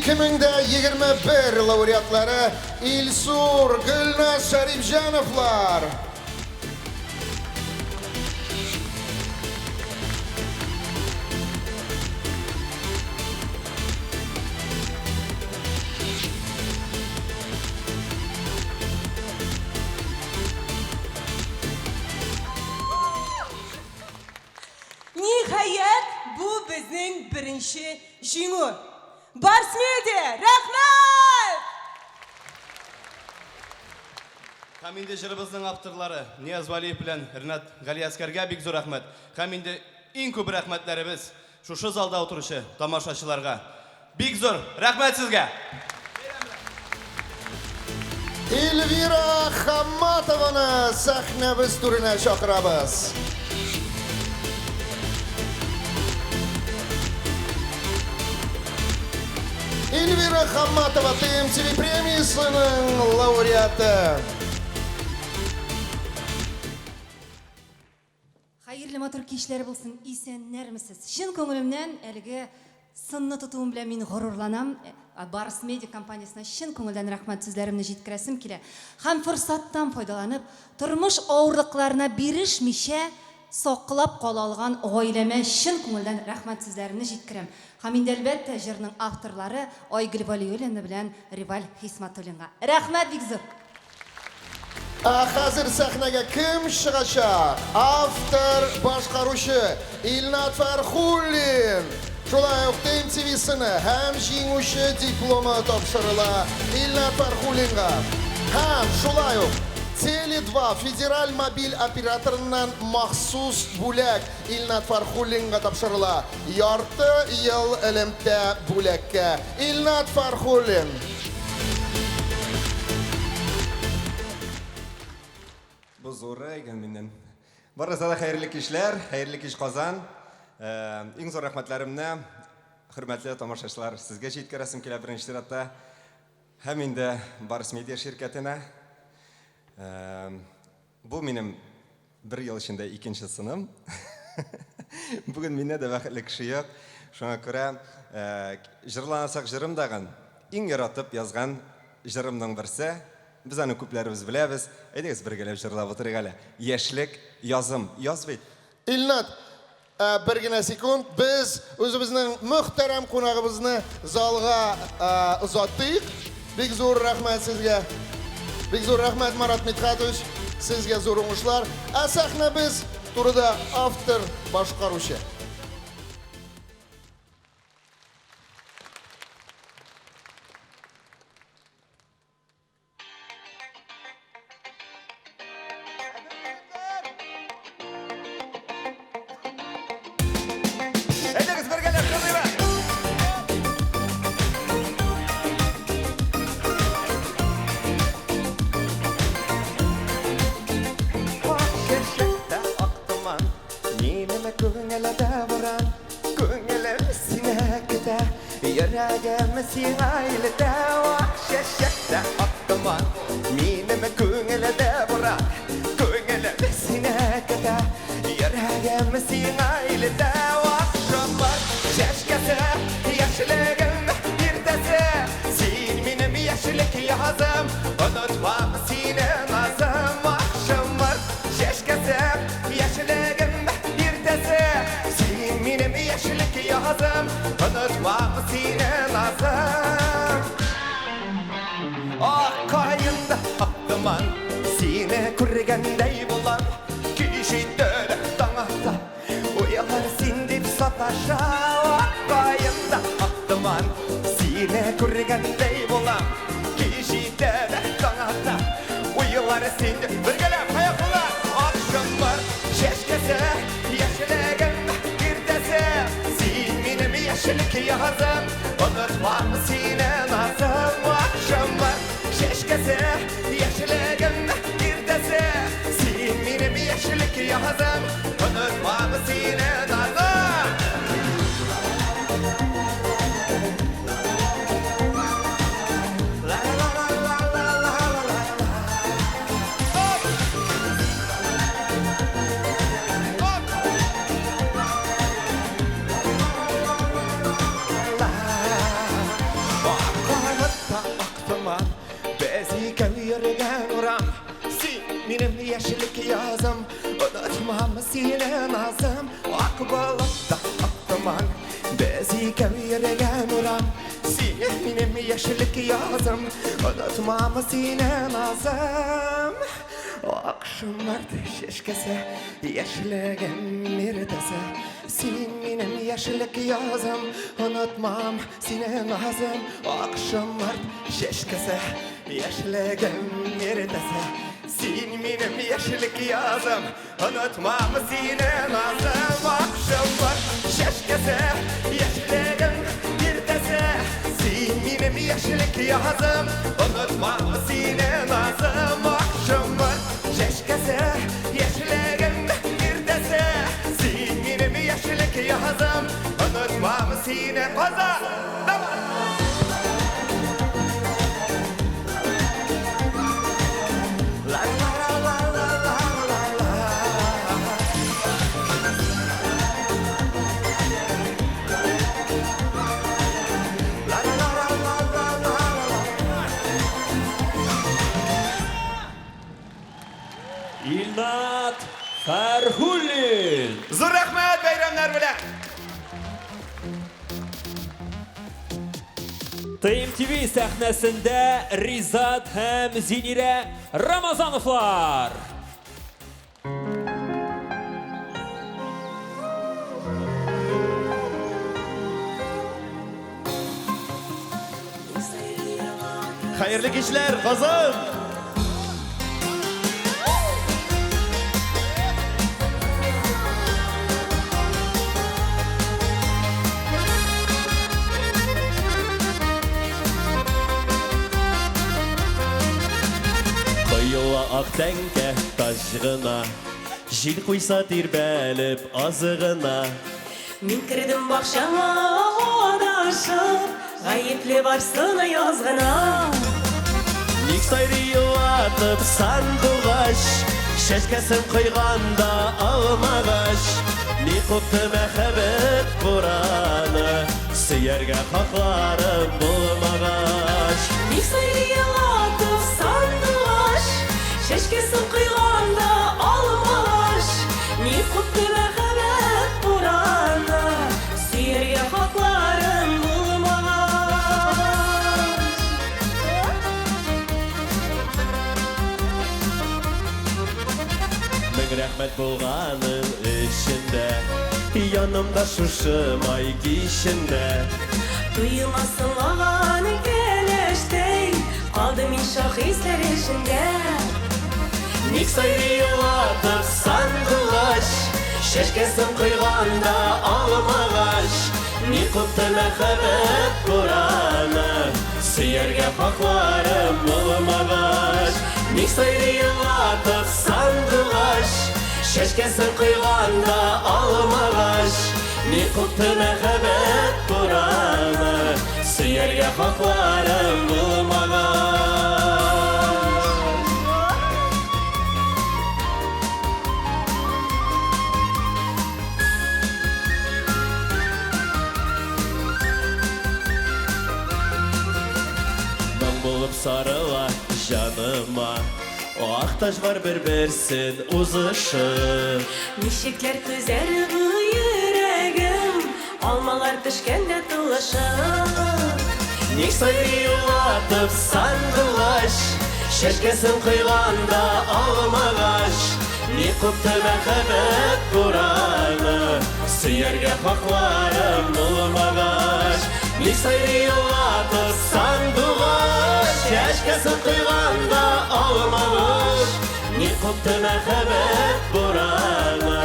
2021 лауреатлары Илсур, Гөлназ Шәрипҗановлар. Ниһаять, бу безнең беренче җиңү! Барс Медиа, рәхмәт! Һәм инде җырыбызның авторлары Нияз Вәлиев белән Ренат Галиәскәргә бик зур рәхмәт. Һәм инде иң күп рәхмәтләребез шушы залда утыручы тамашачыларга. Бик зур рәхмәт сезгә! Эльвира Хамматованы сәхнәбез түренә чакырабыз. Эльвира Хамматова, ТМТВ премиясенең лауреаты. Хәерле матур кичләр булсын, исәннәрмесез. Чын күңелемнән әлеге сынны тотуым белән мин горурланам. Барс Медиа компаниясенә чын күңелдән рәхмәт сүзләремне җиткерәсем килә. Һәм форсаттан файдаланып, тормыш авырлыкларына бирешмичә саклап кала алган гаиләмә чын күңелдән рәхмәт сүзләремне җиткерәм. Һәм инде әлбәттә җырның авторлары Айгөл Вәлиуллина белән Риваль Хисмәтуллинга. Рәхмәт бик зур! Ә хәзер сәхнәгә кем чыгачак? Автор, башкаручы Илнат Фәрхуллин. Шулай ук ТМТВ сыны һәм җиңүче дипломы тапшырыла Илнат Фәрхуллинга. Һәм шулай ук Теле2 федераль мобиль операторыннан махсус бүләк Илнат Фәрхуллинга тапшырыла. Ярты ел элемтә бүләккә. Илнат Фәрхуллин. Бу зуры икән миннән. Барыгызга да хәерле кичләр, хәерле кич Казан. Э, иң зур рәхмәтләремне, хөрмәтле тамашачылар, сезгә җиткерәсем килә беренче чиратта. Һәм инде Барс Медиа ширкәтенә. Э, бу минем Бер ел эчендә икенче сыным. Бүген миннән дә бәхетле кеше юк. Шуңа күрә җырланасак җырым дагын иң яратып язган җырымның берсе. Без аны күпләребез беләбез. Әйдәгез бергәләп җырлап утырыйк әле. Яшьлек язым. Яз бит. Илнат, Ә, бер генә секунд, без үзебезнең мөхтәрәм кунагыбызны залга озатыйк. Бик зур рәхмәт сезгә. Бик зур рәхмәт, Марат Мидхатович. Сезгә зур уңышлар. Ә сәхнәбез турыда автор, башкаручы. Әйдәгез бергәләп җырлыйбыз. Ак чәчәктә ак томан, минем күңелдә буран, күңелем сине көтә. Йөрәгем сиңа илтә ак чәчәктә ак томан Минем күңелдә буран Күңелем сине көтә Йөрәгем сиңа илтә ак шомырт чәчкәсе Яшьлегем иртәсе Син минем яшьлек язым Онытмам сине назым Ак шомырт чәчкәсе Яшьлегем иртәсе Син минем яшьлек язым, онытмам сине назым. Ак каенда ак томан, сине күргәндәй булам. Кич иттереп таң ата, уйлар син дип саташа. Ак каенда ак томан, сине күргәндәй булам. Кич иттереп таң ата, уйлар син дип бергәләп аяклар. Ак шомырт чәчкәсе, яшьлегем иртәсе, син минем яшьлек язым, онытмам сине назым. Ак шомырт чәчкәсе, яшьлегем иртәсе, син минем яшьлек язым, онытмам сине назым. Ак томан, без икәү йөргән урам. Син минем яшьлек язым, онытмам сине назым. Ак болытта ак томан, без икәү йөргән урам. Син минем яшьлек язым, онытмам сине назым. Ак шомырт чәчкәсе, яшьлегем иртәсе. Син минем яшьлек язым, онытмам сине назым. Ак шомырт чәчкәсе, яшьлегем иртәсе. Син минем яшьлек язым, онытмам сине назым. Ак шомырт чәчкәсе, яшьлегем иртәсе. Син минем яшьлек язым, онытмам сине назым. Ак шомырт чәчкәсе, яшьлегем иртәсе. Син минем яшьлек язым, онытмам сине. Казан! Давай! Зур рәхмәт бәйрәмнәр белән! ТМТВ сәхнәсендә Ризат һәм Зинирә Рамазановлар! Хәерле кичләр, Казан! Коела ак тәңкә таҗ гына, Җил куйса тирбәлеп аз гына. Мин кердем бакчаңа адашып, Гаепле барсына яз гына. Ник сайрый елатып сандугач, Чәчкәсен койганда алмагач? Ни купты мәхәббәт бураны, Сөяргә хакларым булмагач? Ник сайрый елатып сандугач, Чәчкәсен койганда алмагач? Ни купты мәхәббәт бураны, Сөяргә хакларым булмагач? Мең рәхмәт булганың өчен дә, Янымда шушы май кичендә. Туема соңлаган кәләштәй, Калдым мин шат хисләр эчендә. Ник сайрый елатып сандугач, Чәчкәсен койганда алмагач? Ни купты мәхәббәт бураны, Сөяргә хакларым булмагач? Ник сайрый елатып сандугач, Чәчкәсен койганда алмагач? Ни купты мәхәббәт бураны, Сөяргә хакларым булмагач? Моң булып сарыла җаныма, Ак таҗлар бер-берсен узышып. Ничекләр түзәр бу йөрәгем, Алмалар төшкәндә тулышып. Ник сайрый елатып сандугач, Чәчкәсен койганда алмагач? Ни купты мәхәббәт бураны, Сөяргә хакларым булмагач? Ник сайрый елатып сандугач, Чәчкәсен койганда алмагач? Ни купты мәхәббәт бураны,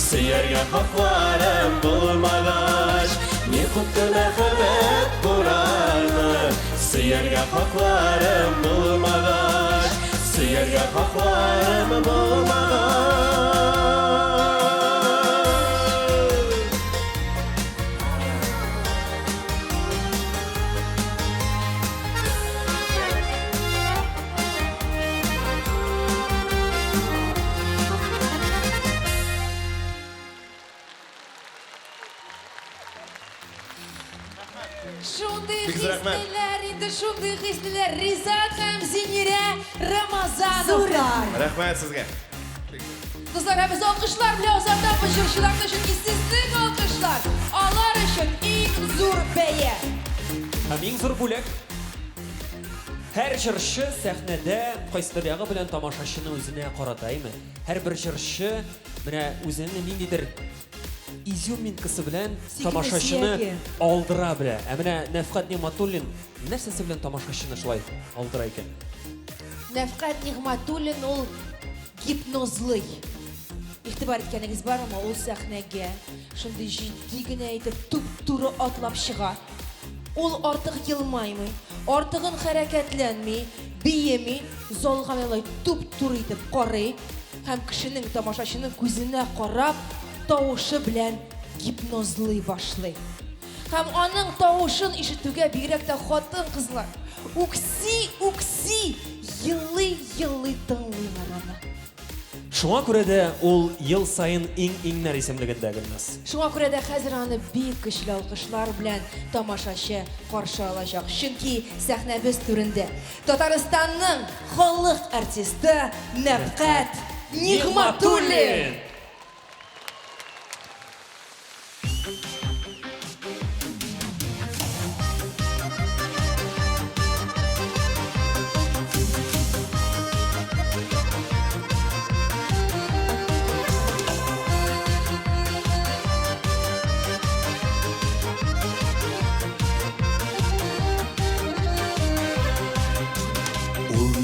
Сөяргә хакларым булмагач? Ни купты мәхәббәт бураны, Сөяргә хакларым булмагач? Сөяргә хакларым булмагач? Шундый Бик зур рәхмәт. хислеләр инде, шундый хислеләр. Ризат һәм Зинирә Рамазановлар. Рәхмәт сезгә. Дуслар, ә без алкышлар белән озатабыз җырчыларны, чөнки сезнең алкышлар алар өчен иң зур бәя. Һәм иң зур бүләк. Һәр җырчы сәхнәдә кайсыдыр ягы белән тамашачыны үзенә карата, әйме? Һәрбер җырчы менә үзенең ниндидер изюминкасы белән Сөйкемле тамашачыны сөяге. алдыра белә. Ә менә Нәфкать Нигъматуллин нәрсәсе белән тамашачыны шулай алдыра икән? Нәфкать Нигъматуллин ул гипнозлый. Игътибар иткәнегез бармы, ул сәхнәгә шундый җитди генә итеп туп-туры атлап чыга. Ул артык елмаймый, артыгын хәрәкәтләнми, биеми, залга алай туп-туры итеп карый һәм кешенең, тамашачының күзенә карап, тавышы белән гипнозлый башлый. Һәм аның тавышын ишетүгә бигрәк тә хатын-кызлар үкси-үкси, елый-елый тыңлыйлар аны. Шуңа күрә дә ул ел саен иң-иңнәр исемлегендә, Гөлназ. Шуңа күрә дә хәзер аны бик көчле алкышлар белән тамашачы каршы алачак. Чөнки сәхнәбез түрендә Татарстанның халык артисты Нәфкать Нигъматуллин! Ул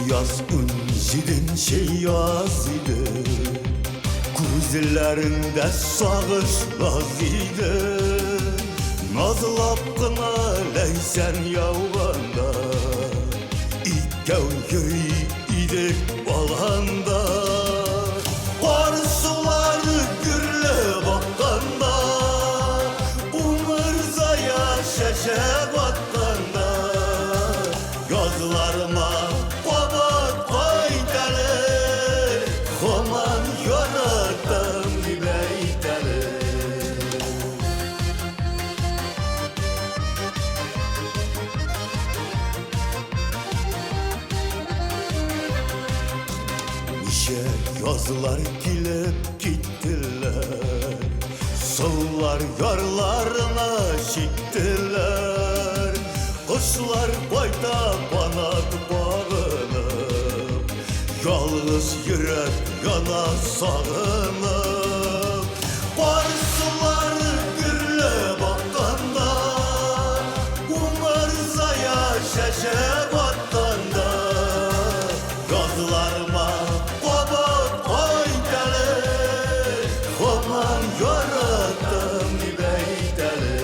яз унҗиденче яз иде, Күзләреңдә сагыш наз иде. Назлап кына ләйсән яуганда, Икәү йөри идек аланда. Кар сулары гөрләп акканда, Умырзая чәчәк атканда, Язларыма кабат кайт әле, Һаман яратам дип әйт әле. Ничә язлар килеп киттеләр, Сулар ярларына җиттеләр. Кошлар кайта канат багынып, Ялгыз йөрәк яна сагынып. Кар сулары гөрләп акканда, Умырзая чәчәк атканда, Язларыма кабат кайт әле, Һаман яраттым дип әйт әле.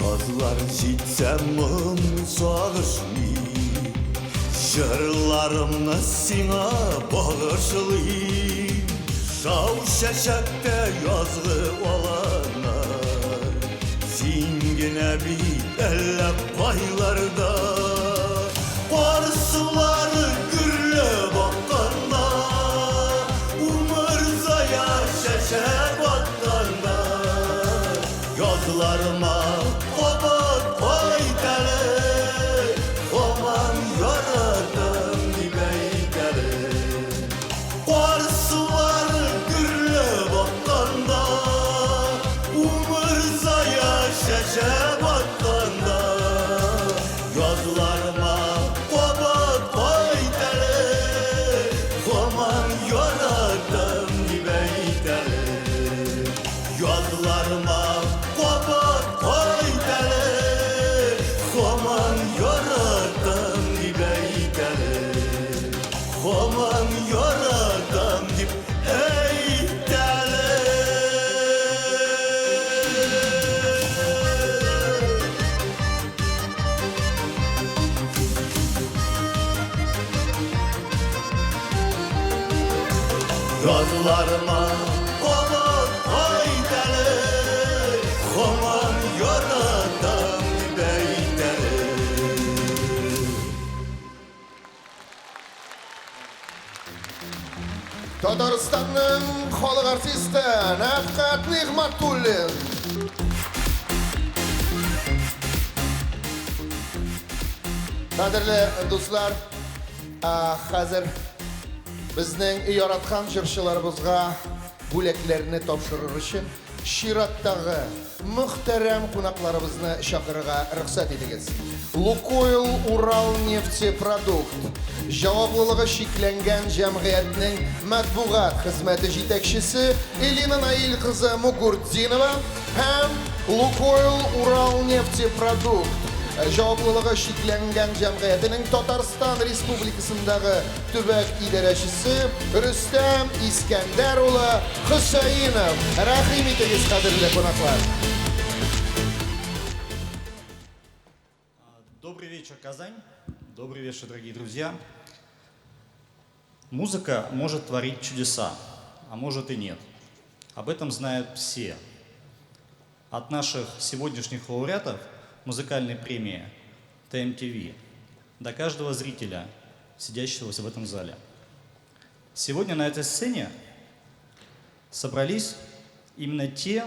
Язлар җитсә моң сагыш мин, Җырларымны сиңа багышлыйм. Шау чәчәктә язгы аланнар, Син генә бит әллә кайларда. Кар сулары гөрләп акканда, Умырзая чәчәк атканда, Язларыма кабат кайт әле, Һаман яратам дип әйт әле. Кар сулары гөрләп акканда, Умырзая чәчәк атканда, Язларыма кабат кайт әле, Һаман яратам дип әйт әле. Язларыма кабат кайт әле, Һаман яратам дип әйт әле. Һаман яратам дип әйт әле. Язларыма кабат кайт әле, Һаман яратам дип әйт әле. Татарстанның халык артисты Нәфкать Нигъмәтуллин. Кадерле дуслар, хәзер безнең яраткан җырчыларыбызга бүләкләрне тапшырыр өчен чираттагы мөхтәрәм кунакларыбызны чакырырга рөхсәт итегез. Лукойл Уралнефтепродукт җаваплылыгы чикләнгән җәмгыятьнең матбугат хезмәте җитәкчесе Элина Наиль кызы Мугуртдинова һәм Лукойл Уралнефтепродукт җаваплылыгы чикләнгән җәмгыятенең Татарстан Республикасындагы төбәк идарәчесе Рөстәм Искәндәр улы Хөсәенов. Рәхим итегез, кадерле кунаклар. Добрый вечер, Казань. Добрый вечер, дорогие друзья. Музыка может творить чудеса, а может и нет. Об этом знают все. От наших сегодняшних лауреатов музыкальной премии ТМТВ до каждого зрителя, сидящего в этом зале. Сегодня на этой сцене Собрались именно те,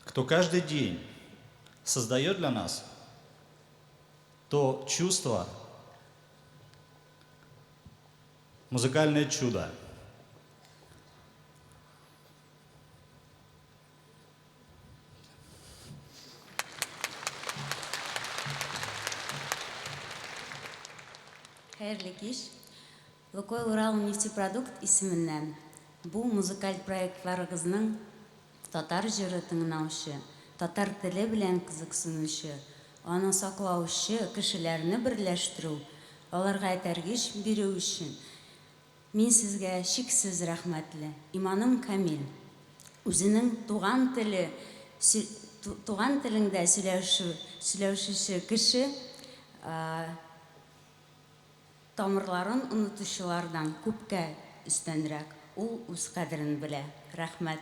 кто каждый день создает для нас то чувство, музыкальное чудо. Хәерле кич. Лукойл Урал нефтепродукт исеменнән бу музыкаль проектларыгызның татар җыры тыңнаучы, татар теле белән кызыксынучы, аны саклаучы кешеләрне берләштерү, аларга этәргеч бирү өчен мин сезгә чиксез рәхмәтле. Иманым камил, үзенең туган теле туган телеңдә сөйләшү сөйләүшүче кеше Тамырларын онытучылардан күпкә өстәнрәк, ул үз кадерен белә. Рәхмәт.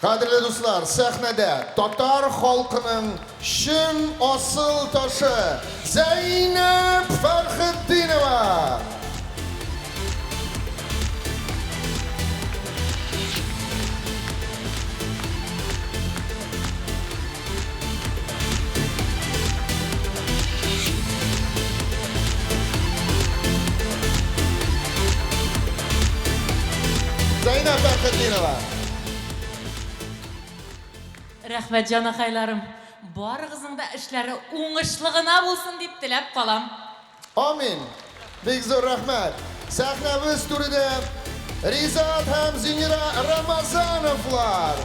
Кадерле дуслар, сәхнәдә татар халкының чын асыл ташы Зәйнәб Фәрхетдинова! Зәйнәб Фәрхетдинова. Рәхмәт, җанакайларым. Барыгызның да эшләре уңышлы гына булсын дип теләп калам. Амин! Бик зур рәхмәт! Сәхнәбез түрендә Ризат һәм Зинира Рамазановлар!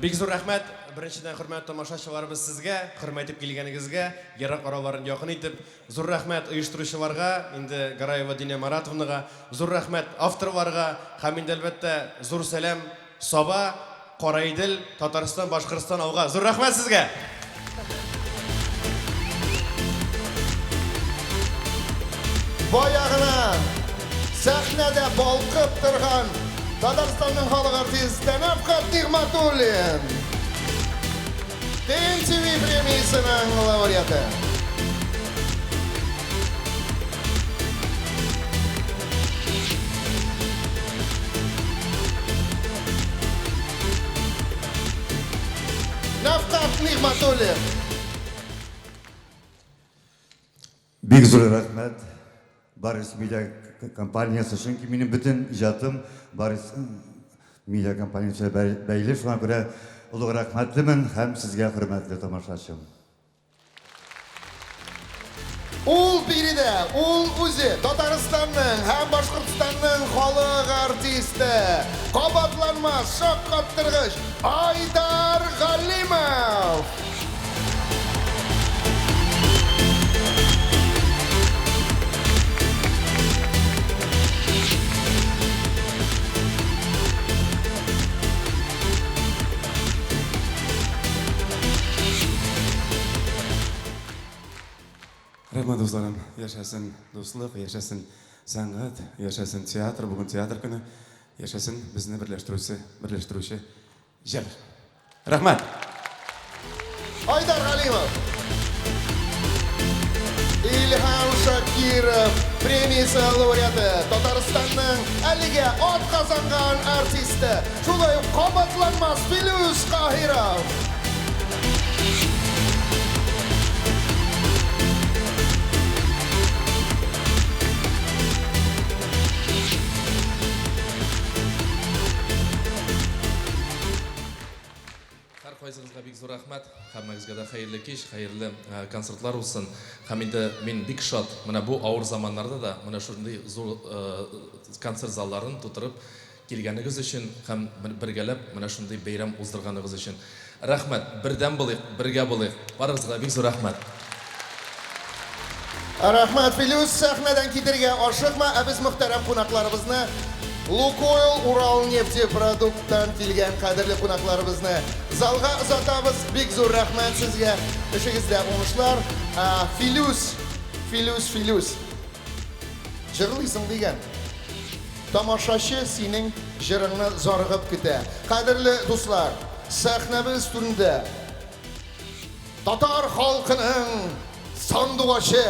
Бик зур рәхмәт, беренчедән, хөрмәтле тамашачыларыбыз сезгә, хөрмәт итеп килгәнегезгә, ерак араларын якын итеп. Зур рәхмәт оештыручыларга, инде Гараева Динә Маратовнага, зур рәхмәт авторларга һәм инде, әлбәттә, зур сәлам Саба, Караидел, Татарстан, Башкортстан, алга. Зур рәхмәт сезгә! Бая гына сәхнәдә балкып торган Татарстанның халык артисты Рәфкать Нигъмәтуллин. ТНТВ премиясенең лауреаты. Рәфкать Нигъмәтуллин. Бик зур рәхмәт Барис Медиа компаниясе, чөнки минем бөтен иҗатым Барис Медиа компаниясе бәйле, шуңа күрә олуг рәхмәтлемен һәм сезгә хөрмәтле тамашачым. Ул биредә, ул үзе Татарстанның һәм Башкортстанның халык артисты, кабатланмас, шаккаттыргыч Айдар Галимов! Рәхмәт, дусларым. Яшәсен дуслык, яшәсен сәнгать, яшәсен театр. Бүген театр көне. Яшәсен безне берләштерүче, берләштерүче җыр. Рәхмәт! Айдар Галимов. Илһам Шакиров премиясе лауреаты, Татарстанның әлегә атказанган артисты, шулай ук кабатланмас Филүс Каһиров. Һәркайсыгызга бик зур рәхмәт. Һәммәгезгә дә хәерле кич, хәерле концертлар булсын. Һәм инде мин бик шат, менә бу авыр заманнарда да менә шундый зур концерт залларын тутырып килгәнегез өчен һәм бергәләп менә шундый бәйрәм уздырганыгыз өчен. Рәхмәт! Бердәм булыйк, бергә булыйк. Барыгызга да бик зур рәхмәт! Рәхмәт, Филүс, сәхнәдән китергә ашыкма, ә без мөхтәрәм кунакларыбызны Лукойл Уралнефтепродукттан килгән кадерле кунакларыбызны залга озатабыз. Бик зур рәхмәт сезгә, эшегездә уңышлар. Филүс, Филүс, Филүс. Җырлыйсың дигән. Тамашачы синең җырыңны зарыгып көтә. Кадерле дуслар, сәхнәбез түрендә татар халкының сандугачы,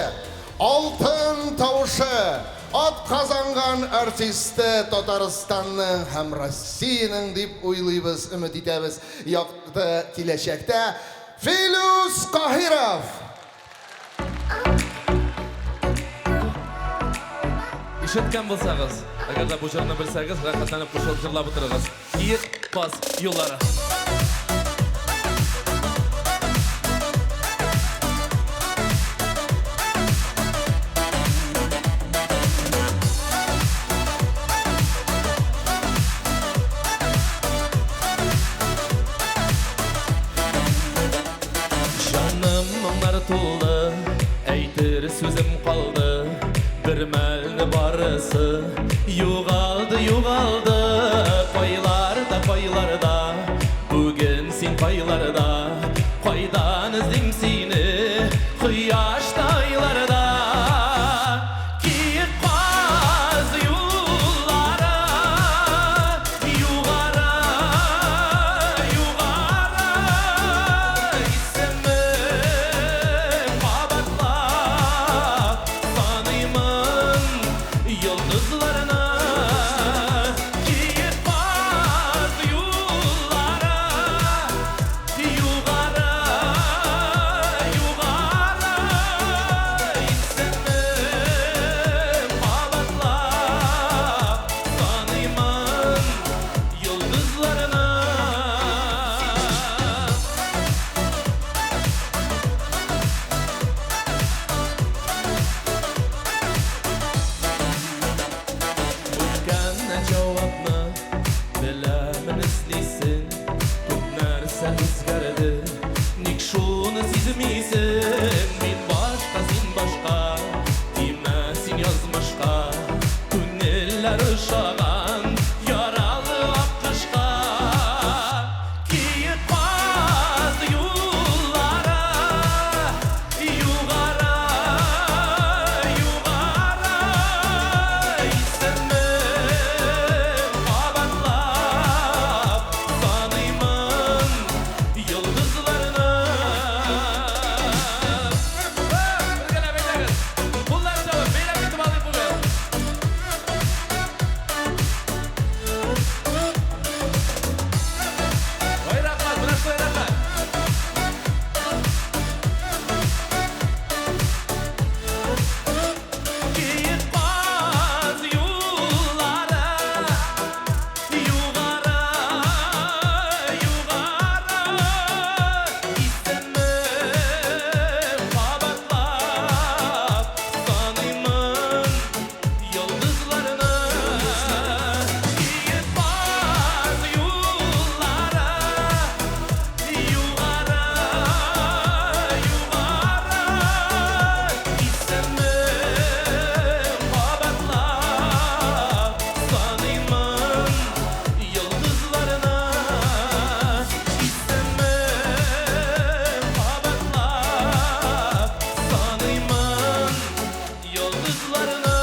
алтын тавышы, атказанган артисты Татарстанның һәм Россиянең дип уйлыйбыз, өмет итәбез, якты киләчәктә Филүс Каһиров! Ишеткән булсагыз, әгәр дә бу җырны белсәгез, рәхәтләнеп кушылып җырлап утырыгыз. Киек каз юллары. Җаным моңнар тулы, әйтер сүзем калды. Бер мәлне барысы югалды, югалды. Кайларда, кайларда, бүген син кайларда? Кайдан эзлим сине, кояшта, айларда? Киек каз юллары югары, югары, исемең кабатлап саныймын йолдызларны. Киек каз юллары югары, югары, исемең кабатлап саныймын йолдызларны. Үткәннән җавапны беләмен эзлисең. Күп нәрсә үзгәрде, ник шуны сизмисең? Мин башка, син башка, тимә син язмышка. Күңелләр ошаган яралы аккошка. Киек каз юллары югары, югары, исемең кабатлап саныймын йолдызларны. Бергәләп әйтәгез. Куллар чабып, бәйрәм итеп алыйк бүген. Ой, рәхмәт, менә шулай рәхмәт. Киек каз юллары югары, югары, исемең кабатлап саныймын йолдызларны. Киек каз юллары югары, югары, исемең кабатлап саныймын йолдызларны. Исемең кабатлап саныймын йолдызларны.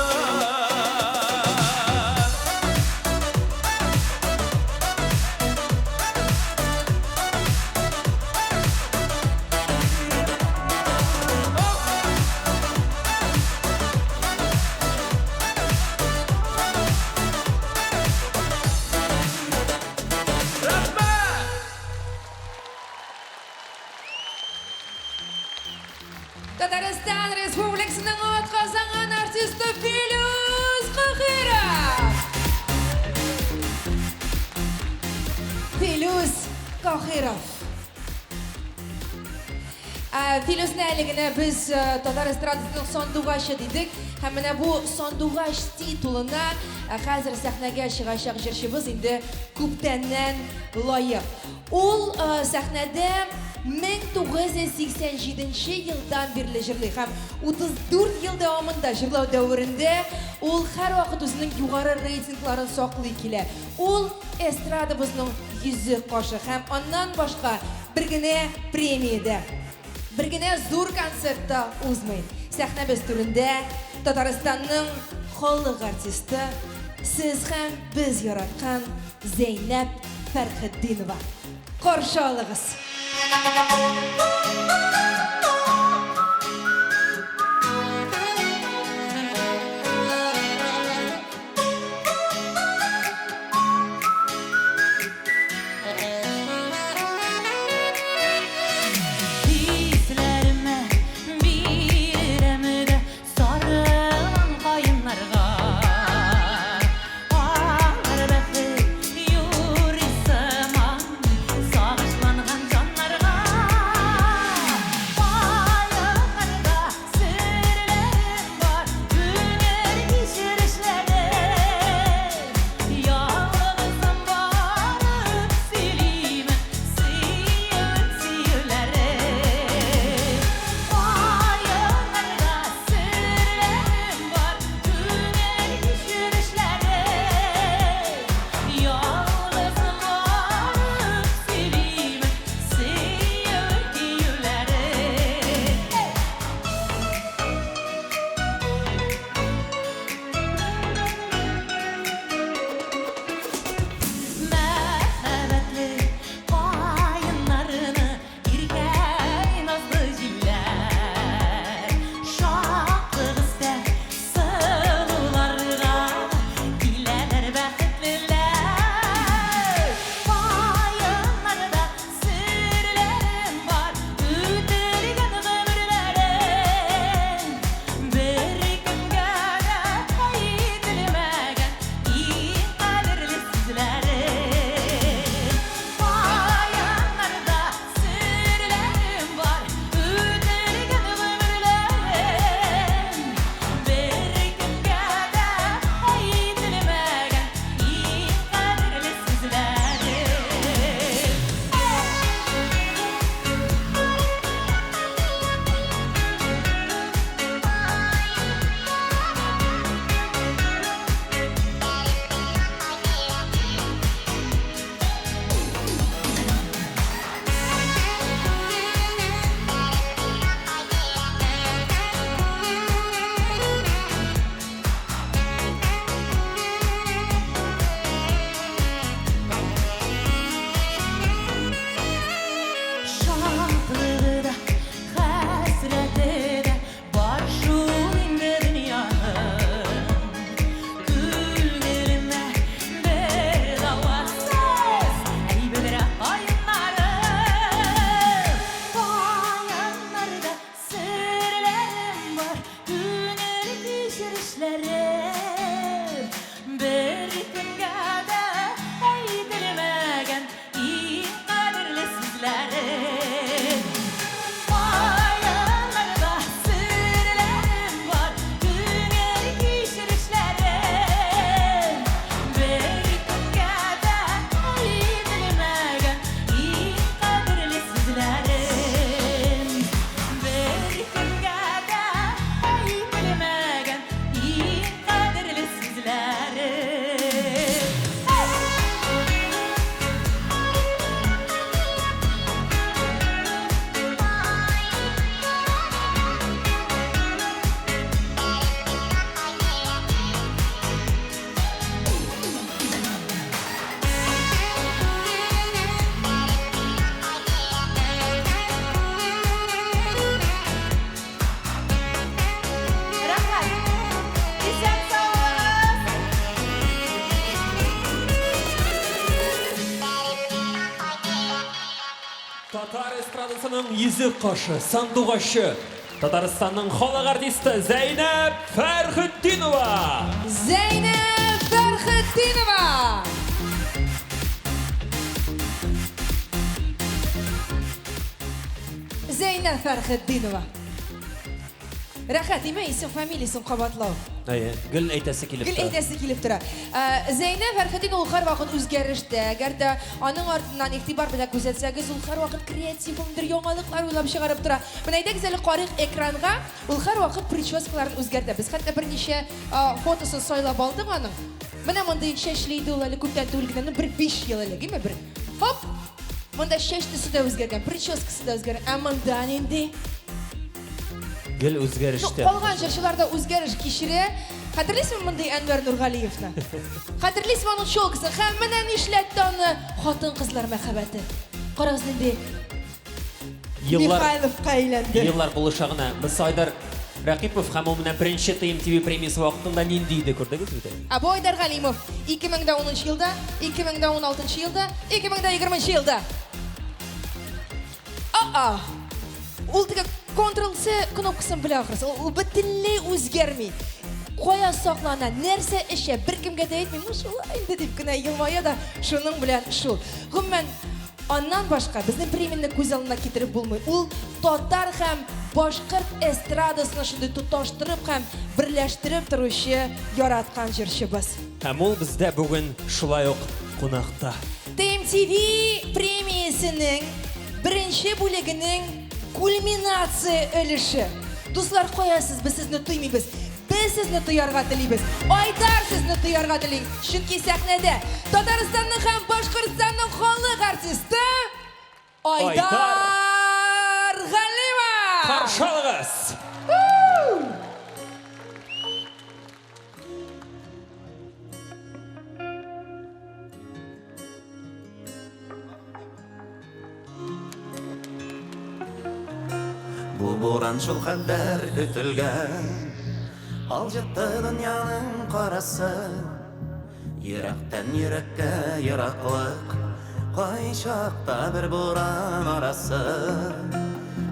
Татарстан Республикасының атказанган артисты Филүс Каһиров. Филүс Каһиров. Филүсне әле генә без татар эстрадасының сандугачы дидек. Һәм менә бу сандугач титулына хәзер сәхнәгә чыгачак җырчыбыз инде күптәннән лаек. Ул сәхнәдә 1987 елдан бирле җырлый һәм 34 ел дәвамында җырлау дәверендә ул һәрвакыт үзенең югары рейтингларын саклый килә. Ул эстрадабызның йөзе кашы һәм аннан башка бер генә премиядә, бер генә зур концертта узмый. Сәхнәбез түрендә Татарстанның халык артисты, сез һәм без яраткан Зәйнәб Фәрхетдинова. Каршы алыгыз! Хисләремә бирәм дә сарылам каеннарга. Алар бәхет юрый сыман сагышланган җаннарга. Каеннарда серләрем бар, күңел кичерешләрем. Ялгызым барып сөйлимен сөюен сөюләрем. Каеннарда серләрем бар, күңел кичерешләрем. Ялгызым барып сөйлимен сөюен көюләрем. Мәхәббәтле каеннарны иркәй назлы җилләр. Шатлык өстәп сылуларга киләләр бәхетлеләр. Каеннарда серләрем бар, үтелгән гомерләрем. Беркемгә дә әйтелмәгән иң кадерле сүзләрем. Каеннарда серләрем бар, үтелгән гомерләрем. Беркемгә дә әйтелмәгән иң кадерле сүзләрем. Шатлыгы да, хәсрәте дә бар шул инде дөньяның. Күңелемә бер давасыз әйбәтрәк каеннарым. Каеннарда серләрем бар, күңел кичерешләрем. Беркемгә дә әйтелмәгән иң кадерле сүзләрем. Каеннарда серләрем бар, күңел кичерешләрем. Беркемгә дә әйтелмәгән иң кадерле сүзләрем. Беркемгә дә әйтелмәгән иң кадерле сүзләрем. Рәхмәт! Исән сау булыгыз! Татар эстрадасының йөзек кашы, сандугачы, Татарстанның халык артисты Зәйнәб Фәрхетдинова! Зәйнәб Фәрхетдинова! Зәйнәб Фәрхетдинова. Рәхәт, име исем фамилиясен кабатлау? Әйе, гел әйтәсе килеп Гел тора. әйтәсе килеп тора. Зәйнәб Фәрхетдин ул һәрвакыт үзгәрештә. Әгәр дә аның артыннан игътибар белән күзәтсәгез, ул һәрвакыт креатив, ниндидер яңалыклар уйлап чыгарып тора. Менә әйдәгез әле карыйк экранга. Ул һәрвакыт прическаларын үзгәртә. Без хәтта берничә фотосын сайлап алдык аның. Менә мондый чәчле иде ул әле күптән түгел генә, ну бер 5 ел элек, име бер. Хоп! Монда чәч төсе дә үзгәргән, прическасы да үзгәргән. Ә монда нинди? Гел Ну, үзгәрештә. калган җырчылар да үзгәреш кичерә. Хәтерлисеңме мондый Әнвәр Нургалиевны? Хәтерлисеңме аның челкасын? Һәм менә нишләтте аны хатын-кызлар мәхәббәте. Карагыз нинди Еллар Михайловка әйләнде. Еллар булыша гына. Без Айдар Рәкыйпов һәм ул менә беренче ТМТВ премиясе вакытында нинди иде, күрдегез бит әле. Ә бу Айдар Галимов 2010 елда, 2016 елда, 2020 елда. А-а! Ул теге Ctrl-C кнопкасын белә ахрысы. Ул бөтенләй үзгәрми. Кая саклана, нәрсә эчә, беркемгә дә әйтми. Ну шулай инде дип кенә елмая да, шуның белән шул. Гомумән, аннан башка безнең премияне күз алдына китереп булмый. Ул татар һәм башкорт эстрадасын шундый тоташтырып һәм берләштереп торучы яраткан җырчыбыз. Һәм ул бездә бүген шулай ук кунакта. ТМТВ премиясенең беренче бүлегенең кульминация өлеше. Дуслар, кая сез? Без сезне тоймыйбыз. Без сезне тоярга телибез. Айдар сезне тоярга тели. Чөнки сәхнәдә Татарстанның һәм Башкортстанның халык артисты Айдар Галимов! Каршы алыгыз! Бу буран шул кадәр көтелгән, Алҗытты дөньяның карасы. Йөрәктән йөрәккә ераклык, Кайчакта бер буран арасы.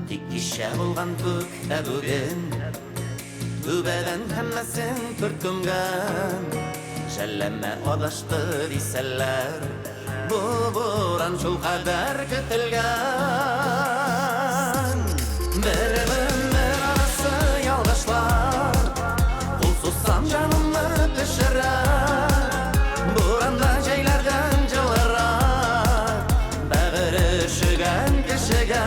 Тик кичә булган күк, ә бүген Түбәдән һәммәсен көрт күмгән. Жәлләмә адашты дисәләр, Бу буран шул кадәр көтелгән. Бер гомер арасы ялгышлар, Кул сузсам җанымны пешерә. Буранда җәйләрдән җылырак, Бәгыре өшегән кешегә.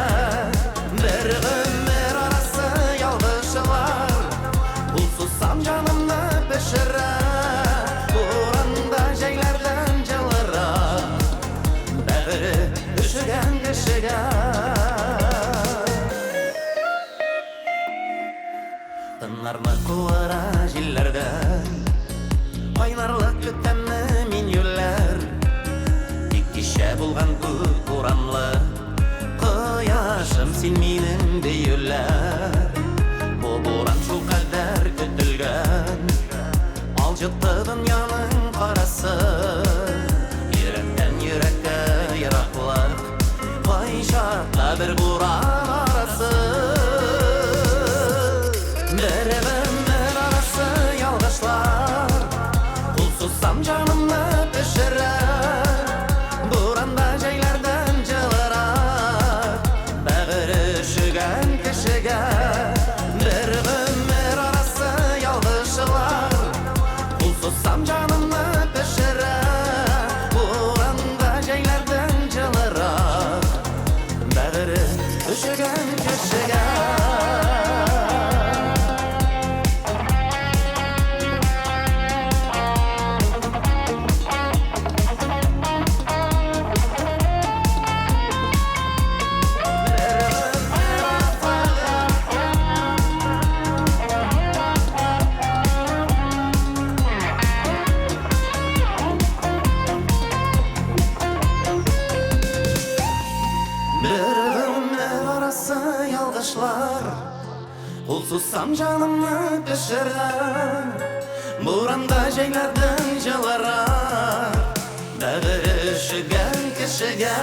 Бер гомер арасы ялгышлар, Кул сузсам җанымны пешерә. Буранда җәйләрдән җылырак, Бәгыре өшегән кешегә. Тыннарны куыра җилләрдән, Кайнарлык көтәмме мин юләр? Тик кичә булган күк урамлы, Кояшым син минем диюләр. Бу буран шул кадәр көтелгән, Алҗытты дөньяның карасы. Йөрәктән йөрәккә ераклык, Кайчакта бер буран арасы. Бер гомер арасы ялгышлар, Кул сузсам җанымны пешерә. Буранда җәйләрдән җылырак, Бәгыре өшегән кешегә. Бер гомер арасы ялгышлар, Кул сузсам җанымны пешерә. Буранда җәйләрдән җылырак, Бәгыре өшегән кешегә. Бер гомер арасы ялгышлар, Кул сузсам җанымны пешерә. Буранда җәйләрдән җылырак, Бәгыре өшегән кешегә.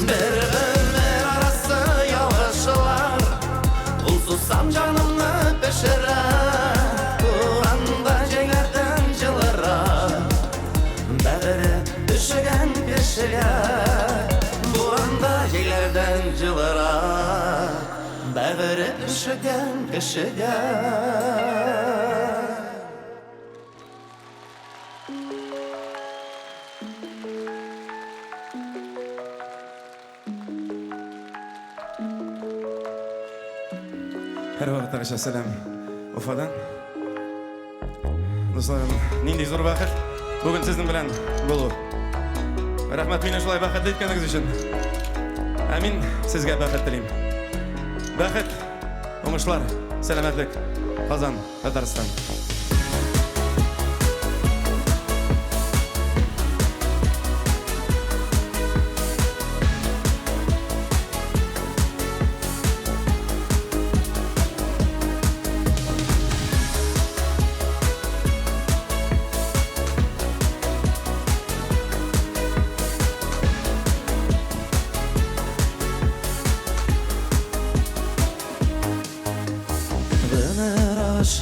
Бер гомер арасы ялгышлар, Кул сузсам җанымны пешерә. Буранда җәйләрдән җылырак, Бәгыре өшегән кешегә. Буранда җәйләрдән җылырак, Бәгыре өшегән кешегә. Һәрвакыттагыча сәлам Уфадан. Дусларым, нинди зур бәхет бүген сезнең белән булу. Рәхмәт мине шулай бәхетле иткәнегез өчен. Ә мин сезгә бәхет телим. Бәхет, уңышлар, сәламәтлек. Казан, Татарстан.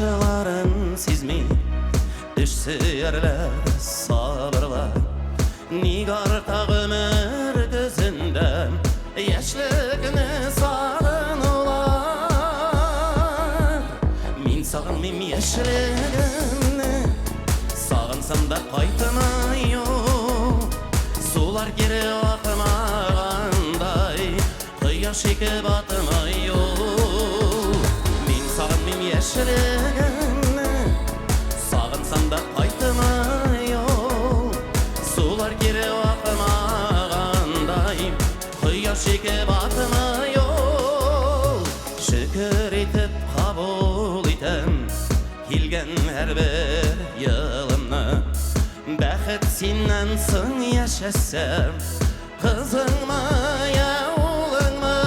агышларын сизми, Эшсөярләр, сабырлар. Ник арта гомер көзендә Яшьлекне сагынулар? Мин сагынмыйм яшьлегемне, Сагынсам да кайтмый ул. Сулар кире акмагандай, Кояш ике батмый ул. Мин сагынмыйм яшьлегемне, Сагынсам да кайтмый ул. Сулар кире акмагандай, Кояш ике батмый ул. Шөкер итеп кабул итәм Килгән һәрбер елымны. Бәхет синнән соң яшәсәм, Кызыңмы я улыңмы?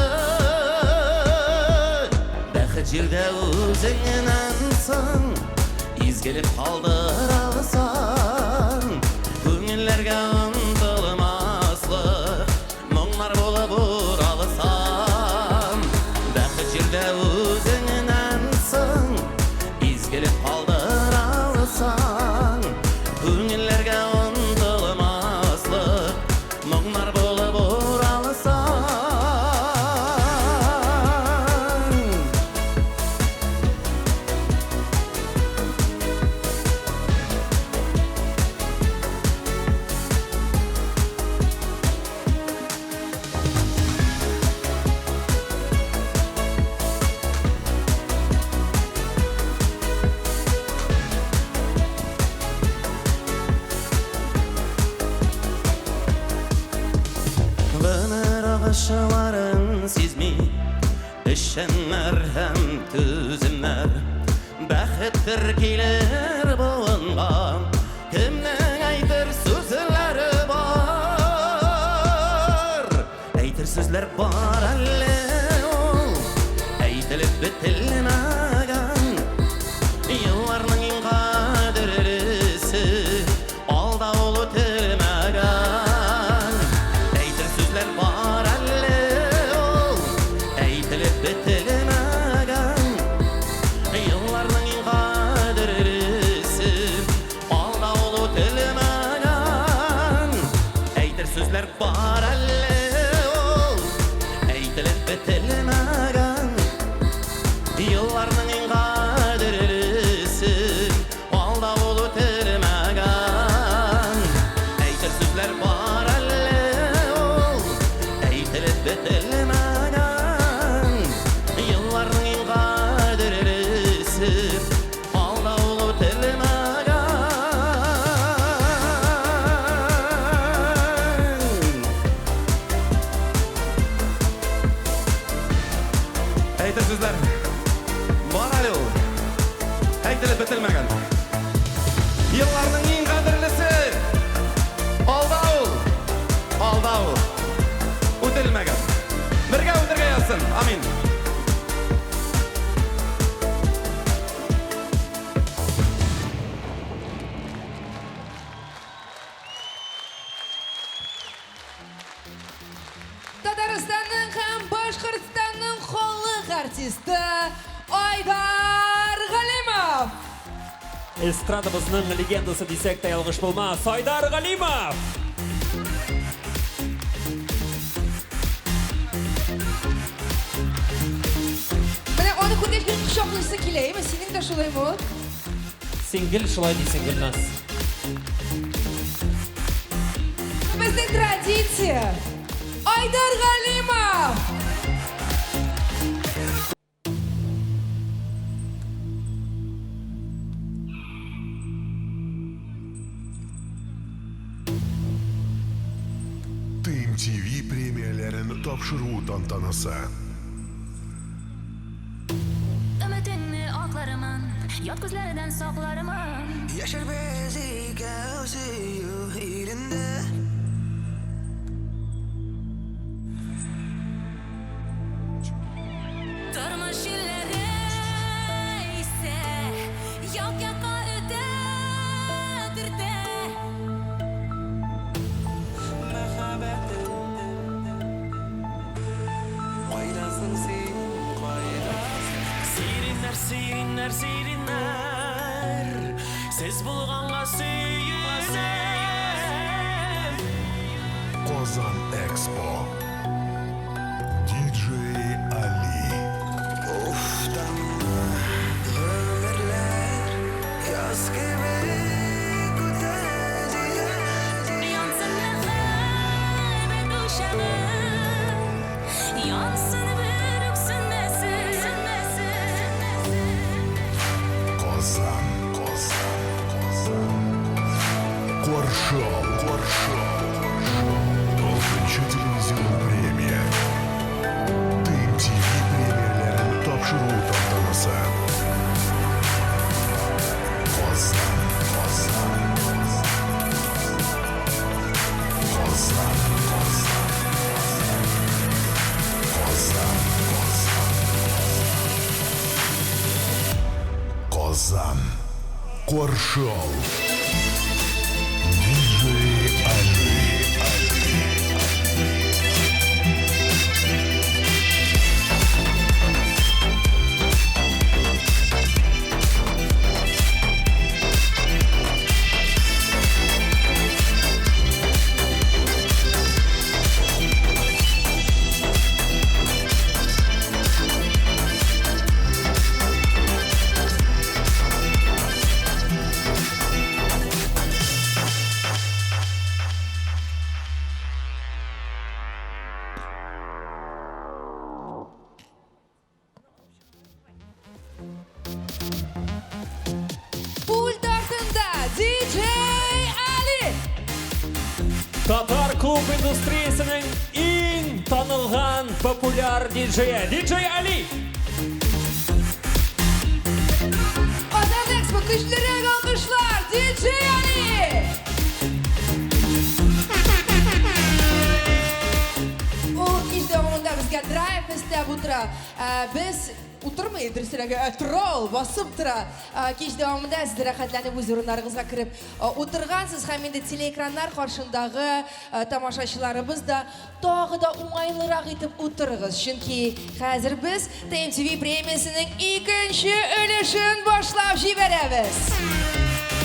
Бәхет җирдә үзеңнән соң, Изгелек калдыра алсаң, Күңелләргә онытылмаслык Моңнар булып уралсаң. Бәхет җирдә үзеңнән соң, Изгелек калдыра алсаң, Күңелләргә онытылмаслык Моңнар булып уралсаң. Гомер агышларын сизми, Эшчәннәр һәм түземнәр. Бәхеттер килер буынга, Кемнең әйтер сүзләре бар? Әйтер сүзләр бар әле ул, Әйтелеп бетелмәгән. Елларның иң кадерлесе, Алда ул үтелмәгән. Әйтер сүзләр бар әле ул, Әйтелеп бетелмәгән. Елларның иң кадерлесе, Алда ул үтелмәгән. Әйтер сүзләр бар әле ул, Әйтелеп бетелмәгән. Елларның иң кадерлесе, Алда ул үтелмәгән. Әйтер сүзләр бар әле ул, Әйтелеп бетелмәгән. Елларның иң кадерлесе, Алда ул үтелмәгән. Әйтер сүзләр бар әле ул, Әйтелеп бетелмәгән. Елларның иң кадерлесе, Алда ул, алда ул үтелмәгән. Бергә үтәргә язсын. Амин. Татарстанның һәм Башкортстанның халык артисты Айдар Галимов. Эстрадабызның легендасы дисәк тә ялгыш булмас. Айдар Галимов! Менә аны күргәч гел кочаклыйсы килә, әйме? Синең дә шулаймы ул? Син гел шулай дисең, Гөлназ. Безнең традиция. Айдар Галимов! ТМТВ премияләрен тапшыру тантанасы. Өметеңне аклармын, ят күзләрдән саклармын. Яшәрбез икәү сөю илендә. Тормыш җилләре исә, як-якка өтә, төртә. Мәхәббәтем, кайдасың син, кайдасың? Сириннәр, сириннәр, сириннәр. Казан Экспо. Диджей Али. Уфтанма, гомерләр яз кебек үтә диләр. Янсын мәхәббәт учагы, Янсын берүк сүнмәсен. Казан, Казан, Казан. Каршы ал, каршы ал, каршы ал. Алтынчы телевизион премия. ТМТВ премияләрен тапшыру тантанасы. Казан, Казан, Казан. Казан, Казан, Казан, Казан. Казан. Каршы ал. Диджей Али. Али. Пульт артында диджей Али! Татар клуб индустриясенең иң танылган популяр диджее Диджей Али! Казан Экспо көчлерәк алкышлар! Диджей Али! Ул кич дәвамында безгә драйв өстәп утыра. Без утырмый, дөресрәге, тора ул, басып тора. Кич дәвамында сез рәхәтләнеп үз урыннарыгызга кереп утыргансыз һәм инде телеэкраннар каршындагы тамашачыларыбыз да тагы да уңайлырак итеп утырыгыз. Чөнки хәзер без ТМТВ премиясенең икенче өлешен башлап җибәрәбез.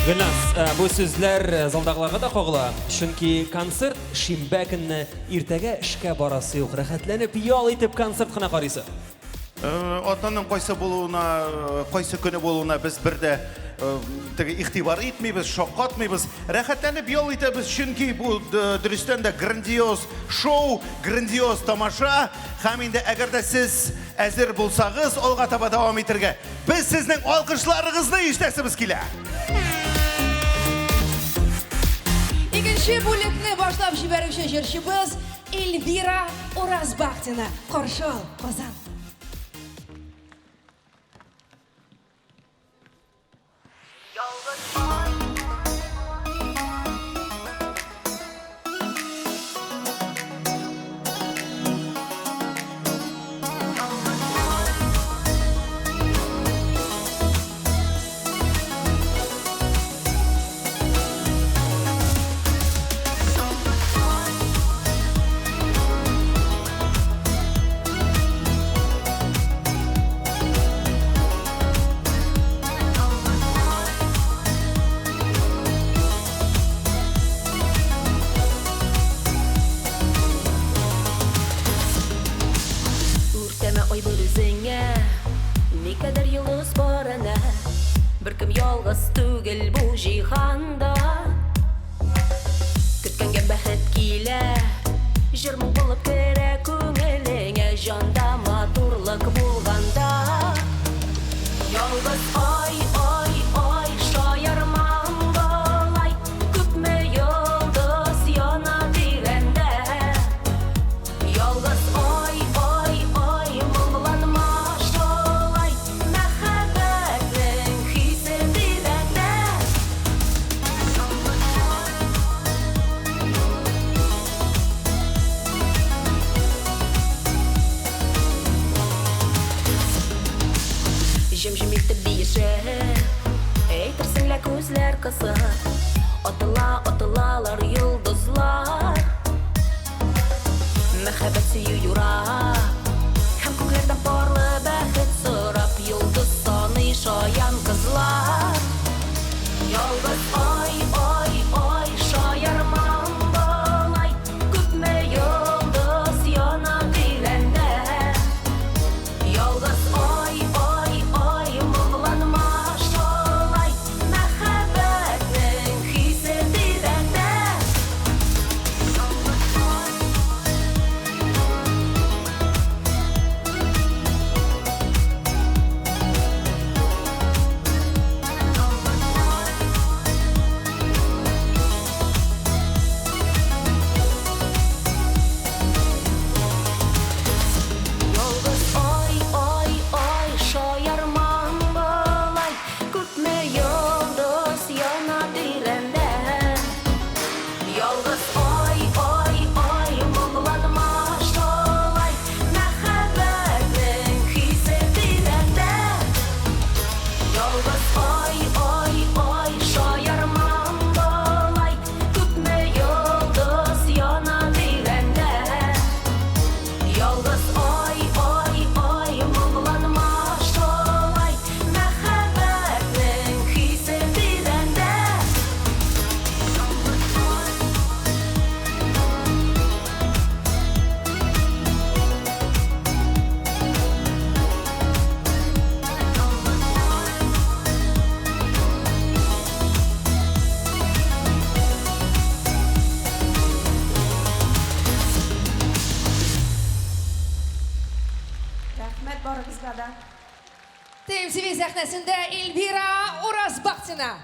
Гөлназ, бу сүзләр залдагыларга да кагыла. Чөнки концерт шимбә көнне иртәгә эшкә барасы юк. Рәхәтләнеп ял итеп концерт кына карыйсы. Атнаның кайсы булуына, кайсы көне булуына без бер дә теге игътибар итмибез, шаккатмыйбыз. Рәхәтләнеп ял итәбез, чөнки бу дөрестән дә грандиоз шоу, грандиоз тамаша. Һәм инде әгәр дә сез әзер булсагыз, алга таба дәвам итәргә, без сезнең алкышларыгызны ишетәсебез килә. Икенче бүлекне башлап җибәрүче җырчыбыз Эльвира Уразбахтина. Каршы ал, Казан. Үртәмә ай бер үзеңә, никадәр йолдыз бар әнә. Беркем ялгыз түгел бу җиһанда. Көткәнгә бәхет килә, җыр моң булып керә күңелеңә, җанда матурлык булганда. Ялгыз ай, ай, ай, шаярмам болай, күпме йолдыз яна тирәндә. Ялгыз ай, ай, ай, моңланма шулай, мәхәббәтнең хисе тирәндә. Җем-җем итеп биешә, әйтерсең лә күзләр кысып, атыла, атылалар йолдызлар. Мәхәббәт сөю юрап, һәм күкләрдән парлы бәхет сорап, йолдыз саный шаян кызлар. Ялгыз ай, ай, ай, шаярмам болай, күпме сәхнәсендә Эльвира Уразбахтина.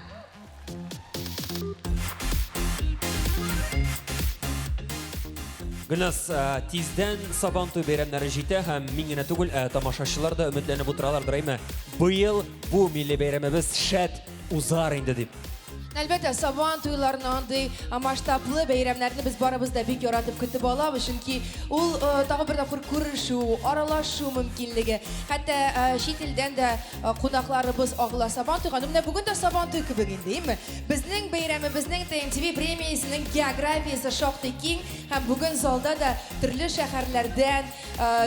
Гөлназ, тиздән Сабантуй бәйрәмнәре җитә һәм мин генә түгел, ә тамашачылар да өметләнеп утыралардыр, әйме? Быел бу милли бәйрәмебез шәт узар инде дип. Әлбәттә, Сабан туйларын андый масштаблы бәйрәмнәрне без барыбыз да бик яратып көтеп алабыз, чөнки ул тагын бер тапкыр күрешү, аралашу мөмкинлеге. Хәтта чит илдән дә кунакларыбыз агыла Сабан туйга. Ну, менә бүген дә Сабан туй кебек инде, әйеме? Безнең бәйрәмебезнең ТМТВ премиясенең географиясе шактый киң һәм бүген залда да төрле шәһәрләрдән,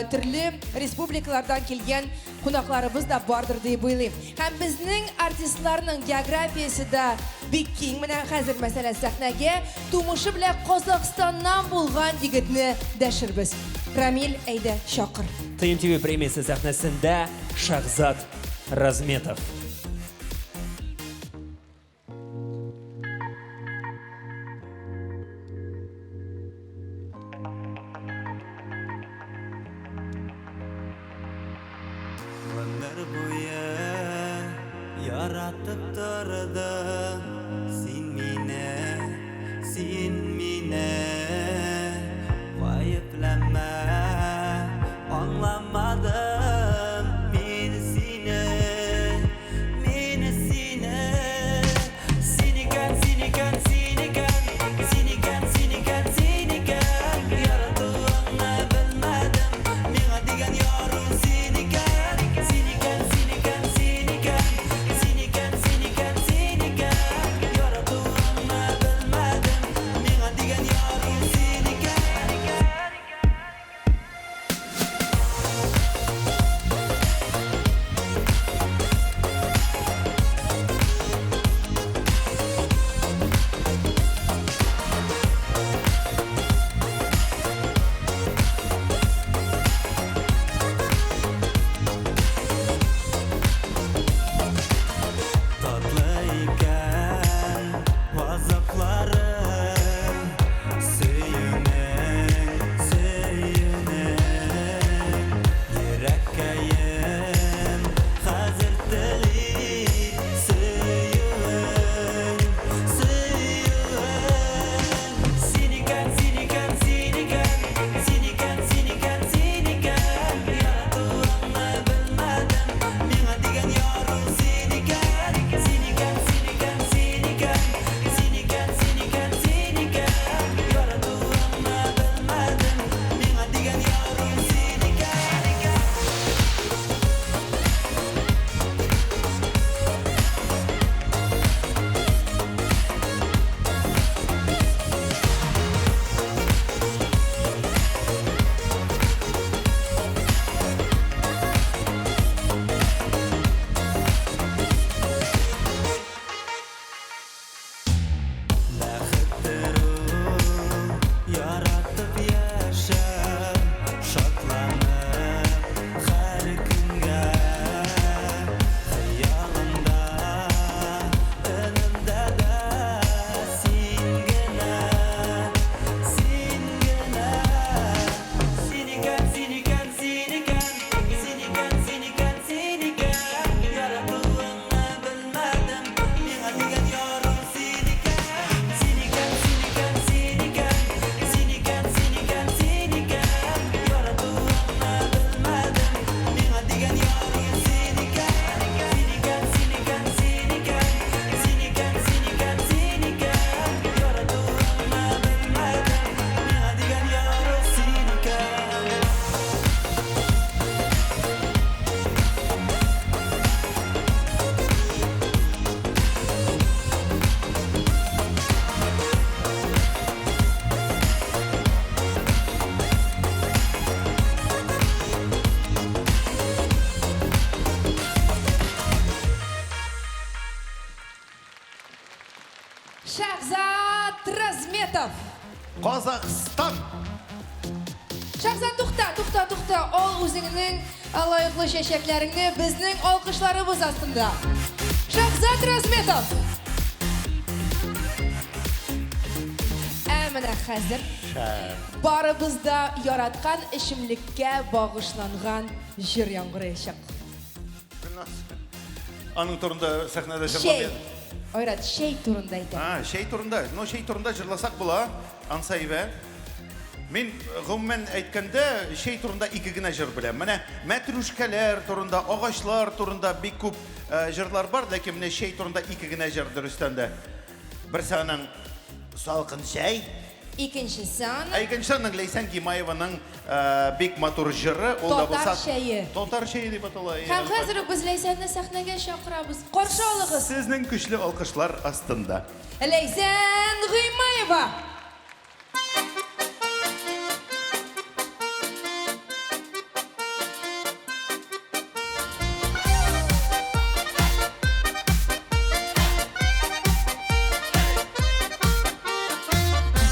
төрле республикалардан килгән кунакларыбыз да бардыр дип уйлыйм. Һәм безнең артистларның географиясе дә бик киң. Менә хәзер, мәсәлән, сәхнәгә тумышы белән Казахстаннан булган егетне дәшербез. Рамил, әйдә, чакыр. ТМТВ премиясе сәхнәсендә Шахзат Разметов. Гомер буе яратып тордың син мине, син мине гаепләмә, аңламадым мин сине, мин сине. Син икән, син икән, син икән, син икән, син икән, син икән. Яратуыңны белмәдем, миңа дигән ярым син икән. Син икән, син икән, син икән, син икән, син икән, син икән. Яратуыңны белмәдем, миңа дигән ярым син икән. Татлы икән газапларың, сөюнең, сөюнең. Йөрәккәем хәзер тели сөюең, сөюең. Син икән, син икән, син икән, син икән, син икән, син икән. Яратуыңны белмәдем, миңа дигән ярым син икән. Син икән, син икән, син икән, син икән, син икән, син икән. Яратуыңны белмәдем, миңа дигән ярым син икән. Бәхеттер ул яратып яшәү, шатланып һәр көнгә. Хыялымда, өнемдә дә син генә, син генә. Син икән, син икән, син икән, син икән, син икән, син икән. Яратуыңны белмәдем, миңа дигән ярым син икән. Син икән, син икән, син икән, син икән, син икән, син икән. Яратуыңны белмәдем, миңа дигән ярым син икән. Син икән, син икән, син икән, син икән, син икән, син икән. Яратуыңны белмәдем, миңа дигән ярым син икән. Шахзат Разметов. Казахстан. Шахзат, тукта, тукта, тукта. Ал үзеңнең лаеклы чәчәкләреңне безнең алкышларыбыз астында. Шахзат Разметов. Ә менә хәзер барыбыз да яраткан эчемлеккә багышланган җыр яңгыраячак. Гөлназ. Аның турында сәхнәдә Чәй. җырламый. Айрат, чәй турында әйтә. А, чәй турында. Ну, чәй турында җырласак була. Ансы әйбәт. Мин гомумән әйткәндә чәй турында ике генә җыр беләм. Менә мәтрүшкәләр турында, агачлар турында бик күп җырлар бар, ләкин менә чәй турында ике генә җыр дөрестән дә. Берсе аның салкын чәй, Икенчесе аның ә икенчесе аның Ләйсән Гимаеваның бик матур җыры, ул да Татар булса чәе. Татар чәе дип атала. Һәм хәзер үк без Ләйсәнне сәхнәгә чакырабыз. Каршы алыгыз. Сезнең көчле алкышлар астында. Ләйсән Гыймаева.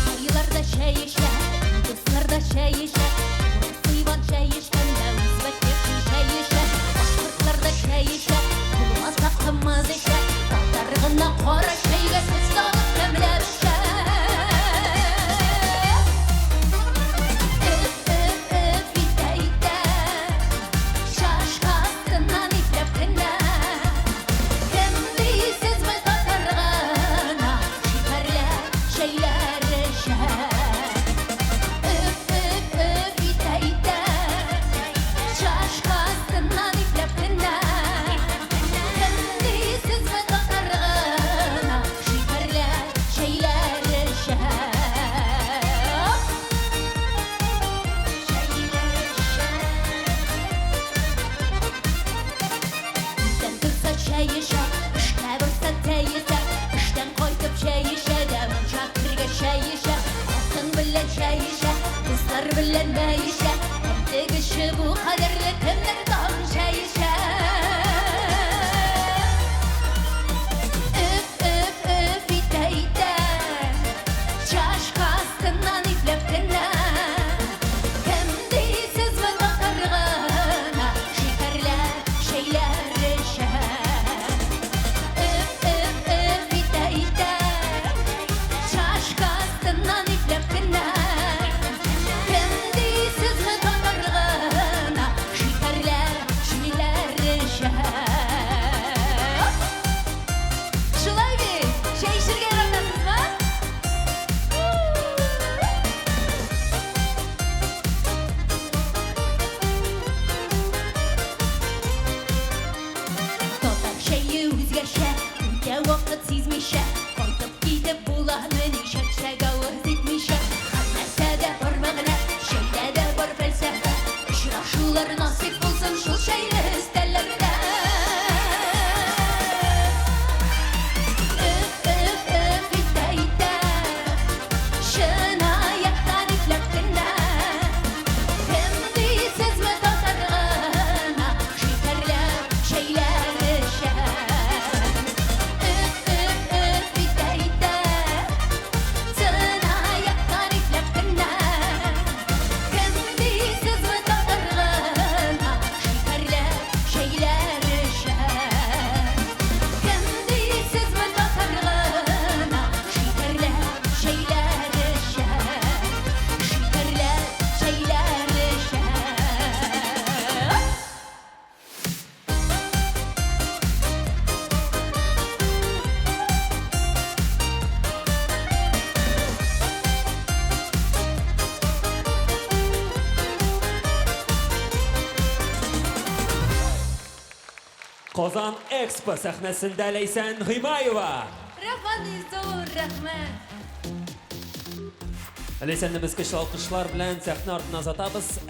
Байлар да чәй эчә, дуслар да чәй эчә, урыс Иван чәй эчкәндә үзбәк чәй эчә, башкортлар да чәй эчә, булмаса кымыз эчә, татар гына кара чәйгә сөт салып тәмләп эчә. Өф, өф, өф итә итә, чашка астыннан ипләп кенә. Кем дисезме татар гына шикәрләп чәйләр эчә. Өф, өф, өф итә итә, чашка астыннан ипләп кенә. Кем дисезме татар гына шикәрләп чәйләр эчә. Иртән торса чәй эчә, эшкә барса тәй эчә, эштән кайтып чәй эчә дә мунча кергәч чәй эчә, хатын белән чәй эчә, дуслар белән мәй эчә, һәм тегеше бу кадәрле кемнәр тагын чәй эчә. Өф, өф, өф итә итә, чашка астыннан ипләп кенә. Кем дисезме татар гына шикәрләп чәйләр эчә. Өф, өф, өф итә итә, чашка астыннан ипләп кенә. Кем дисезме татар гына шикәрләп чәйләр эчә. Шулай бит? Чәй эчәргә яратасызмы? Татар чәе үзгәчә, үтә вакыт сизмичә, кайтып китеп буламыни чәкчәк авыз итмичә. Һәр нәрсәдә бар мәгънә, чәйдә дә бар фәлсәфә. Очрашулар насыйп булсын шул чәйле өстәлләрдә. Өф, өф, өф итә итә, чынаяктан ипләп кенә. Кем дисезме татар гына шикәрләп чәйләр эчә. Өф, өф, өф итә итә, чынаяктан ипләп кенә. Кем дисезме татар гына шикәрләп чәйләр эчә. Кем дисезме татар гына шикәрләп чәйләр эчә. Шикәрләп чәйләр эчә. Казан Экспо сәхнәсендә Ләйсән Гыймаева. Рәхмәт, зур рәхмәт. Ләйсәнне без көчле алкышлар белән сәхнә артына озатабыз. Ә,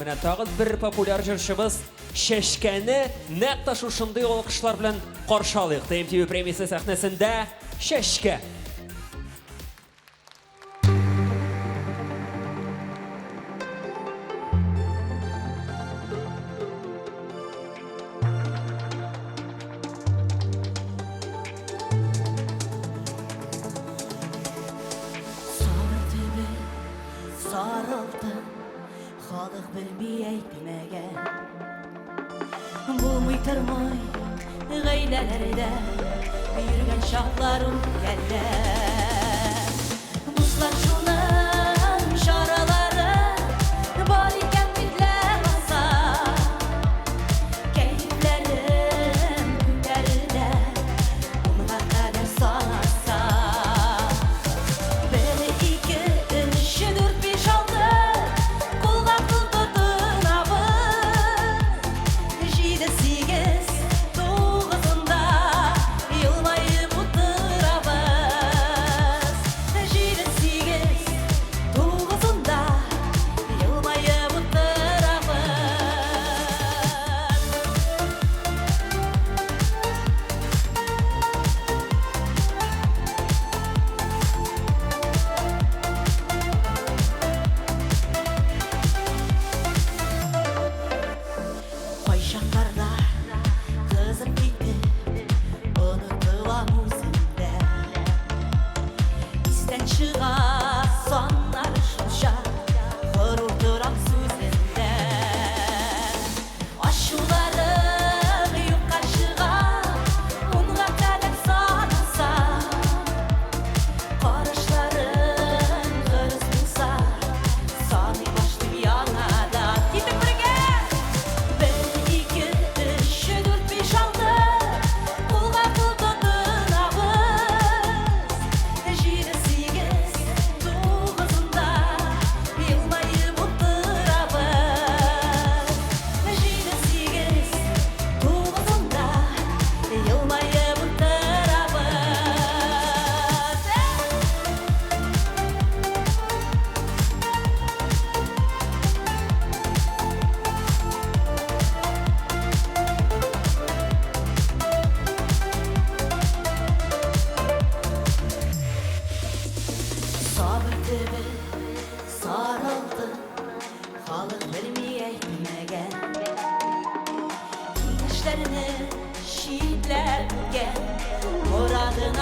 менә тагын бер популяр җырчыбыз Чәчкәне нәкъ тә шушындый алкышлар белән каршы алыйк. ТМТВ премиясе сәхнәсендә Чәчкә. Сабыр төбе сарылды, халык белми әйтмәгән. Булмый тормый гаиләләрдә йөргән чаклар үткәннәр. Дуслашуның чаралары бар икән бит ләбаса. Кәефләрем күтәрелә.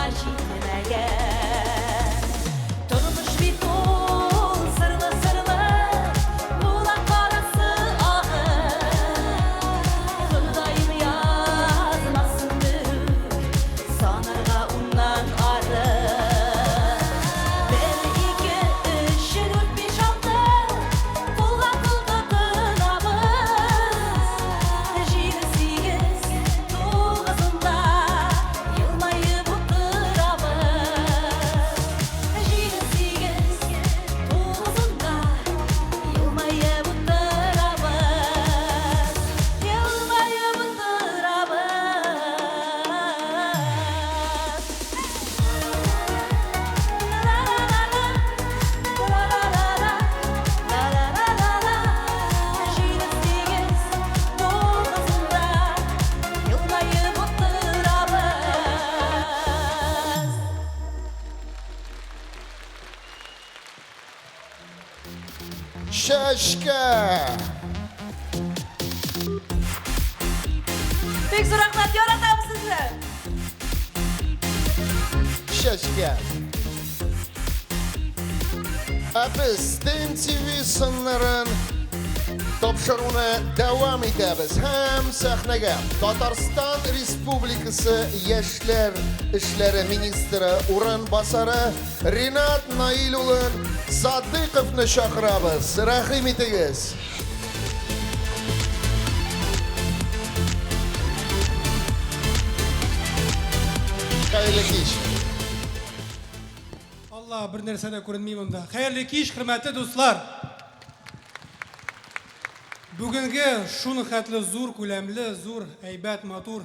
миңа җитмәгән. Тормыш бит ул сырлы-сырлы, була карасы агы. Ходаем язмасын берүк, санарга уннан ары. Бер, ике, өч, дүрт, биш, алты, кулга кул тотынабыз. Җиде, сигез, тугызында елмаеп утырабыз. Җиде, сигез, тугызында елмаеп утырабыз. Елмаеп утырабыз. Җиде, сигез, тугызында елмаеп утырабыз. Чәчкә! Бик зур рәхмәт, яратам сезне. Чәчкә. Ә без ТМТВ сыннарын тапшыруны дәвам итәбез һәм сәхнәгә Татарстан Республикасы яшьләр эшләре министры урынбасары Ринат Наил улын Садыйковны чакырабыз. Рәхим итегез. Хәерле кич. Алла, бер нәрсә дә күренми монда. Хәерле кич, хөрмәтле дуслар. Бүгенге шуның хәтле зур күләмле, зур, әйбәт, матур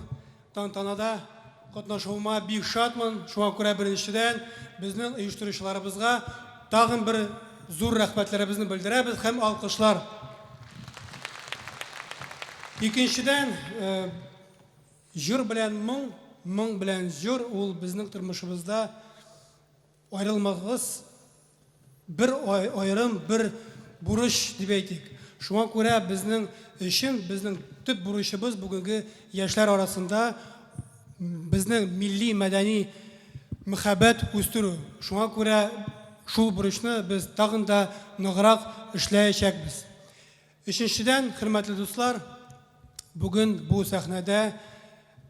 тантанада катнашуыма бик шатмын. Шуңа күрә беренчедән безнең оештыручыларыбызга тагын бер зур рәхмәтләребезне белдерәбез һәм алкышлар. Икенчедән, җыр белән моң, моң белән җыр ул безнең тормышыбызда аерылмагыз бер аерым бер бурыч дип әйтик. Шуңа күрә безнең өчен, безнең төп бурычыбыз бүгенге яшьләр арасында безнең милли мәдәни мәхәббәт үстерү. Шуңа күрә шул бурычны без тагын да ныграк эшләячәкбез. Өченчедән, хөрмәтле дуслар, бүген бу сәхнәдә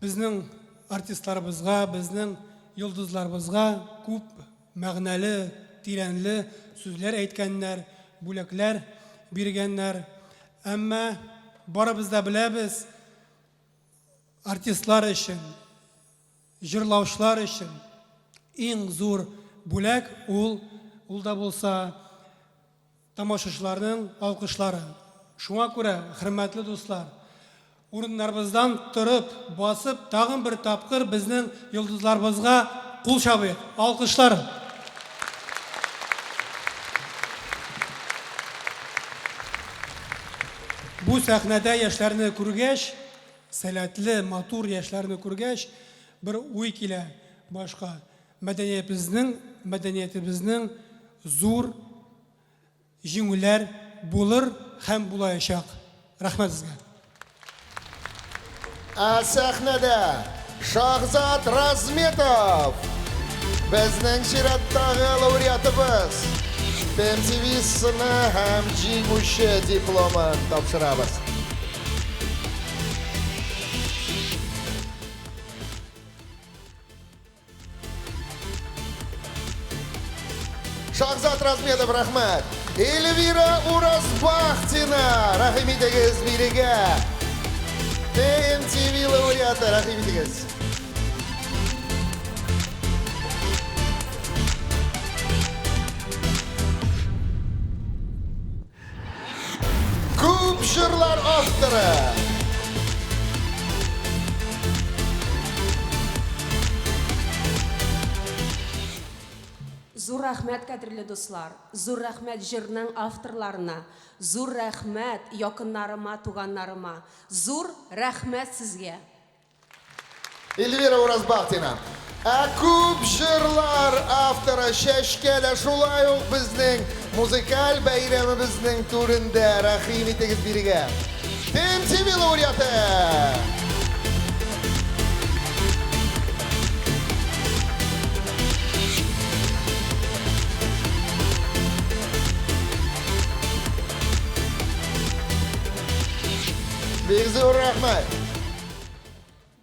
безнең артистларыбызга, безнең йолдызларыбызга күп мәгънәле, тирәнле сүзләр әйткәннәр, бүләкләр биргәннәр. Әмма барыбыз да беләбез, артистлар өчен, җырлаучылар өчен иң зур бүләк ул, ул да булса тамашачыларның алкышлары. Шуңа күрә, хөрмәтле дуслар, урыннарыбыздан торып, басып, тагын бер тапкыр безнең йолдызларыбызга кул чабыйк. Алкышлар! Бу сәхнәдә яшьләрне күргәч, сәләтле, матур яшьләрне күргәч, бер уй килә башка. Мәдәниятебезнең, мәдәниятебезнең зур җиңүләр булыр һәм булаячак. Рәхмәт сезгә. Ә сәхнәдә Шахзат Разметов! Безнең чираттагы лауреатыбыз. ТМТВ сыны һәм җиңүче дипломын тапшырабыз. Шахзат Разметов, рәхмәт. Эльвира Уразбахтина, рәхим итегез бирегә. ТМТВ лауреаты, рәхим итегез. Күп җырлар авторы. Зур рәхмәт, кадерле дуслар! Зур рәхмәт җырның авторларына! Зур рәхмәт якыннарыма, туганнарыма! Зур рәхмәт сезгә! Эльвира Уразбахтина. Ә күп җырлар авторы Чәчкә дә шулай ук безнең музыкаль бәйрәмебезнең түрендә. Рәхим итегез бирегә. ТМТВ лауреаты! Бик зур рәхмәт.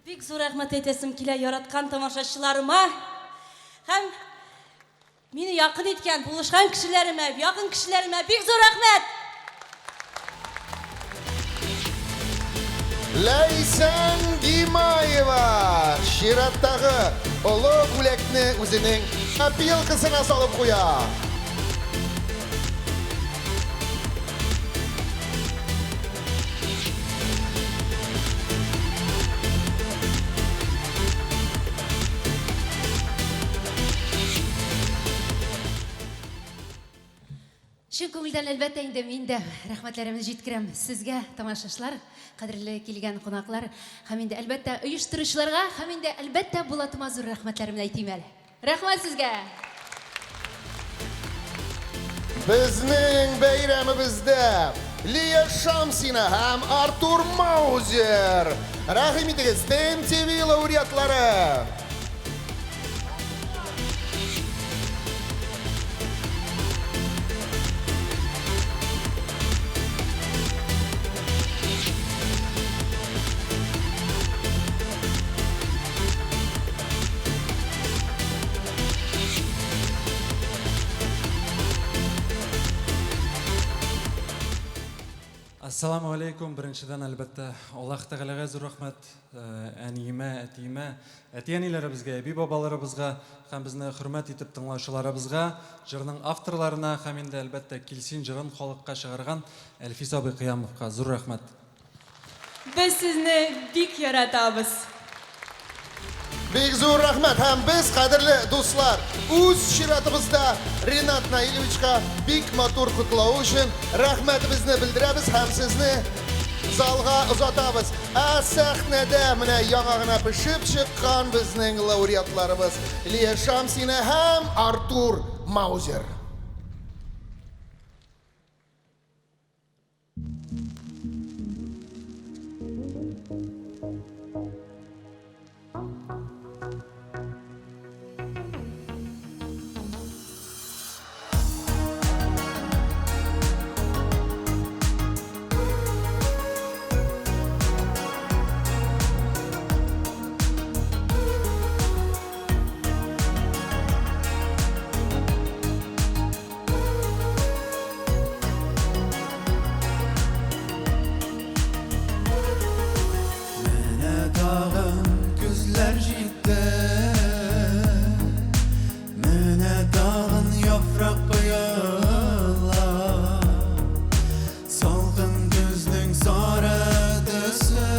Бик зур рәхмәт әйтәсем килә яраткан тамашачыларыма һәм мине якын иткән, булышкан кешеләремә, якын кешеләремә бик зур рәхмәт! Ләйсән Гимаева чираттагы олы бүләкне үзенең копилкасына салып куя. Чын күңелдән, әлбәттә инде, мин дә рәхмәтләремне җиткерәм сезгә, тамашачылар, кадерле килгән кунаклар һәм инде, әлбәттә, оештыручыларга һәм инде, әлбәттә, Булатыма зур рәхмәтләремне әйтим әле. Рәхмәт сезгә! Безнең бәйрәмебездә Лия Шамсина һәм Артур Маузер. Рәхим итегез, ТМТВ лауреатлары! Ассаламу алейкум. Беренчедән, әлбәттә, Аллаһ Тәгаләгә зур рәхмәт, әниемә, әтиемә, әти-әниләребезгә, әби-бабаларыбызга һәм безне хөрмәт итеп тыңлаучыларыбызга, җырның авторларына һәм инде, әлбәттә, Килсин җырын халыкка чыгарган Әлфис абый Кыямовка зур рәхмәт. Без сезне бик яратабыз. Бик зур рәхмәт һәм без, кадерле дуслар, үз чиратыбызда Ринат Наилевичка бик матур котлавы өчен рәхмәтебезне белдерәбез һәм сезне залга озатабыз. Ә сәхнәдә менә яңа гына пешеп чыккан безнең лауреатларыбыз Лия Шамсина һәм Артур Маузер. Менә тагын көзләр җитте, Менә тагын яфрак коела. Салкын көзнең сары төсе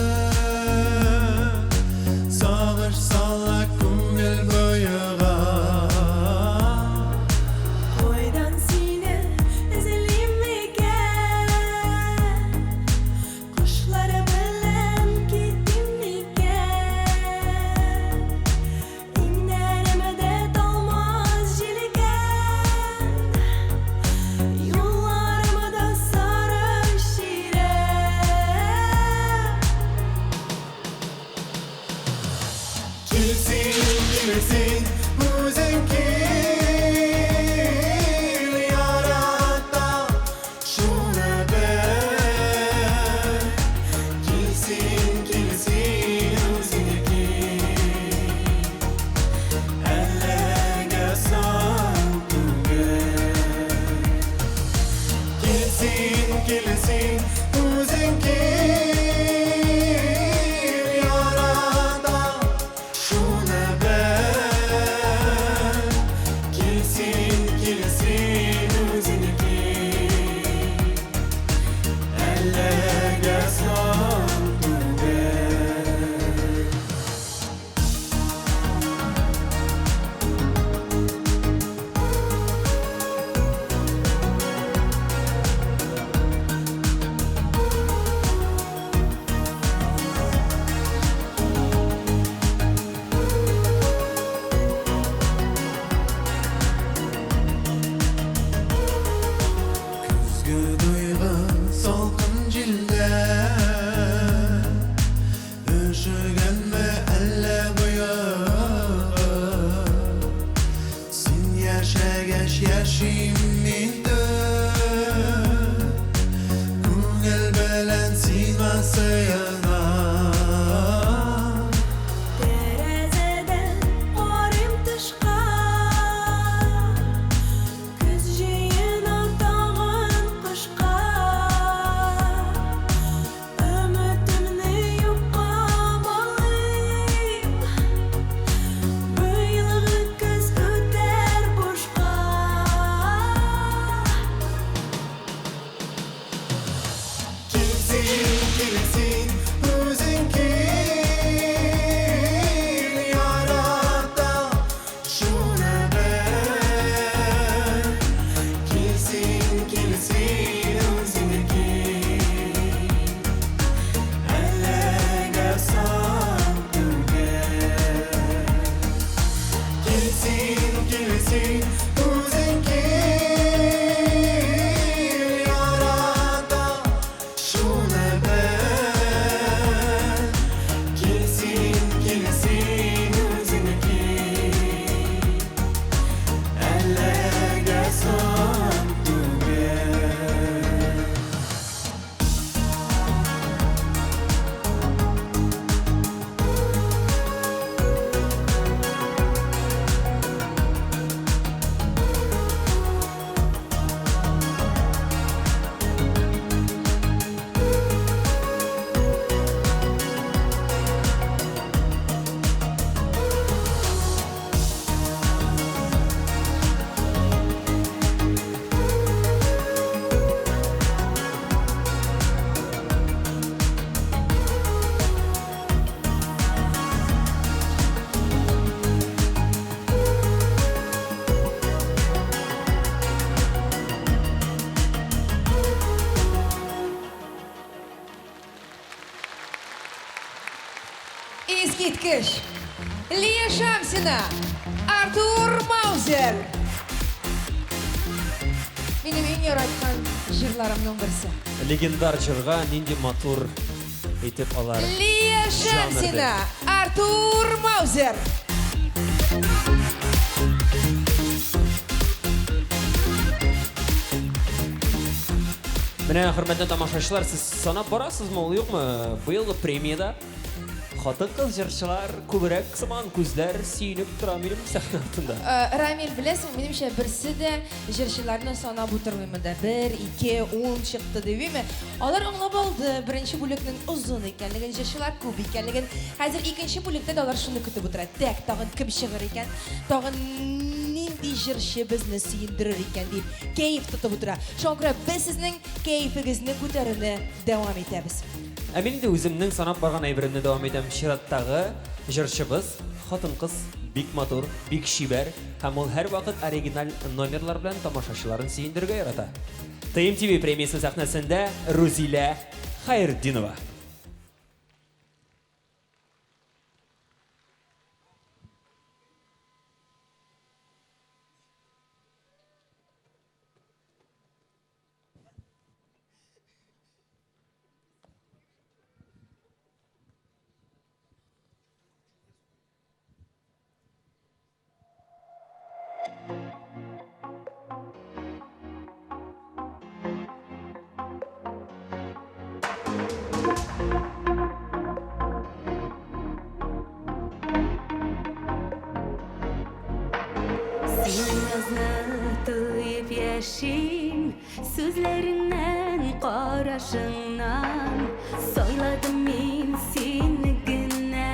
Сагыш сала күңел боега. Кайдан сине эзлим микән? Кошлар белән китим микән? Иңнәремдә талмас җилкән, юлларымда сары чирәм. Кил син, кил син, үзең кил, яратам, шуны бел. Кил син, кил син, үзең кил, әлегә соң түгел. Кил син, кил син, үзең кил, яратам, шуны бел. Кил син, кил син, үзең кил, әлегә соң түгел. Көзге тойгы салкын җилдә Өшегәнме әллә боягы? Син яшәгәч яшим мин дә, Күңел белән сиңа сыенам. син, үзең кил. Яратам, шуны бел. Кил син, кил син, үзең кил. Әлегә соң түгел. Искиткеч! Лия Шамсина, Артур Маузер. Минем иң яраткан җырларымның берсе. Легендар җырга нинди матур итеп алар. Лия җан өрде. Шамсина, Артур Маузер. Менә, хөрмәтле тамашачылар, сез санап барасызмы ул юкмы? Быелгы премиядә хатын-кыз җырчылар күбрәк сыман, күзләр сөенеп тора минем сәхнә артында. Рамил, беләсең, минемчә берсе дә җырчыларны санап утырмый монда. Бер, ике, ун чыкты дибиме? Алар аңлап алды беренче бүлекнең озын икәнлеген, җырчылар күп икәнлеген. Хәзер икенче бүлектә дә алар шуны көтеп утыра. Тәк, тагын кем чыгыр икән? Тагын нинди җырчы безне сөендерер икән дип кәеф тотып утыра. Шуңа күрә без сезнең кәефегезне күтәрүне дәвам итәбез. Ә мин инде үземнең санап барган әйберемне дәвам итәм. Чираттагы җырчыбыз хатын-кыз бик матур, бик чибәр һәм ул һәрвакыт оригиналь номерлар белән тамашачыларын сөендерергә ярата. ТМТV премиясе сәхнәсендә Рузилә Хәйретдинова. Синең назны тоеп яшим, сүзләреңнән, карашыңнан. Сайладым мин сине генә,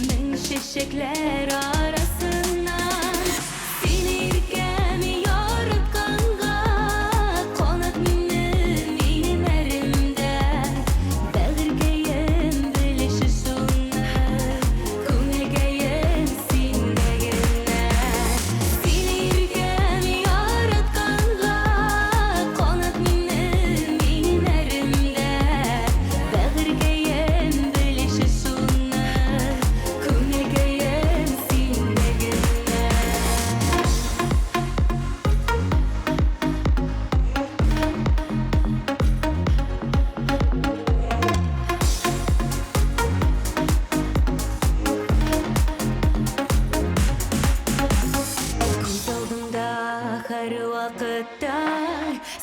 мең чәчәкләр арасыннан. Сине иркәм яратканга, канат минем минем әремдә. Бәгырькәем белеше шуны, күңелкәем синдә генә. Сине иркәм яратканга, канат минем минем әремдә. Бәгырькәем белеше шуны, күңелкәем синдә генә. Күз алдымда һәрвакытта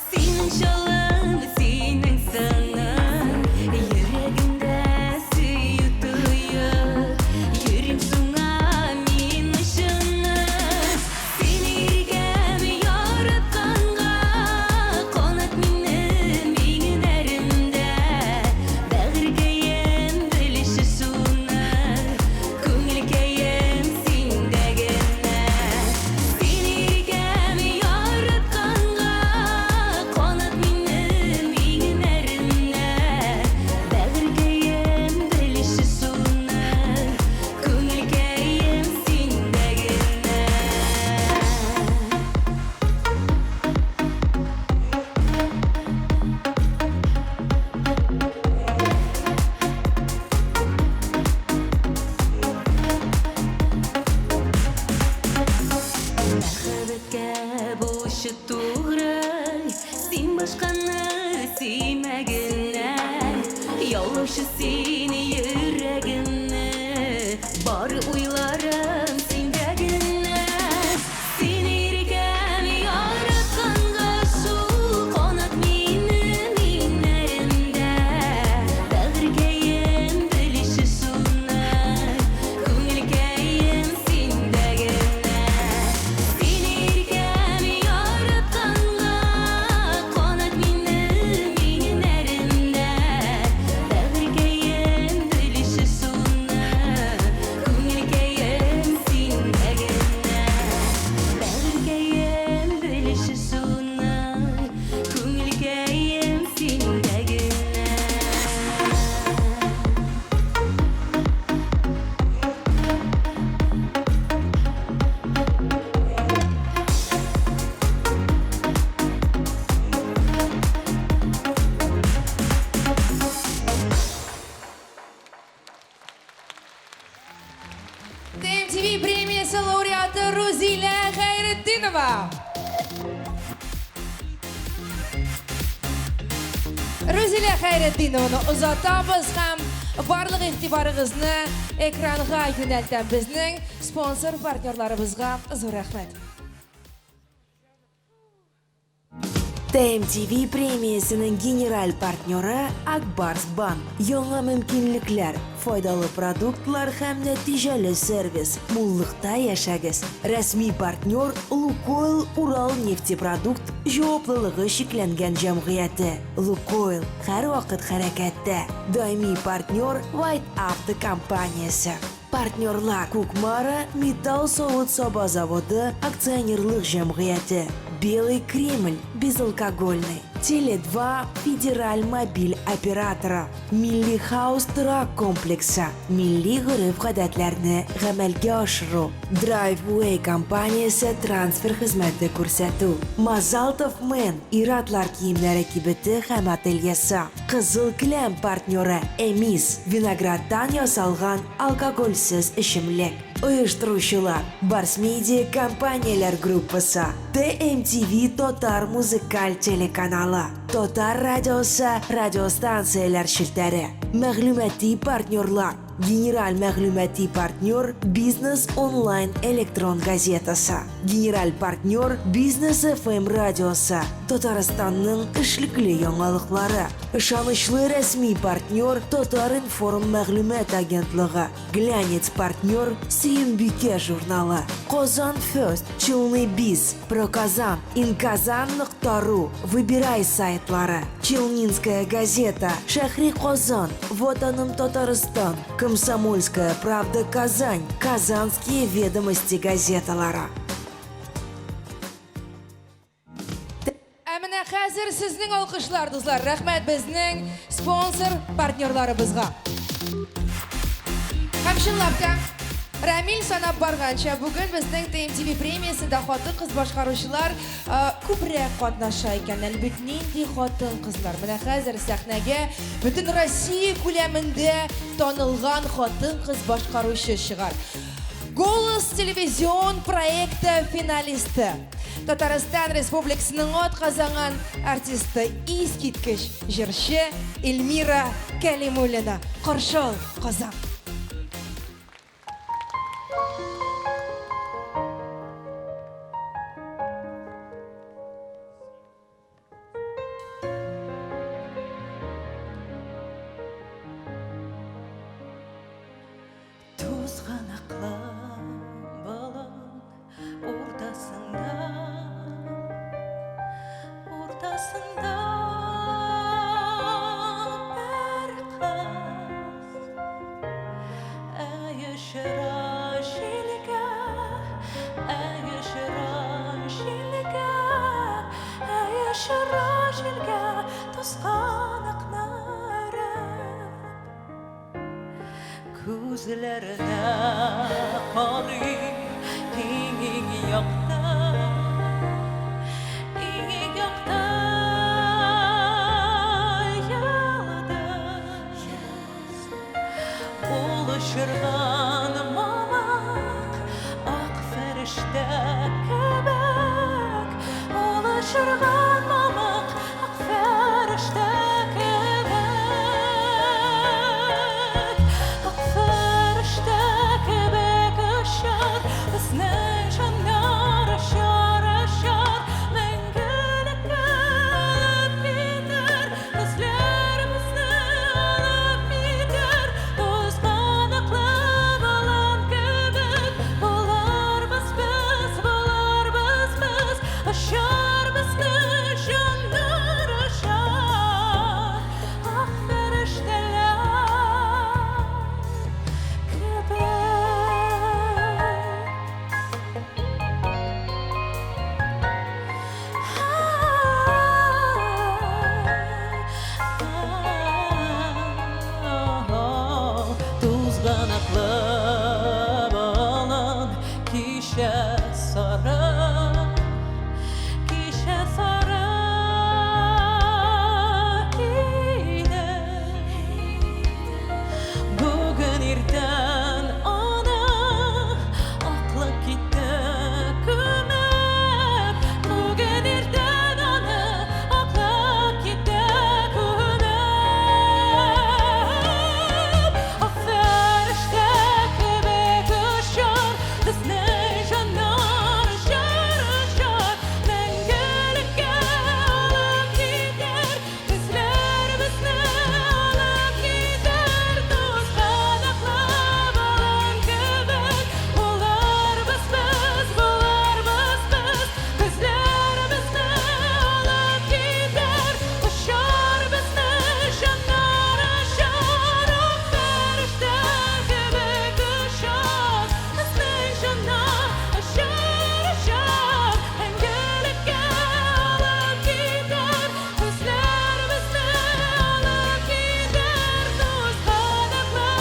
синең чалым, синең сының. Йөрәгемдә сөю тоеп, йөрим шуңа мин ышанып. Сине иркәм яратканга, канат минем иңнәремдә. Бәгырькәем белеше шуны, күңелкәем синдә генә. Сине иркәм яратканга, канат минем Мәхәббәткә булчы тугры, син башканы сөймәгеннән. Яулаучы син йөрәгемне, бар уйларым синдә генә. Син иркәм яратканга шул канат минем иңнәремдә. Бәгырькәем белүче шуны, күңелкәем синдә генә. Син иркәм яратканга канат минем иңнәремдә. Бәгырькәем белүче шуны, күңелкәем синдә генә. Бәгырькәем белүче шуны, күңелкәем синдә генә. TMTV премиясе лауреаты Рузилә Хәйретдинова. Рузилә Хәйретдинованы озатабыз һәм барлык игътибарыгызны экранга юнәлтәм. Безнең спонсор партнерларыбызга зур рәхмәт. ТМТВ премиясенең генераль партнеры Акбарс Банк. Яңа мөмкинлекләр, файдалы продуктлар һәм нәтиҗәле сервис. Муллыкта яшәгез. Рәсми партнер Лукойл Урал нефтепродукт җаваплылыгы чикләнгән җәмгыяте. Лукойл һәрвакыт хәрәкәттә. Даими партнер White Auto компаниясе. Партнерлар Кукмара металл савыт-саба заводы акционерлык җәмгыяте. Белый Кремль безалкогольный. Теле2 федераль мобиль операторы. Милли Хаус торак комплексы. Милли гореф-гадәтләрне гамәлгә ашыру. Driveway компаниясе трансфер хезмәте күрсәтү. Мазалтов Мен ир-атлар киемнәре кибете һәм ательесы. Кызыл келәм партнеры Эмис виноградтан ясалган алкогольсез эчемлек. Оештыручылар Барс Медиа компанияләр группасы, ТМТВ татар музыкаль телеканалы, Татар радиосы радиостанцияләр челтәре, мәгълүмати партнерлар, генераль мәгълүмати партнер Бизнес онлайн электрон газетасы, генераль партнер Бизнес FM радиосы, Татарстанның эшлекле яңалыклары, ышанычлы рәсми партнер Татар-информ мәгълүмат агентлыгы, Глянец партнер Сөембикә журналы, Казан Фест, Челны Биз, Проказан, Инказан.ру, Выбирай сайтлары, Челнинская газета, Шәһри Казан, Ватаным Татарстан, Комсомольская правда Казань, Казанские ведомости газеталары. Ә менә хәзер сезнең алкышлар, дуслар. Рәхмәт безнең спонсор партнерларыбызга. Һәм чынлап та, Рамил санап барганча, бүген безнең ТМТВ премиясендә хатын-кыз башкаручылар күбрәк катнаша икән. Әлбәт, нинди хатын-кызлар. Менә хәзер сәхнәгә бөтен Россия күләмендә танылган хатын-кыз башкаручы чыгар. Голос телевизион проекты финалисты. Татарстан Республикасының атказанган артисты, искиткеч җырчы Эльмира Кәлимуллина. Каршы ал, Казан. Тузганаклы болын уртасында, уртасында бер кыз Әй очыра җилгә, әй очыра җилгә, әй очыра җилгә тузганакны өреп. Күзләренә карый иң-иң якты, иң-иң якты йолдыз. Ул очырган мамык ак фәрештә кебек. сары, кичә сары иде. Бүген иртән аны аклык китте күмеп. Бүген иртән аны аклык китте күмеп. Ак фәрештә кебек очар безнең җаннар, очар, очар. Мәңгелеккә алып китәр көзләр безне, алып китәр. Тузганаклы болан кебек булырбыз без, булырбыз без. Көзләр безне алып китәр, очар безнең җаннар, очар. Ак фәрештә кебек очар безнең җаннар, очар, очар. Мәңгелеккә алып китәр көзләр безне, алып китәр. Тузганаклы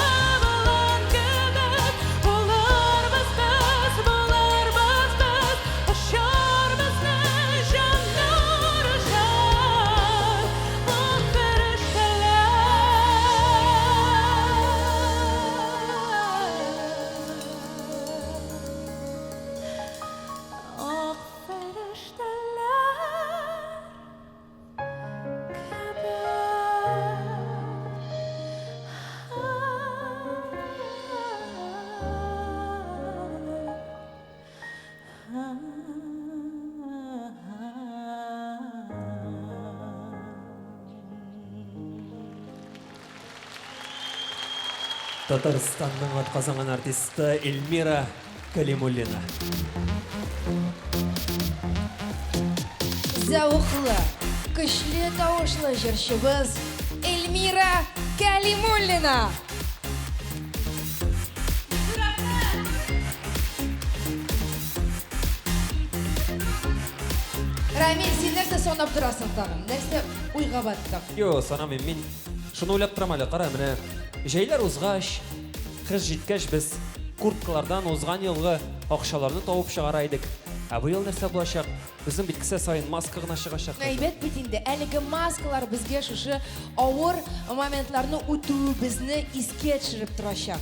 болан кебек булырбыз без, булырбыз без. Очар безнең җаннар, очар. Ак фәрештәләр, ак фәрештәләр Татарстанның атказанган артисты Эльмира Калимуллина. Зәвыклы, көчле тавышлы җырчыбыз Эльмира Кәлимуллина. Рамил, син нәрсә санап торасың тагын? Нәрсә уйга баттың? Йо, санамыйм. Мин шуны уйлап торам әле. Кара, менә җәйләр узгач, кыш җиткәч, без курткалардан узган елгы акчаларны табып чыгара идек. Ә быел нәрсә булачак? Безнең бит кесә саен маска гына чыгачак. Әйбәт бит инде. Әлеге маскалар безгә шушы авыр моментларны үтүебезне искә төшереп торачак.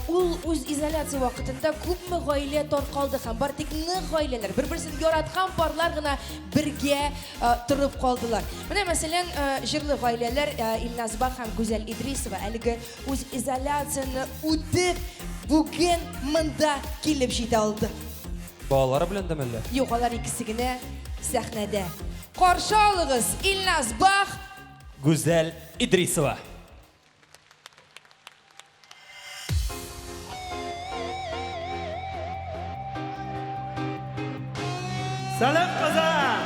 Ул үз изоляция вакытында күпме гаилә таркалды һәм бары тик нык гаиләләр, бер-берсен яраткан парлар гына бергә торып калдылар. Менә мәсәлән, җырлы гаиләләр Илназ Бах һәм Гүзәл Идрисова әлеге үз изоляцияне үтеп, бүген монда килеп җитә алды. Балалары белән дә мәллә? Юк, алар икесе генә сәхнәдә. Каршы алыгыз, Илназ Бах, Гүзәл Идрисова. Сәлам, Казан!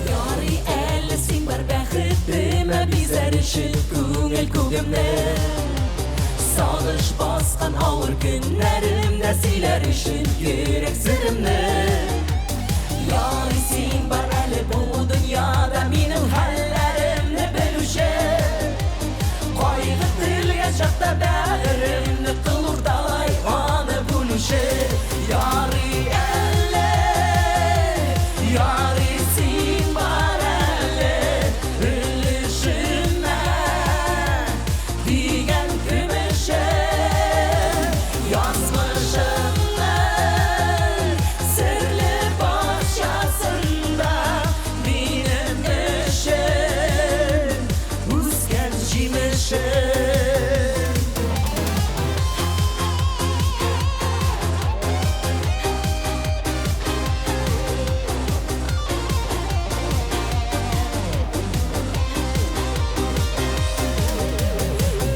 Ярый әле син бар бәхетемә бизәр өчен күңел күгемне. Сагыш баскан авыр көннәремдә сөйләр өчен йөрәк серемне. Ярый син бар әле бу дөньяда минем хәлләремне белүче. Кайгы телгән чакта бәгыремне кыл урталай аны бүлүче. Ярый әле, ярый син бар әле өлешемә дигән көмешем. Язмышымның серле бакчасында минем өчен үскән җимешем.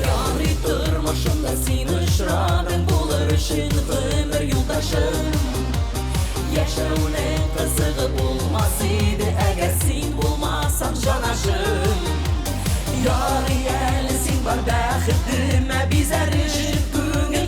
Ярый тормышымда син очрадың булыр өчен гомер юлдашым. Яшәүнең кызыгы булмас иде, әгәр син булмасаң җанашым. Ярый әле син бар бәхетемә бизәр өчен күңел.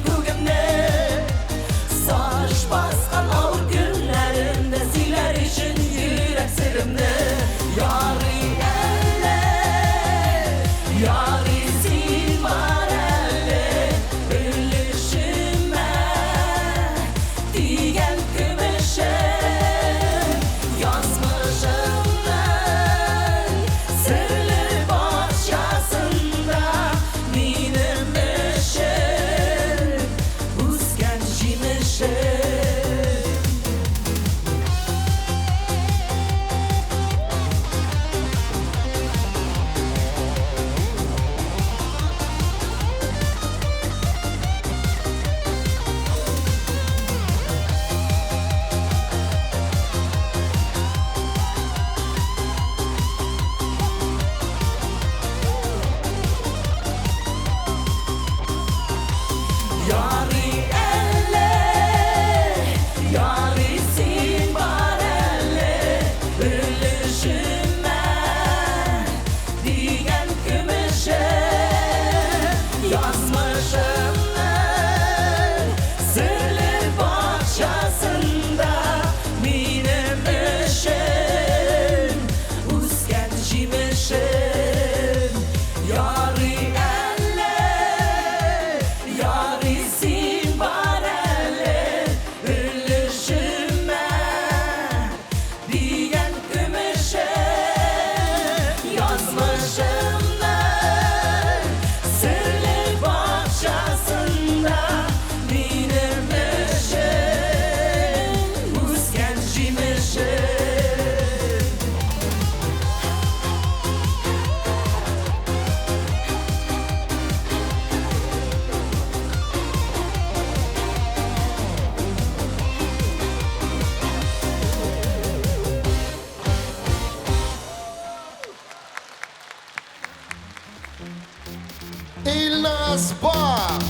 Илназ Бах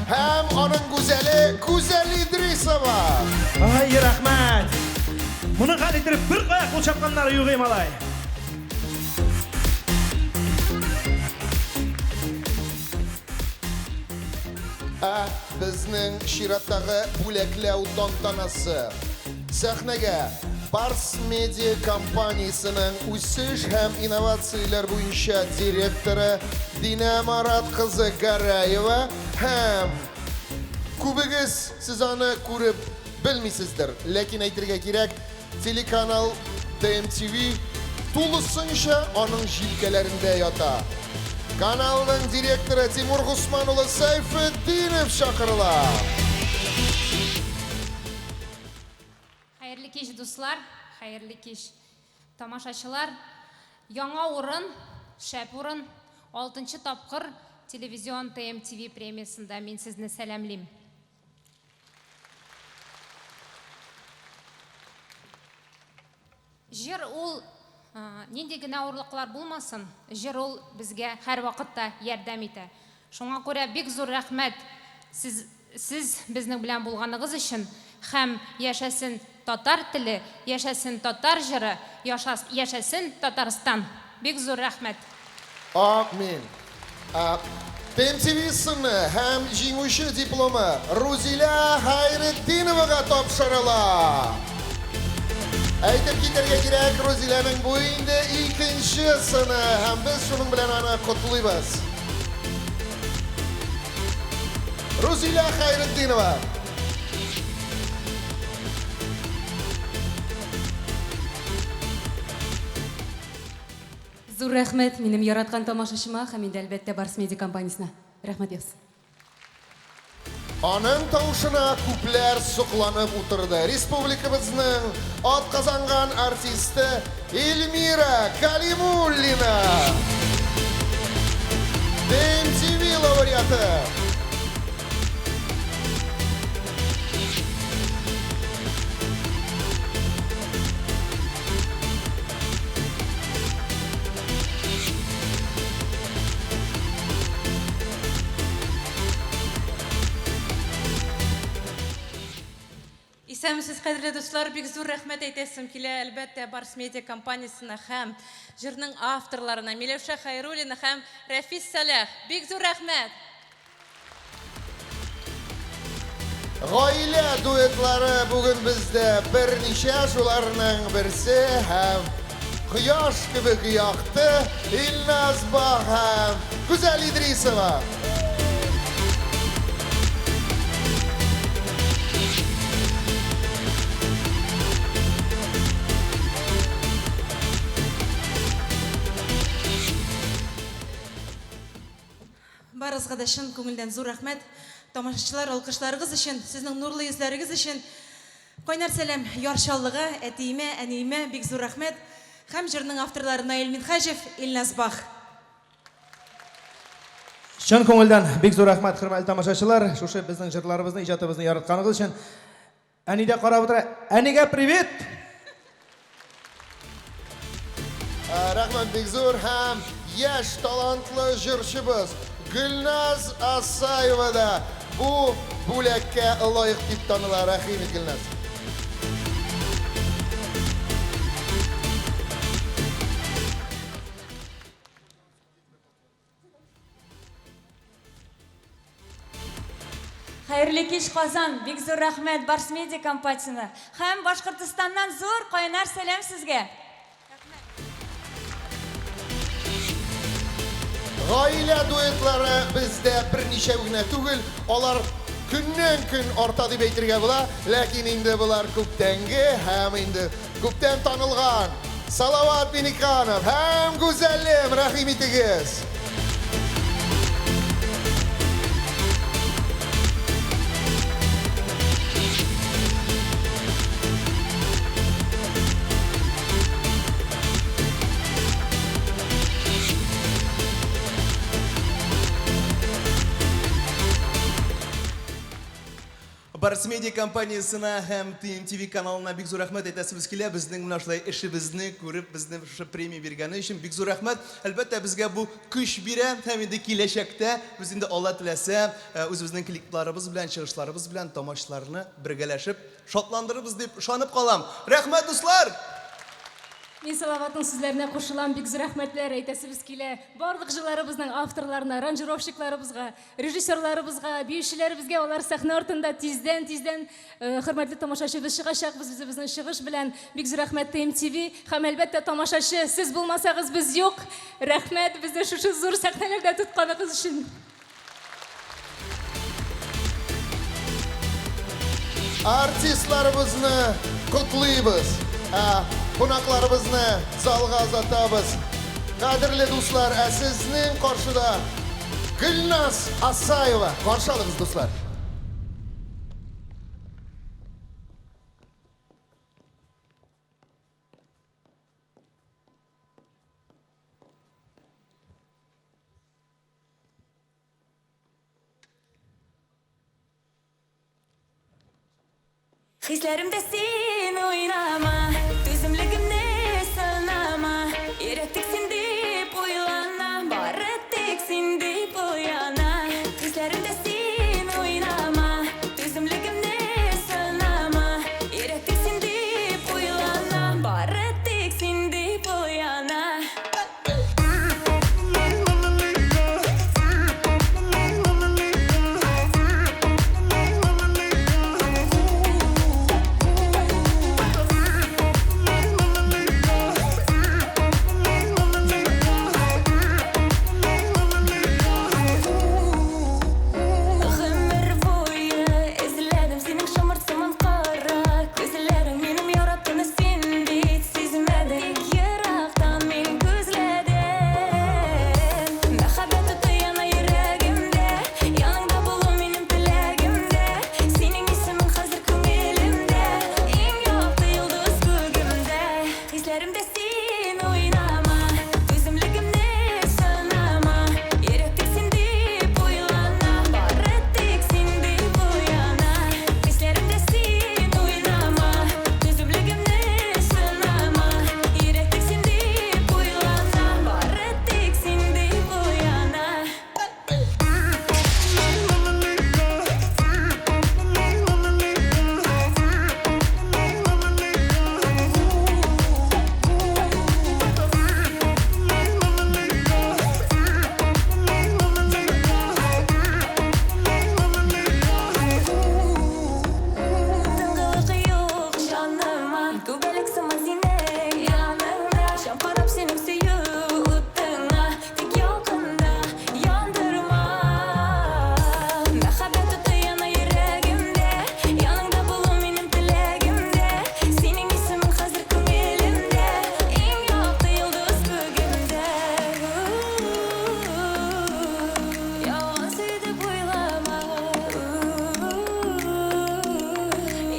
һәм аның гүзәле Гүзәл Идрисова. Ай, рәхмәт! Моның хәл иттереп бер кая кул чапканнары юк, малай. Ә безнең чираттагы бүләкләү тантанасы. Сәхнәгә Барс Медиа компаниясенең үсеш һәм инновацияләр буенча директоры Динә Марат кызы Гәрәева һәм күбегез сез аны күреп белмисездер, ләкин әйтергә кирәк, телеканал ТМТВ тулысынча аның җилкәләрендә ята. Каналның директоры Тимур Госман улы Сәйфетдинов чакырыла. Хәерле кич, дуслар, хәерле кич, тамашачылар. Яңа урын, шәп урын, алтынчы тапкыр телевизион ТМТВ премиясендә мин сезне сәламлим. Җыр ул нинди генә авырлыклар булмасын, җыр ул безгә һәрвакытта ярдәм итә. Шуңа күрә бик зур рәхмәт сез, сез безнең белән булганыгыз өчен һәм яшәсен татар теле, яшәсен татар җыры, яшәсен Татарстан! Бик зур рәхмәт! Амин. ТМТВ сыны һәм җиңүче дипломы Рузилә Хәйретдиновага тапшырыла. Әйтеп китәргә кирәк, Рузиләнең бу инде икенче сыны һәм без шуның белән аны котлыйбыз. Рузилә Хәйретдинова. Зур рәхмәт минем яраткан тамашачыма һәм инде әлбәттә Барс Медиа компаниясенә. Рәхмәт яусын. Аның тавышына күпләр сокланып утырды. Республикабызның атказанган артисты Эльмира Калимуллина. ТМТВ лауреаты. Исәнмесез, кадерле дуслар, бик зур рәхмәт әйтәсем килә, әлбәттә, Барс Медиа компаниясенә һәм җырның авторларына Миләүшә Хәйруллина һәм Рәфис Сәлах. Бик зур рәхмәт! Гаилә дуэтлары бүген бездә берничә, шуларның берсе һәм кояш кебек якты Илназ Бах һәм Гүзәл Идрисова. Барыгызга да чын күңелдән зур рәхмәт. Тамашачылар, алкышларыгыз өчен, сезнең нурлы йөзләрегез өчен. Кайнар сәлам Яр Чаллыга, әтиемә, әниемә бик зур рәхмәт. Һәм җырның авторлары Наил Минһаҗев, Илназ Бах. Чын күңелдән бик зур рәхмәт, хөрмәтле тамашачылар, шушы безнең җырларыбызны, иҗатыбызны яратканыгыз өчен. Әни дә карап утыра. Әнигә привет! Рәхмәт бик зур һәм яшь талантлы җырчыбыз Гөлназ Асаева да бу бүләккә лаек дип таныла. Рәхим ит, Гөлназ. Хәерле кич, Казан! Бик зур рәхмәт Барс Медиа компаниясенә һәм Башкортостаннан зур кайнар сәлам сезгә! Гаилә дуэтлары бездә берничәү генә түгел, алар көннән-көн арта дип әйтергә була, ләкин инде болар күптәнге һәм инде күптән танылган Салават Миниканов һәм Гүзәлем, рәхим итегез! Барс Медиа компаниясенә һәм TMTV каналына бик зур рәхмәт әйтәсебез килә. Безнең менә шулай эшебезне күреп, безне шушы премия биргәне өчен бик зур рәхмәт. Әлбәттә, безгә бу көч бирә һәм инде киләчәктә без инде Алла теләсә, үзебезнең клипларыбыз белән, чыгышларыбыз белән тамашчыларны бергәләшеп шатландырырбыз дип ышанып калам. Рәхмәт, дуслар! Мин Салаватның сүзләренә кушылам, бик зур рәхмәтләр әйтәсебез килә. Барлык җырларыбызның авторларына, аранжировщикларыбызга, режиссерларыбызга, биючеләребезгә, алар сәхнә артында тиздән, тиздән, хөрмәтле тамашачы, без чыгачакбыз үзебезнең чыгыш белән. Бик зур рәхмәт ТМТV һәм, әлбәттә, тамашачы, сез булмасагыз, без юк. Рәхмәт, безне шушы зур сәхнәләрдә тотканыгыз өчен. Артистларыбызны котлыйбыз, ә кунакларыбызны залга озатабыз. Кадерле дуслар, ә сезнең каршыда Гөлназ Асаева. Каршы алыгыз, дуслар. Хисләремдә син уйнама, Түземлегемне сынама. Йөрәк тик син дип уйлана, Бары тик син дип уяна. Хисләремдә син уйнама, Түземлегемне сынама. Йөрәк тик син дип уйлана, Бары тик син дип уяна. Гомер буе эзләдем синең шомырт сыман кара күзләрең, минем яратканы син бит сизмәдең. Тик ерактан мин күзләдем. Мәхәббәт уты яна йөрәгемдә, яныңда булу минем теләгемдә. Синең исемең хәзер күңелемдә, иң якты йолдыз күгемдә. Хисләремдә син уйнама, түземлегемне сынама. Йөрәк тик син дип уйлана, бары тик син дип уяна. Хисләремдә син уйнама, түземлегемне сынама. Йөрәк тик син дип уйлана, бары тик син дип уяна. Тынгылык юк җаныма, Күбәләк сыман синең яныңда. Шам карап синең сөю утыңа, Тик ялкында яндырма. Мәхәббәт уты яна йөрәгемдә, Яныңда булу минем теләгемдә. Синең исемең хәзер күңелемдә, Иң якты йолдыз күгемдә. Ялган сөйдеп уйлама,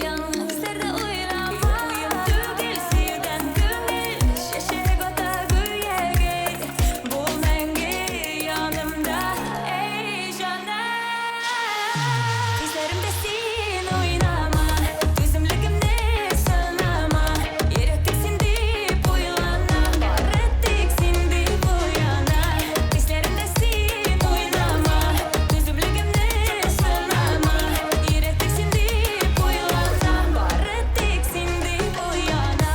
Яңа хисләрдә уйлама. Уен түгел сөюдән күңел, Чәчәк ата гүя гөл. Бул мәңге янымда, эй җаным. Хисләремдә син уйнама, Түземлегемне сынама. Йөрәк тик син дип уйлана, Бары тик син дип уяна. Хисләремдә син уйнама, Түземлегемне сынама. Йөрәк тик син дип уйлана, Бары тик син дип уяна.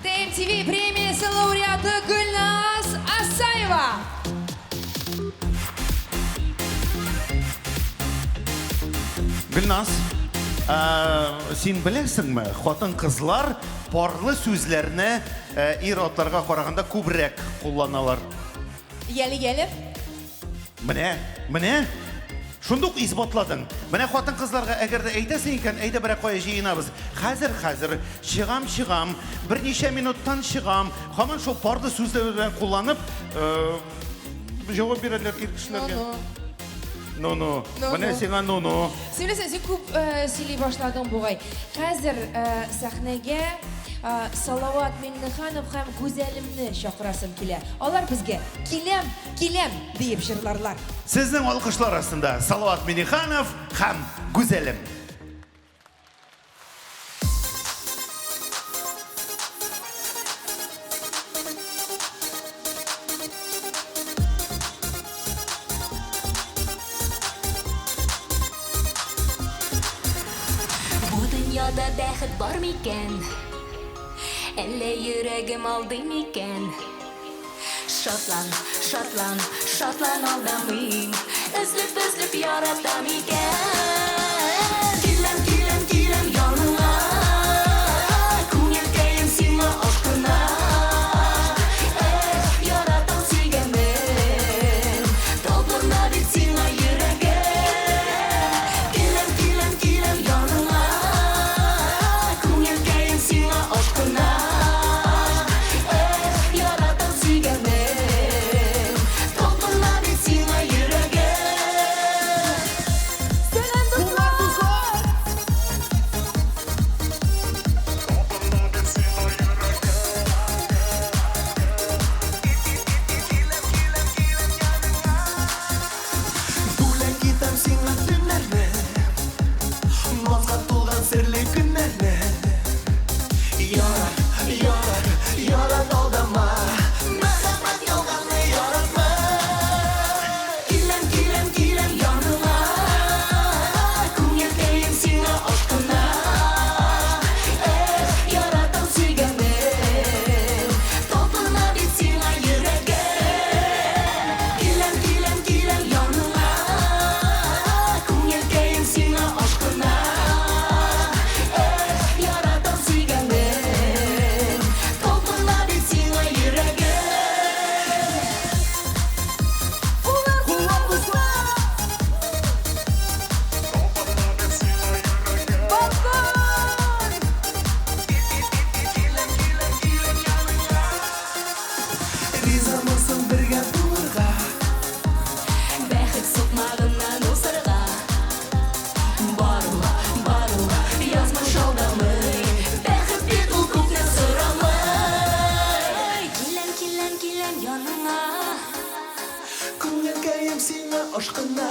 ТМТВ премиясе лауреаты Гөлназ Асаева. Гөлназ, син беләсеңме, хатын-кызлар парлы сүзләрне ир-атларга караганда күбрәк кулланалар. Яле, яле. Менә, менә. Шундук исбатладың. Менә хатын-кызларга әгәр дә әйтәсең икән, әйдә берәр кая җыенабыз. Хәзер, хәзер, чыгам, чыгам, берничә минуттан чыгам. Һаман шул парлы сүзләр белән кулланып, җавап бирәләр ир кешеләргә. Ну-ну. Ну-ну. Менә сиңа ну-ну. Син беләсең, син күп сөйли башладың бугай. Хәзер сәхнәгә Салават Миңнеханов һәм Гүзәлемне чакырасым килә. Алар безгә Киләм, киләм диеп җырларлар. Сезнең алкышлар астында Салават Миңнеханов һәм Гүзәлем. Бу дөньяда бәхет бар микән? Әллә йөрәгем алдый микән? Шатлан, шатлан, шатлан алдамыйм. Өзлеп-өзлеп яратам икән. Киләм, киләм, киләм яныңа. Күңелкәем сиңа ашкына. Эх, яратам сөйгәнем. Талпына бит сиңа йөрәгем. Киләм, киләм, киләм яныңа. Күңелкәем сиңа ашкына. Эх, яратам сөйгәнем. Талпына бит сиңа йөрәгем. Сәлам, дуслар! Бүләк итәм сиңа төннәрне, Назга тулган серле көннәрне. Ярат, ярат, ярат алдама. Мәхәббәт ялганны яратма. Киләм, киләм, киләм яныңа. Күңелкәем сиңа ашкына. Эх, яратам сөйгәнем. Талпына бит сиңа йөрәгем. Киләм, киләм, киләм яныңа. Күңелкәем сиңа ашкына. Эх, яратам сөйгәнем. Талпына бит сиңа йөрәгем. Куллар, дуслар! Балкон! Ризамысың бергә булырга? Бәхет сукмагыннан узырга. Бару, бару, язмыш алдамый. Бәхет бит ул күпне сорамый. Киләм, киләм, киләм яныңа. Күңелкәем сиңа ашкына.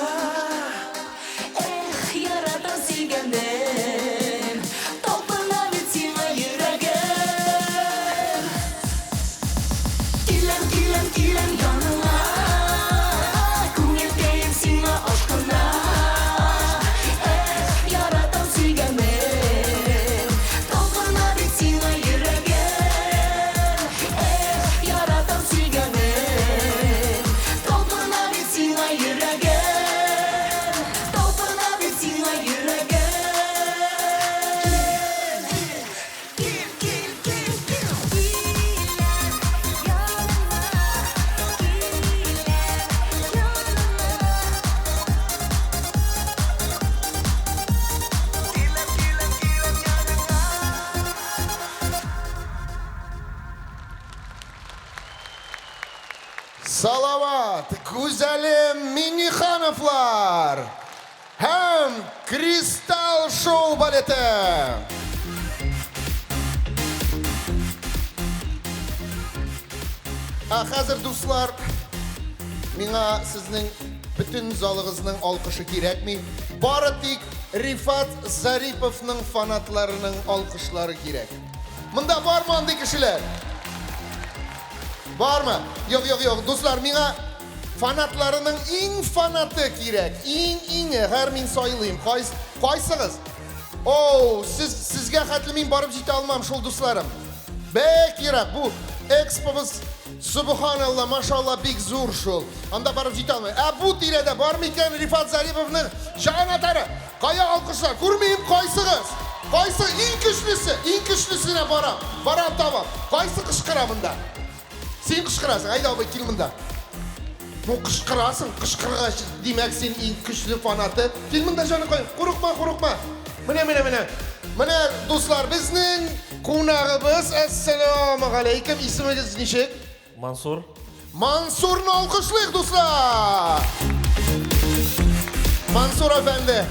Эх, яратам сөйгәнем. Талпына бит сиңа йөрәгем. Киләм, киләм, киләм яныңа. Күңелкәем сиңа ашкына. Эх, яратам сөйгәнем. Талпына бит сиңа йөрәгем. Эх, яратам сөйгәнем. Талпына бит сиңа йөрәгем. Талпына бит сиңа йөрәгем. Кил, кил, кил, кил. Киләм яныңа, киләм яныңа. Салават, Гүзәлем Миңнехановлар һәм Кристалл шоу балеты. Ә хәзер, дуслар, миңа сезнең бөтен залыгызның алкышы кирәкми. Бары тик Рифат Зариповның фанатларының алкышлары кирәк. Монда бармы андый кешеләр? Бармы? Юк, юк, юк, дуслар, миңа фанатларының иң фанаты кирәк. Иң иңе, һәр мин сайлыйм. Кайс, кайсыгыз? Оу, сез сезгә хәтле мин барып җитә алмам шул, дусларым. Бик ерак. Бу экспобыз, субханалла, машалла, бик зур шул. Анда барып җитә алмыйм. Ә бу тирәдә бар микән Рифат Зариповның җанатары? Кая алкышлар? Күрмим, кайсыгыз? Кайсы иң көчлесе? Иң көчлесенә барам. Барам табам. Кайсы кычкыра монда? Син кычкырасың. Әйдә, абый, кил монда. Ну, кычкырасың, кычкыргач, димәк, син иң көчле фанаты. Кил монда, җаныкай. Курыкма, курыкма. Менә, менә, менә. Менә, дуслар, безнең кунагыбыз. Әссәламу алейкум. Исемегез ничек? Мансур. Мансурны алкышлыйк, дуслар! Мансур әфәнде,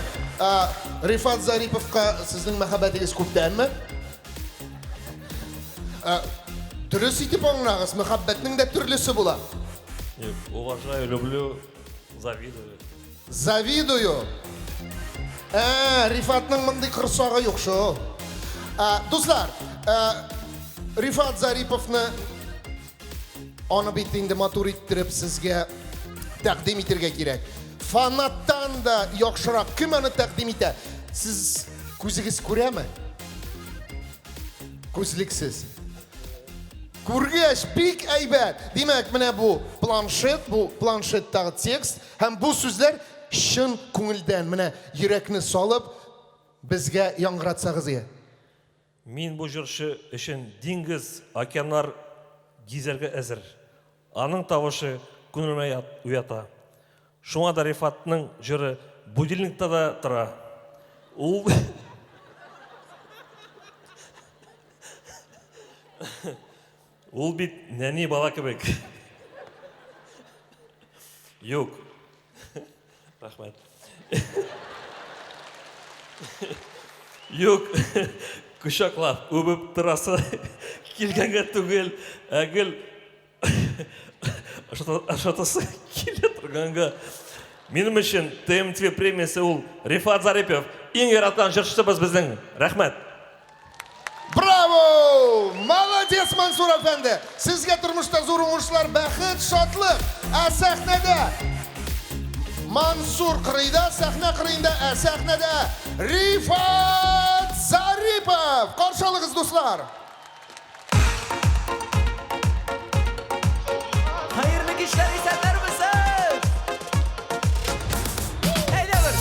Рифат Зариповка сезнең мәхәббәтегез күптәнме? Дөрес итеп аңлагыз, мәхәббәтнең дә төрлесе була. Уважаю, люблю, завидую. Завидую. Ә, Рифатның мондый корсагы юк шул. Ә, дуслар, ә, Рифат Зариповны аны бит инде матур иттереп сезгә тәкъдим итергә кирәк. Фанаттан да яхшырак кем аны тәкъдим итә? Сез күзегез күрәме? Күзлексез. Күргәч, бик әйбәт. Димәк, менә бу планшет, бу планшеттагы текст һәм бу сүзләр чын күңелдән, менә йөрәкне салып безгә яңгыратсагыз ие. Мин бу җырчы өчен диңгез, океаннар гизәргә әзер. Аның тавышы күңелемә уята. Шуңа да Рифатның җыры будильникта да тора. Ул Ул бит нәни бала кебек. Юк. Рәхмәт. Юк, кочаклап, үбеп торасы килгәнгә түгел, ә гел ашатасы килә торганга. Минем өчен ТМТ премиясе ул Рифат Зарипов, иң яраткан җырчыбыз безнең. Рәхмәт. Браво! Молодец, Мансур әфәнде! Сезгә тормышта зур уңышлар, бәхет, шатлык. Ә сәхнәдә Мансур кырыйда, сәхнә кырыенда, ә сәхнәдә Рифат Зарипов! Каршы алыгыз, дуслар! Хәерле кичләр, исәннәрмесез! Әйдә бер!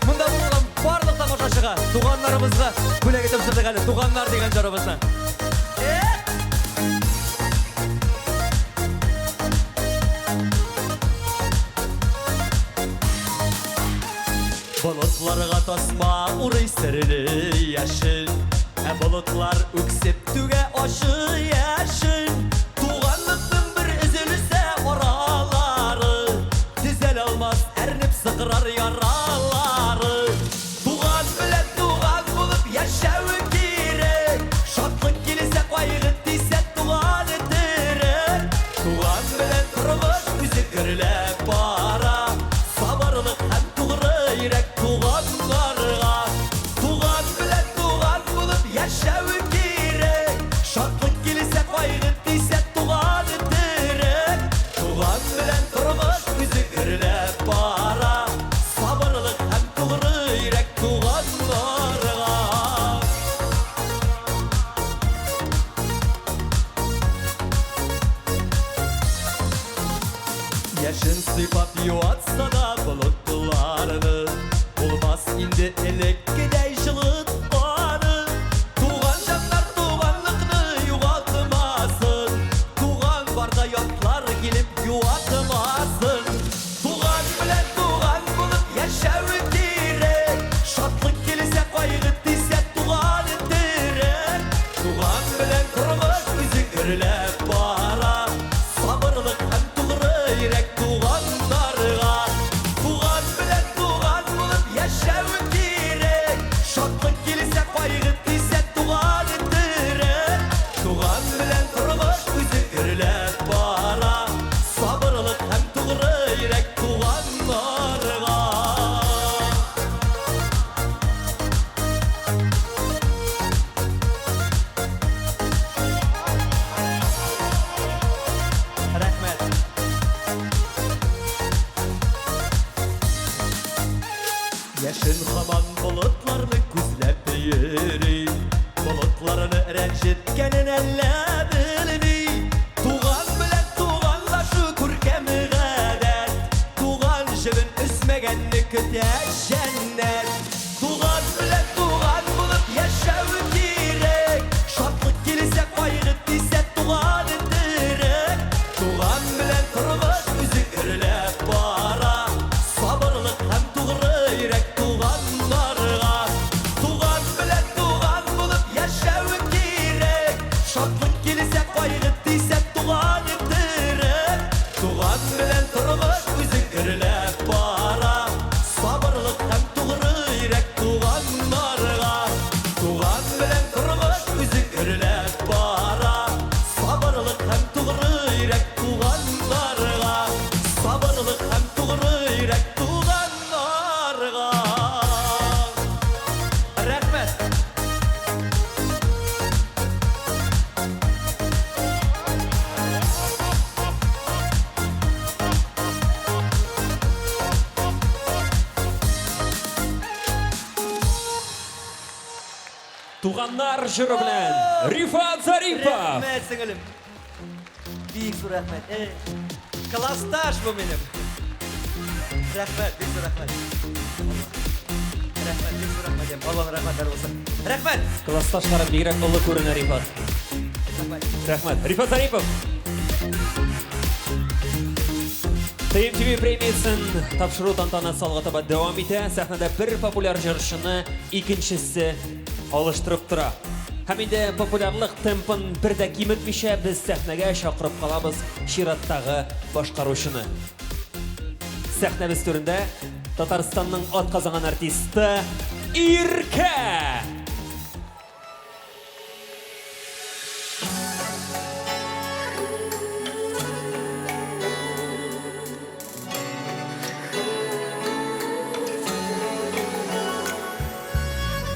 Монда булган барлык тамашачыга, туганнарыбызга бүләк итеп җырдык әле Туганнар дигән җырыбызны. Болытларга тасма урый серле яшен, Ә болытлар үксеп түгә ачы яшен. Туганлыкның бер өзелсә аралары, Төзәлә алмас әрнеп сыкрар яралары. Туган белән туган булып яшәү кирәк, Шатлык килсә, кайгы тисә, туган терәк. Туган белән тормыш үзе гөрләп бара, Сабырлык һәм тугры йөрәк туганнарга. Туган белән туган булып яшәү кирәк, Шатлык килсә, кайгы тисә, туган терәк. Туган белән тормыш үзе гөрләп бара, Сабырлык һәм тугры йөрәк туганнарга. Яшен сыйпап юатса да болытларны, Булмас инде элеккедәй җылытканы. Туган җаннар туганлыкны югалтмасын, Туган барда ятлар килеп юатмасын. Туган белән туган булып яшәү кирәк, Шатлык килсә, кайгы тисә, туган терәк. Туган белән тормыш үзе гөрләп бара, Сабырлык һәм тугры йөрәк туганнарга. Туган белән туган булып яшәү кирәк, Шатлык килсә, кайгы тисә, туган терәк. Туган белән тормыш үзе гөрләп бара, Сабырлык һәм тугры йөрәк туганнарга. Рәхмәт. Яшен һаман болытларны күзләп йөри, Болытларны рәнҗеткәнен әллә белми. Туган белән туганлашу күркәм гадәт, Туган җебен өзмәгәнне көтә җәннәт. Туган белән туган булып яшәү кирәк, Шатлык килсә, кайгы тисә, туган терәк. Туган белән тормыш үзе гөрләп бара, Сабырлык һәм тугры йөрәк туганнарга. Туган белән туган булып яшәү кирәк, Шатлык килсә, кайгы тисә, туган терәк. Туган белән тормыш үзе гөрләп бара, Сабырлык һәм тугры йөрәк туганнарга. Туган белән Туганнар җыры белән Рифат Зарипов. Рәхмәт, сеңелем. Бик зур рәхмәт. Э, классташ бу минем. Рәхмәт, бик зур рәхмәт. Рәхмәт, бик зур рәхмәт. Аллаһның рәхмәтләре булсын. Рәхмәт. Классташларым бигрәк олы күренә, Рифат. Рәхмәт. Рәхмәт. Рифат Зарипов. ТМТВ премиясен тапшыру тантанасы алга таба дәвам итә. Сәхнәдә бер популяр җырчыны икенчесе алыштырып тора. Һәм инде популярлык темпын бер дә киметмичә без сәхнәгә чакырып калабыз чираттагы башкаручыны. Сәхнәбез түрендә Татарстанның атказанган артисты Иркә!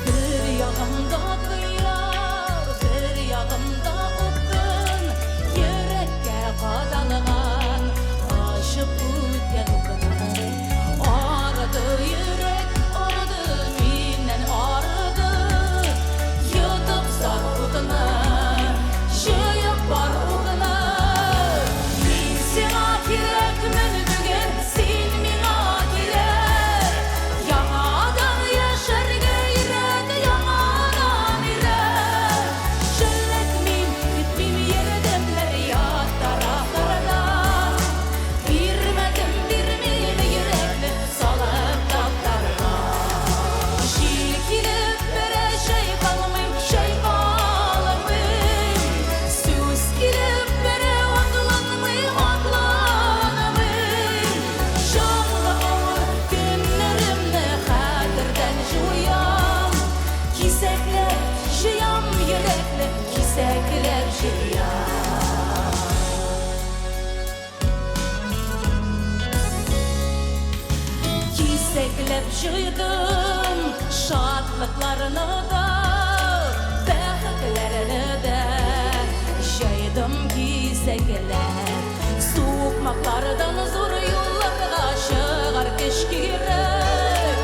Бер ягымда кыяр, бер ягымда упкын, йөрәккә кадалган, ачып үткән укыны. Арыды йөрәк, арыды, миннән арыды, йотып зар утыны, җыеп бар укыны. Мин сиңа кирәкмен бүген, син миңа кирәк. Яңадан яшәргә өйрәт, яңадан өйрәт. Жәлләтмим, көтмим йөрдемнәр ят тарафлардан. Бирмәдем, бирмим йөрәкне салып таптарга. Җил килеп бәрә, чайкалмыйм, чайкалмыйм. Сүз килеп бәрә, атланмыйм, атланмыйм. Җанлы авыр көннәремне хәтердән җуям. Кисәкләп җыям йөрәкне, кисәкләп җыям. Кисәкләп җыйдым шатлыкларны да, бәхетләрне дә җыйдым кисәкләп. Сукмаклардан зур юлларга чыгар көч кирәк.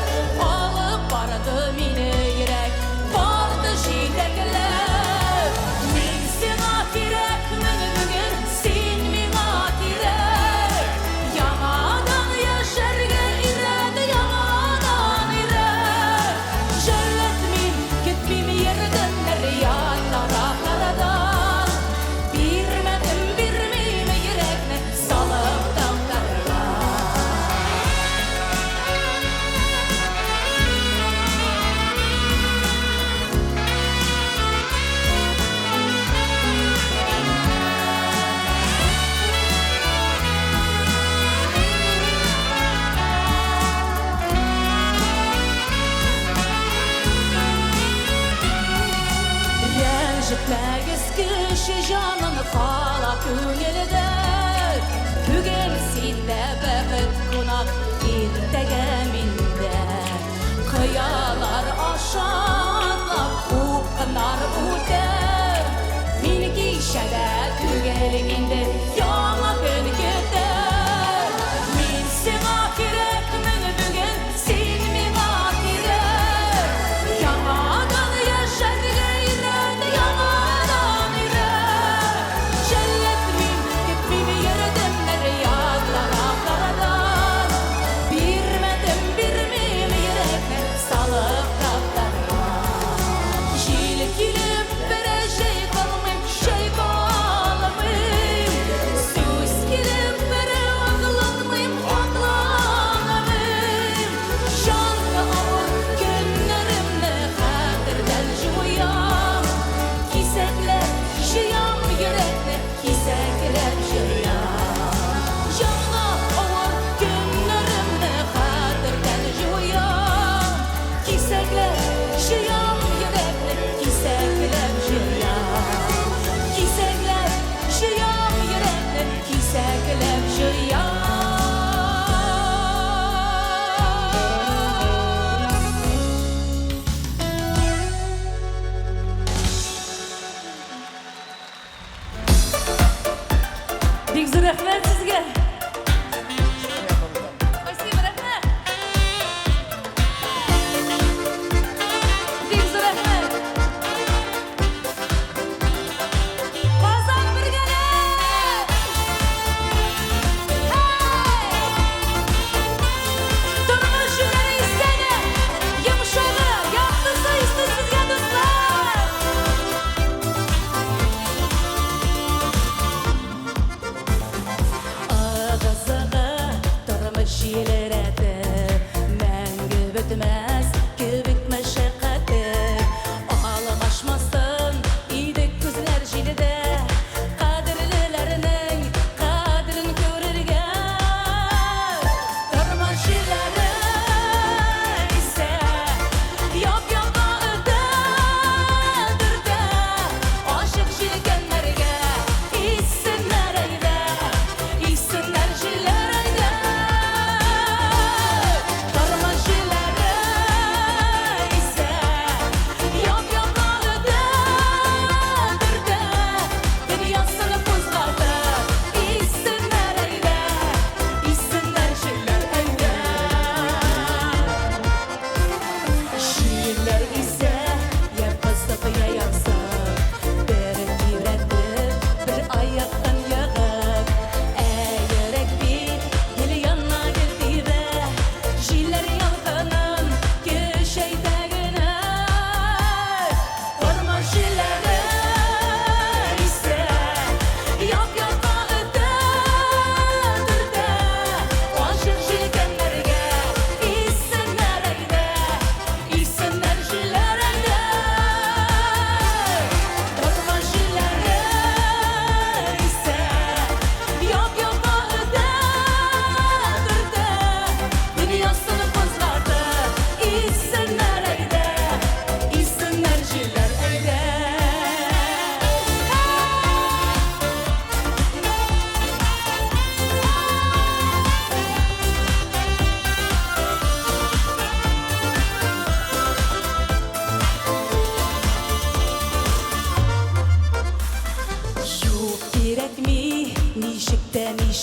Алып барды мине йөрәк, барды җитәкләп. Мин сиңа кирәкмен бүген, син миңа кирәк. Яңадан яшәргә өйрәт, яңадан өйрәт. Жәлләтмим, көтмим йөрдемнәр ят тарафлардан. Бирмәдем, бирмим йөрәкне салып таптарга. Рәнҗетмәгез кеше җанын кала күңелдә. Бүген синдә бәхет кунак, иртәгә миндә. Кыялар аша атлап упкыннар үтә. Мин кичәдә түгел инде, яңа көн көтә. Мин сиңа кирәкмен бүген, син миңа кирәк. Яңадан яшәргә өйрәт, яңадан өйрәт. Жәлләтмим, көтмим йөрдемнәр ят тарафлардан. Бирмәдем,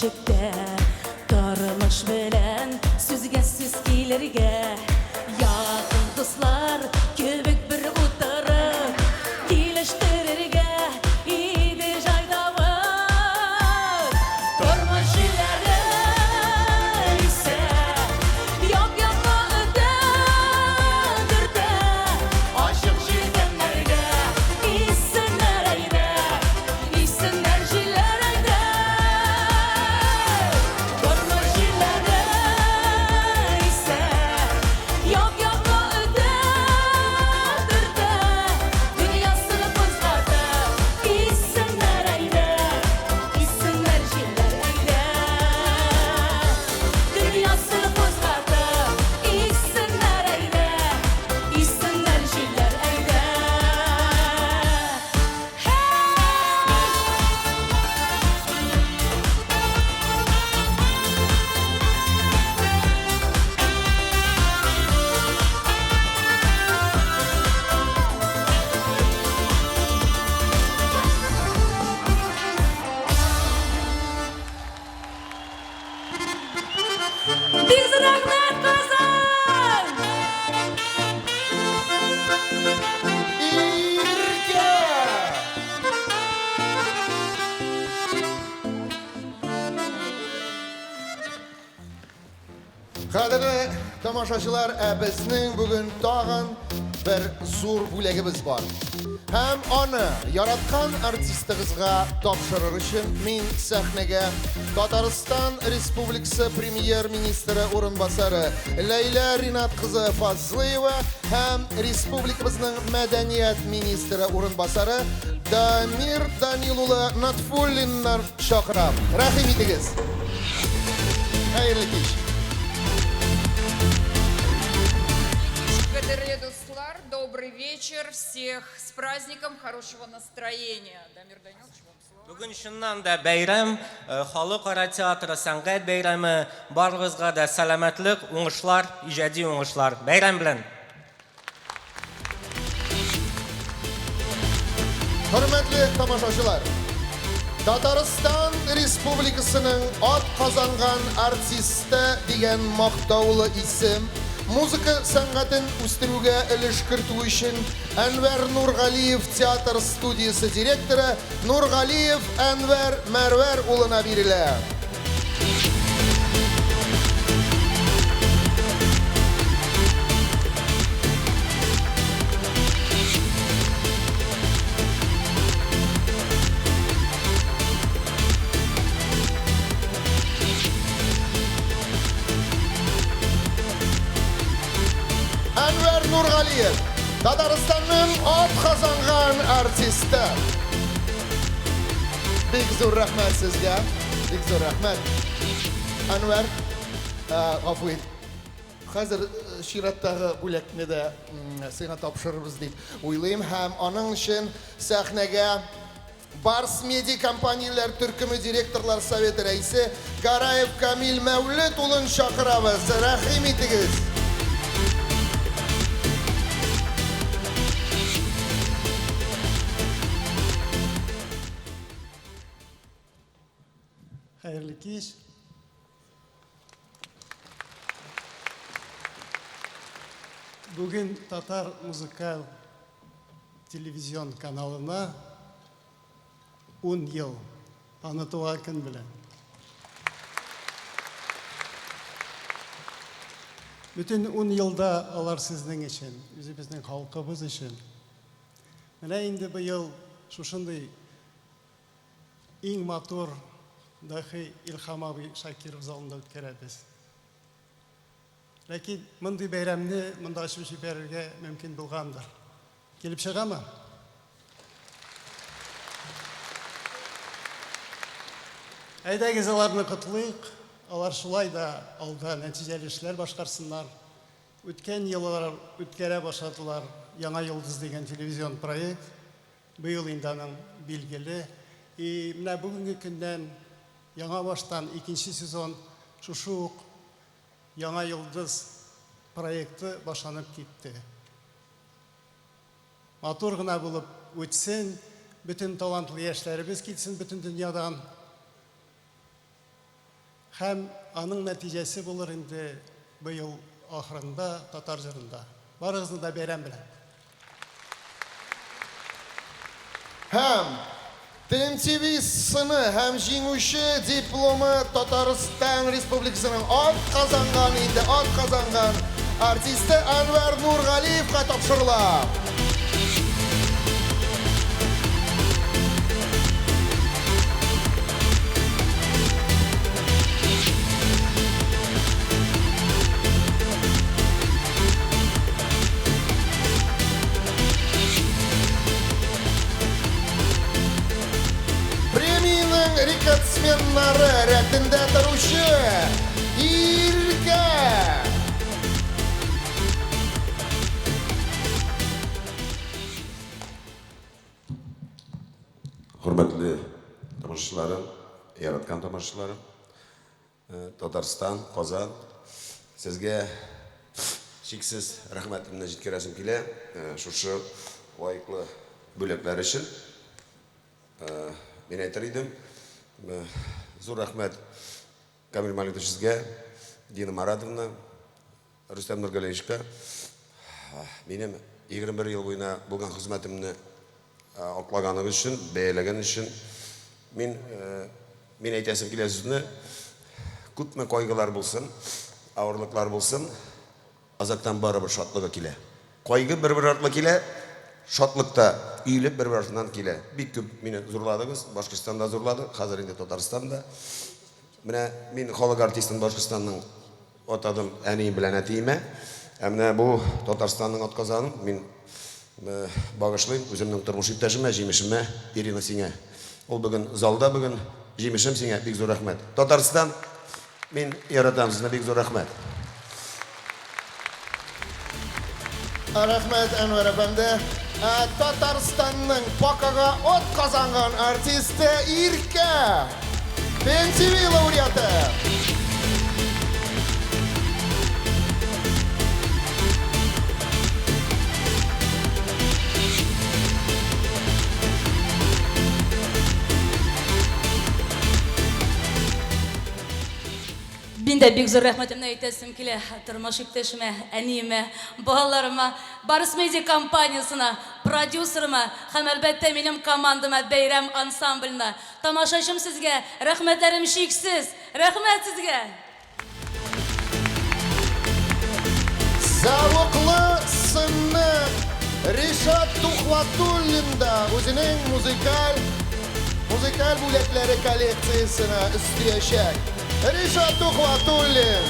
Ничек тә тормыш белән сүзгә-сүз килергә, якын дуслар кебек бер утырып килештерергә иде җай табып. Тормыш җилләре исә як-якка өтә, төртә, ачык җилкәннәргә иссеннәр әйдә, иссеннәр җилләр әйдә. Тормыш җилләре исә як-якка өтә, төртә, дөньясын кузгата, иссеннәр әйдә, иссеннәр җилләр әйдә. Дөньясын кузгата, иссеннәр әйдә, иссеннәр җилләр әйдә. Бик зур рәхмәт, Казан! Иркә! Кадерле тамашачылар, ә безнең бүген тагын бер зур бүләгебез бар. Һәм аны яраткан артистыгызга тапшырыр өчен мин сәхнәгә Татарстан Республикасы премьер-министры урынбасары Ләйлә Ринат кызы Фазлыева һәм республикабызның мәдәният министры урынбасары Дамир Данил улы Натфуллиннар чакырам. Рәхим итегез. Хәерле кич. Кадерле дуслар, добрый вечер. Всех с праздником, хорошего настроения. Дамир Данилович, вам слово. Бүген чыннан да бәйрәм, э, халыкара театры сәнгать бәйрәме. Барыгызга да сәламәтлек, уңышлар, иҗади уңышлар. Бәйрәм белән! Хөрмәтле тамашачылар, Татарстан Республикасының ат казанган артисты дигән мактаулы исем музыка сәнгатен үстерүгә өлеш кертү өчен Әнвәр Нургалиев театр студиясе директоры Нургалиев Әнвәр Мәрвәр улына бирелә. Әнвәр Нургалиев, Татарстанның ат казанган артисты. Бик зур рәхмәт сезгә. Бик зур рәхмәт. Әнвәр, гафу ит. Хәзер чираттагы бүләкне дә сиңа тапшырырбыз дип уйлыйм һәм аның өчен сәхнәгә Барс Медиа компанияләр төркеме директорлар советы рәисе Гараев Камил Мәүлет улын чакырабыз. Рәхим итегез. Хәерле кич. Бүген татар музыкаль телевизион каналына 10 ел аны туган көн белән. Бөтен 10 елда алар сезнең өчен, үзебезнең халкыбыз өчен. Менә инде быел шушындый иң матур дахи Илһам абый Шакиров залында үткәрәбез. Ләкин мондый бәйрәмне монда ачып җибәрергә мөмкин булгандыр. Килеп чыгамы? Әйдәгез аларны котлыйк. Алар шулай да алда нәтиҗәле эшләр башкарсыннар. Үткән ел алар үткәрә башладылар Яңа йолдыз дигән телевизион проект. Быел инде аның билгеле. И менә бүгенге көннән яңа баштан икенче сезон шушы ук Яңа йолдыз проекты башланып китте. Матур гына булып үтсен, бөтен талантлы яшьләребез килсен бөтен дөньядан. Һәм аның нәтиҗәсе булыр инде быел ахырында Татар җырында. Барыгызны да бәйрәм белән! Һәм ТМТВ сыны һәм җиңүче дипломы Татарстан Республикасының атказанган, инде атказанган артисты Әнвәр Нургалиевка тапшырыла. Премиянең рекордсменнары рәтендә торучы Иркә! Хөрмәтле тамашачыларым, яраткан тамашачыларым, Татарстан, Казан, сезгә чиксез рәхмәтемне җиткерәсем килә шушы лаеклы бүләкләр өчен. Мин әйтер идем, зур рәхмәт Камил Маликович сезгә, Дина Маратовна, Рөстәм Нургалиевичка. Минем 21 ел буена булган хезмәтемне аклаганыгыз өчен, бәяләгән өчен. Мин мин әйтәсем килә сүзне, күпме кайгылар булсын, авырлыклар булсын, азактан барыбер шатлыгы килә. Кайгы бер-бер артлы килә, шатлык та өелеп бер-бер артыннан килә. Бик күп мине зурладыгыз, Башкортстан да зурлады, хәзер инде Татарстан да. Менә мин халык артистын Башкортстанның атадым әнием белән әтиемә. Ә менә бу Татарстанның атказанын мин багышлыйм үземнең тормыш иптәшемә, җимешемә, Ирина сиңа. Ул бүген залда бүген. Җимешем сиңа бик зур рәхмәт. Татарстан, мин яратам сезне, бик зур рәхмәт. Рәхмәт, Әнвәр әфәнде. Ә Татарстанның ПАКАга атказанган артисты Иркә! ТНТВ лауреаты! Мин дә бик зур рәхмәтемне әйтәсем килә тормыш иптәшемә, әниемә, балаларыма, Барс Медиа компаниясенә, продюсерыма һәм, әлбәттә, минем командама, Бәйрәм ансамбленә. Тамашачым сезгә рәхмәтләрем чиксез! Рәхмәт сезгә! Зәвыклы сынны Ришат Тухватуллин да үзенең музыкаль музыкаль бүләкләре коллекциясенә өстиячәк. Ришат Тухватуллин!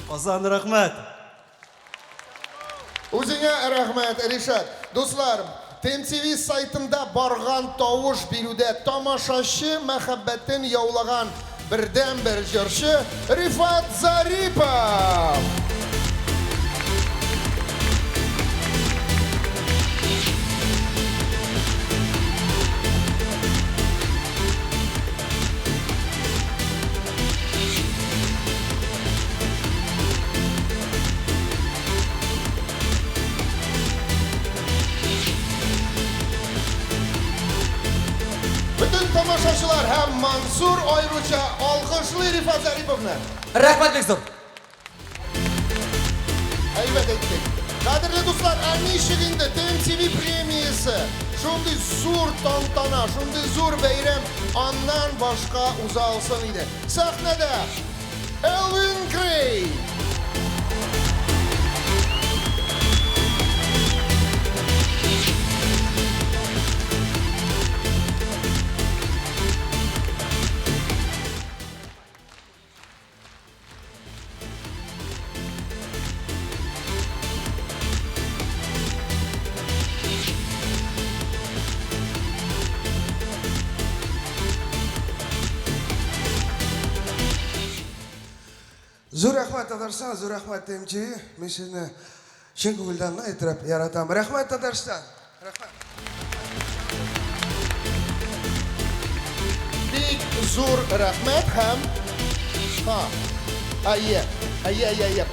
Казан, рәхмәт! Үзеңә рәхмәт, Ришат. Дуслар, ТМТV сайтында барган тавыш бирүдә тамашачы мәхәббәтен яулаган бердәнбер җырчы Рифат Зарипов! Бөтен тамашачылар һәм Мансур аеруча алкышлый Рифат Зариповны. Рәхмәт бик зур. Әйбәт әйттек. Кадерле дуслар, ә ничек инде ТМТВ премиясе, шундый зур тантана, шундый зур бәйрәм аннан башка уза алсын иде. Сәхнәдә Элвин Грей! Зур рәхмәт, Татарстан, зур рәхмәт, ТМТ. Мин сезне Чын күңелдән нык иттереп яратам. Рәхмәт, Татарстан! Рәхмәт! Бик зур рәхмәт һәм Ха. Әйе, әйе, әйе, әйе.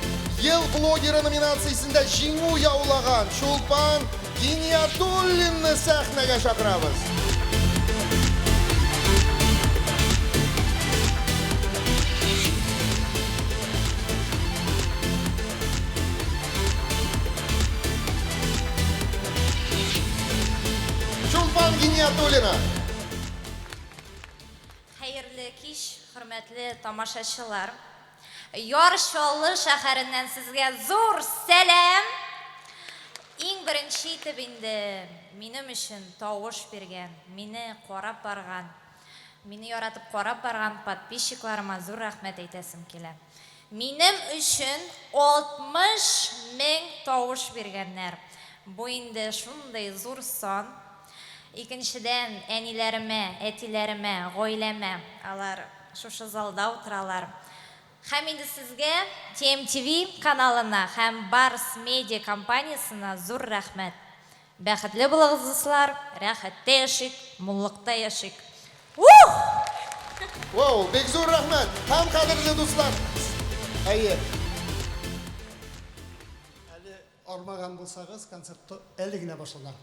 Ел блогеры номинациясендә җиңү яулаган Чулпан Гиниятуллинны сәхнәгә чакырабыз. Чулпан Гиниятуллина. Хәерле кич, хөрмәтле тамашачылар. Яр Чаллы шәһәреннән сезгә зур сәлам! Иң беренче итеп инде минем өчен тавыш биргән, мине карап барган, мине яратып карап барган подписчикларыма зур рәхмәт әйтәсем килә. Минем өчен 60 мең тавыш биргәннәр. Бу инде шундый зур сан. Икенчедән, әниләремә, әтиләремә, гаиләмә, алар шушы залда утыралар. Һәм инде сезгә, TMTV каналына һәм Барс Медиа компаниясенә зур рәхмәт. Бәхетле булыгыз, дуслар, рәхәттә яшик, муллыкта яшик. Ух! Вау, бик зур рәхмәт! Һәм кадерле дуслар, әйе. Әле армаган булсагыз, концерт әле генә башлана.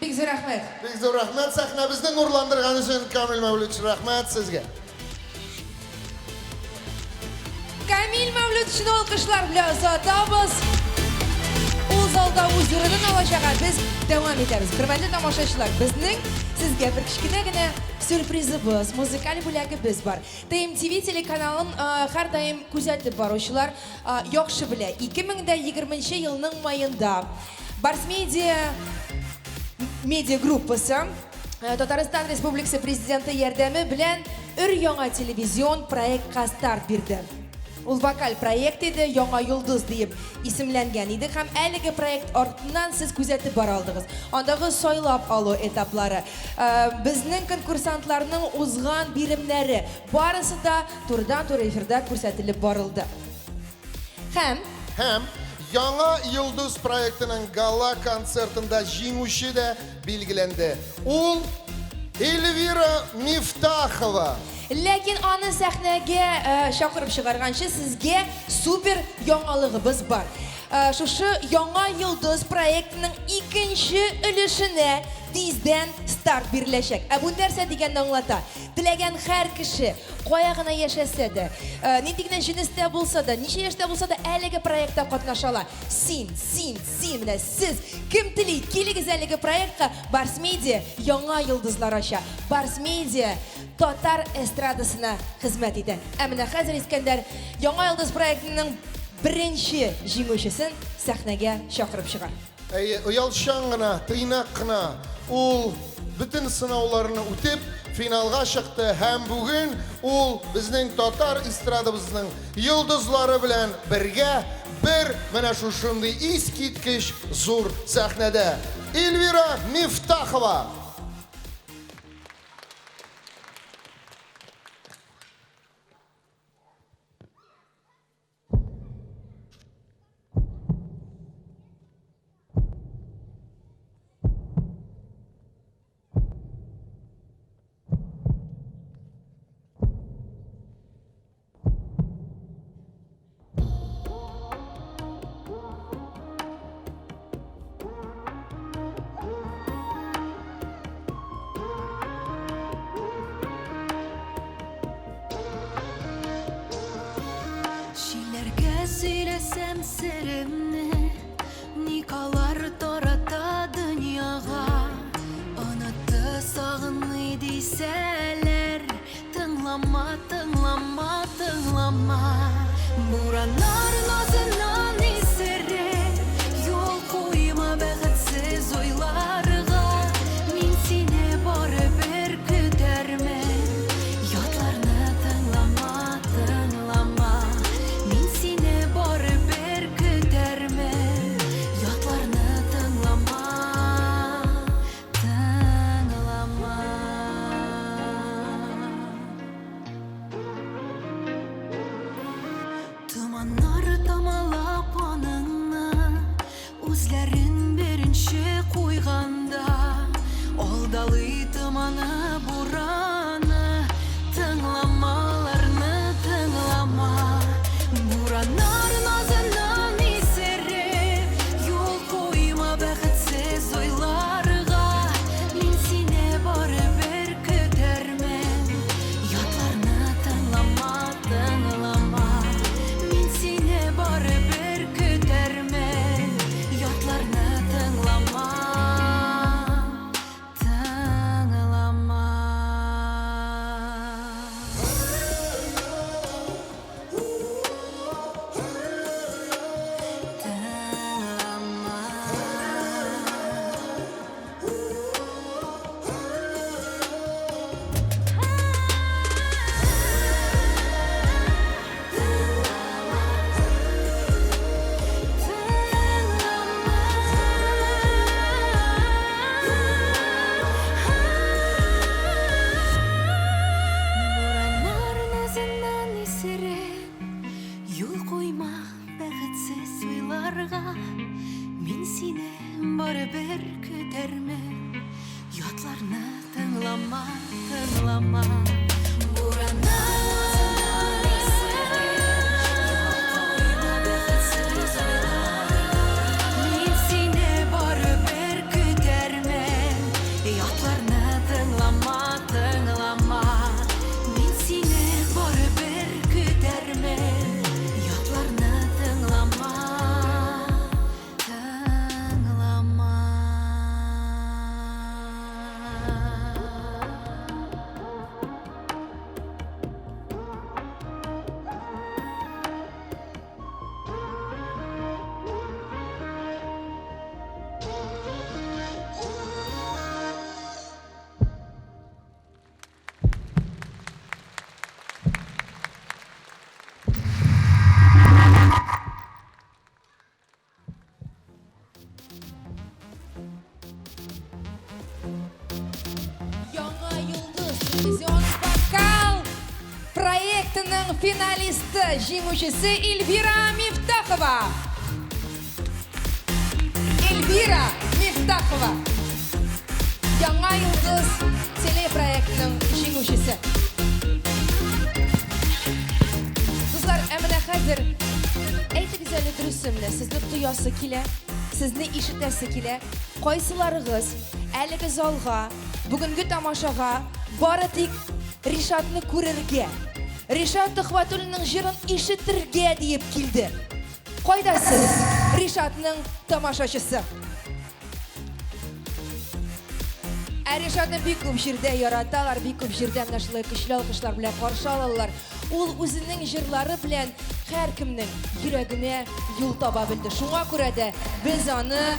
Бик зур рәхмәт. Бик зур рәхмәт сәхнәбезне нурландырган өчен, Камил Мәүлүтович, рәхмәт сезгә. Камил Мәүлүтовичны алкышлар белән озатабыз. Ул залда үз урынын алачак, ә без дәвам итәбез. Хөрмәтле тамашачылар, безнең сезгә бер кечкенә генә сюрпризыбыз, музыкаль бүләгебез бар. ТМТВ телеканалын һәрдаим күзәтеп баручылар яхшы белә. 2020 елның маенда Барс Медиа медиа группасы Татарстан Республикасы Президенты ярдәме белән өр-яңа телевизион проектка старт бирде. Ул вокаль проект иде, Яңа йолдыз диеп исемләнгән иде һәм әлеге проект артыннан сез күзәтеп бара алдыгыз. Андагы сайлап алу этаплары, безнең конкурсантларның узган биремнәре, барысы да турыдан-туры эфирда күрсәтелеп барылды. Һәм. Һәм Яңа йолдыз проектының гала-концертында җиңүче дә билгеләнде. Ул, Эльвира Мифтахова. Ләкин аны сәхнәгә чакырып чыгарганчы сезгә супер яңалыгыбыз бар. Шушы Яңа йолдыз проектының икенче өлешенә тиздән старт биреләчәк. Ә бу нәрсә дигәнне аңлата? Теләгән һәр кеше, кая гына яшәсә дә, нинди генә җенестә булса да, ничә яшьтә булса да әлеге проектта катнаша ала. Син, син, син, менә сез, кем тели, килегез әлеге проектка, Барс Медиа яңа йолдызлар ача. Барс Медиа татар эстрадасына хезмәт итә. Ә менә хәзер Искәндәр Яңа йолдыз проектының беренче җиңүчесен сәхнәгә чакырып чыгар. Әйе, оялчан гына, тыйнак кына ул бөтен сынауларны үтеп, финалга чыкты һәм бүген ул безнең татар эстрадабызның йолдызлары белән бергә бер менә шушындый искиткеч зур сәхнәдә. Эльвира Мифтахова! Җилләргә сөйләсәм серемне, Ник алар тарата дөньяга? Онытты, сагынмый дисәләр, Тыңлама, тыңлама, тыңлама. Бураннар назыннан исереп, Юл куйма бәхетсез уйларга. Мин сине барыбер көтәрмен. Ятларны тыңлама, тыңлама. Мин сине барыбер көтәрмен. Ятларны тыңлама, тыңлама. Томаннар. Боргалый томаны, бураны, Тыңлама аларны, тыңлама. Бураннар назыннан исереп, Юл куйма бәхетсез уйларга. Мин сине барыбер көтәрмен. Ятларны тыңлама, тыңлама. Мин сине барыбер көтәрмен. Ятларны тыңлама, тыңлама. Бураннар назыннан исереп, Юл куйма бәхетсез уйларга. Мин сине барыбер көтәрмен. Ятларны тыңлама, тыңлама. Бураннар исереп, юл куйма бәхетсез уйларга. Мин сине барыбер көтәрмен. Ятларны тыңлама, тыңлама. Мин сине барыбер көтәрмен. Ятларны тыңлама, тыңлама. Яңа йолдыз телевизион вокал проектының финалисты, җиңүчесе Эльвира Мифтахова. Эльвира Мифтахова. Яңа йолдыз телепроектының җиңүчесе. Дуслар, ә менә хәзер әйтегез әле дөресен, менә сезне тоясы килә, сезне ишетәсе килә. Кайсыларыгыз әлеге залга, бүгенге тамашага бары тик Ришатны күрергә, Ришат Төхвәтуллинның җырын ишетергә диеп килде? Кайда сез, Ришатның тамашачысы? Ә Ришатны бик күп җирдә яраталар, бик күп җирдә менә шулай көчле алкышлар белән каршы алалар. Ул үзенең җырлары белән һәркемнең йөрәгенә юл таба белде. Шуңа күрә дә без аны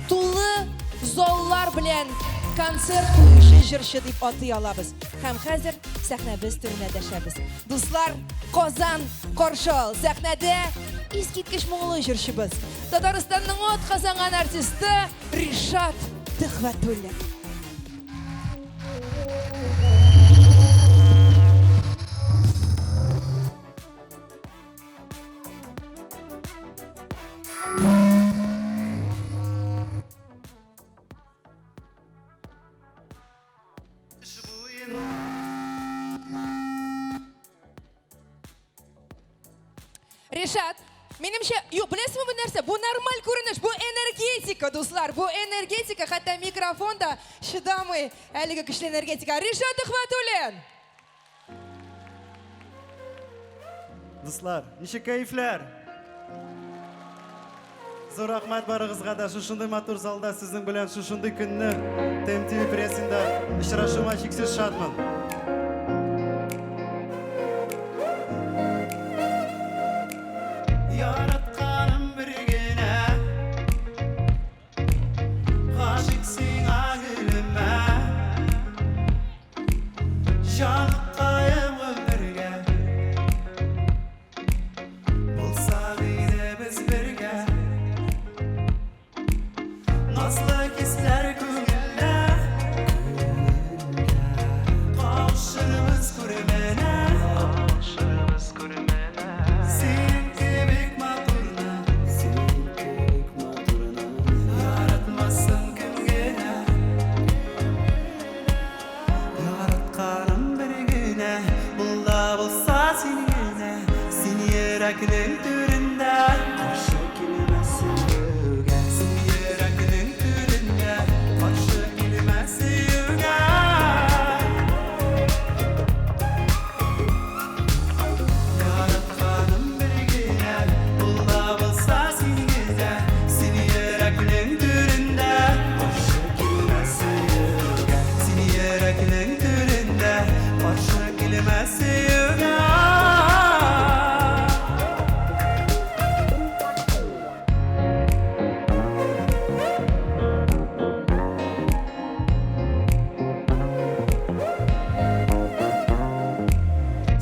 тулы заллар белән концерт куючы җырчы дип атый алабыз. Һәм хәзер сәхнәбез түренә дәшәбез. Дуслар, Казан, каршы ал! Сәхнәдә искиткеч моңлы җырчыбыз, Татарстанның атказанган артисты Ришат Төхвәтуллин. Ришат, минемчә, юк, беләсезме бу нәрсә? Бу нормаль күренеш, бу энергетика, дуслар, бу энергетика, хәтта микрофон да чыдамый әлеге көчле энергетика. Ришат Төхвәтуллин! Дуслар, ничек кәефләр? Зур рәхмәт барыгызга да шушындый матур залда сезнең белән шушындый көнне ТМТВ прессында очрашуыма чиксез шатмын. Яратканым бер генә, гашыйк сиңа гөлемә, җаныкаем гомергә, булсак иде без бергә. Назлы хисләр күңелдә, кавышкан. йөрәкнең түрендә, каршы килмә сөюгә. Син йөрәкнең түрендә, каршы килмә сөюгә. Яратканым бер генә, ул да булса син генә. Син йөрәкнең түрендә, каршы килмә сөюгә. Син йөрәкнең түрендә, каршы килмә сөюгә.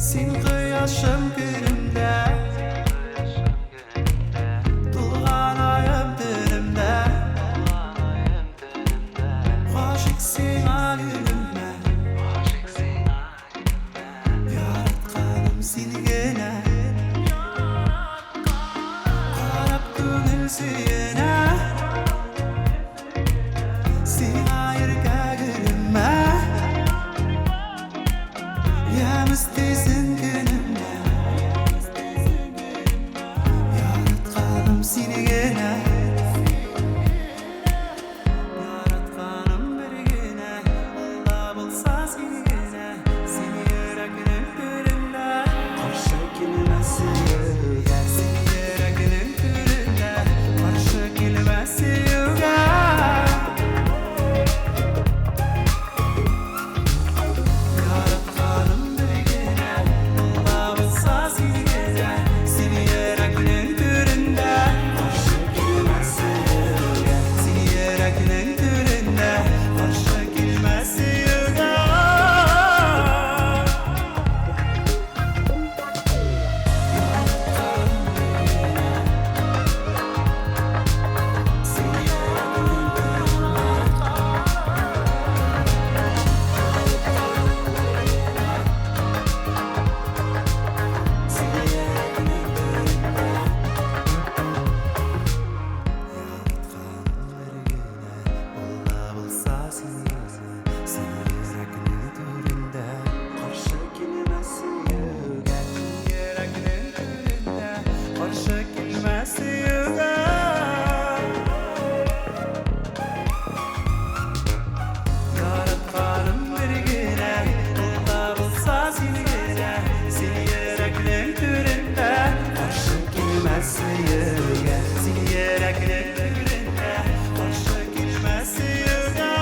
Син кояшым көнемдә, тулган аем төнемдә, гашыйк сиңа гөлемә, яратканым син генә. Карап күңел сөенә, сиңа иркә гөлемә. Ямь өстисең көнемә, яратканым син генә. Яратканым бер генә, ул да булса син генә. Син йөрәкнең түрендә, каршы килмә сөюгә. Син йөрәкнең түрендә, каршы килмә сөюгә. Яратканым бер генә, ул да булса син генә. Син йөрәкнең түрендә, каршы килмә сөюгә. Син йөрәкнең түрендә, каршы килмә сөюгә. Булса син генә, син йөрәкнең түрендә, каршы килмә сөюгә. Син йөрәкнең түрендә, каршы килмә сөюгә. Яратканым бер генә, ул да булса син генә. Син йөрәкнең түрендә, каршы килмә сөюгә. Син йөрәкнең түрендә, каршы килмә сөюгә.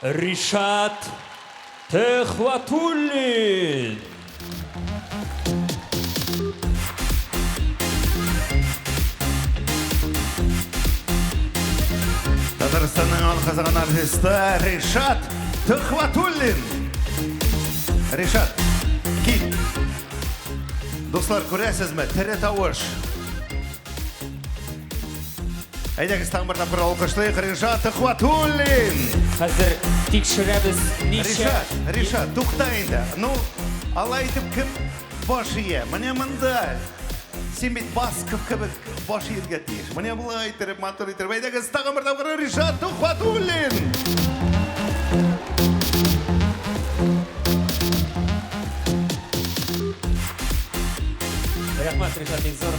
Ришат Төхвәтуллин. Татарстанның атказанган артисты Ришат Төхвәтуллин. Ришат, кил. Дуслар, күрәсезме? Тере тавыш. Әйдәгез тагын бер тапкыр алкышлыйк Ришат Төхвәтуллин. Хәзер тикшерәбез ничә. Ришат, Ришат, тукта инде. Ну, алай итеп кем баш ия? Менә монда. Син бит Басков кебек баш ияргә тиеш. Менә болай итеп, матур итеп. Әйдәгез тагын бер тапкыр Ришат Төхвәтуллин. Рәхмәт, Ришат, бик зур.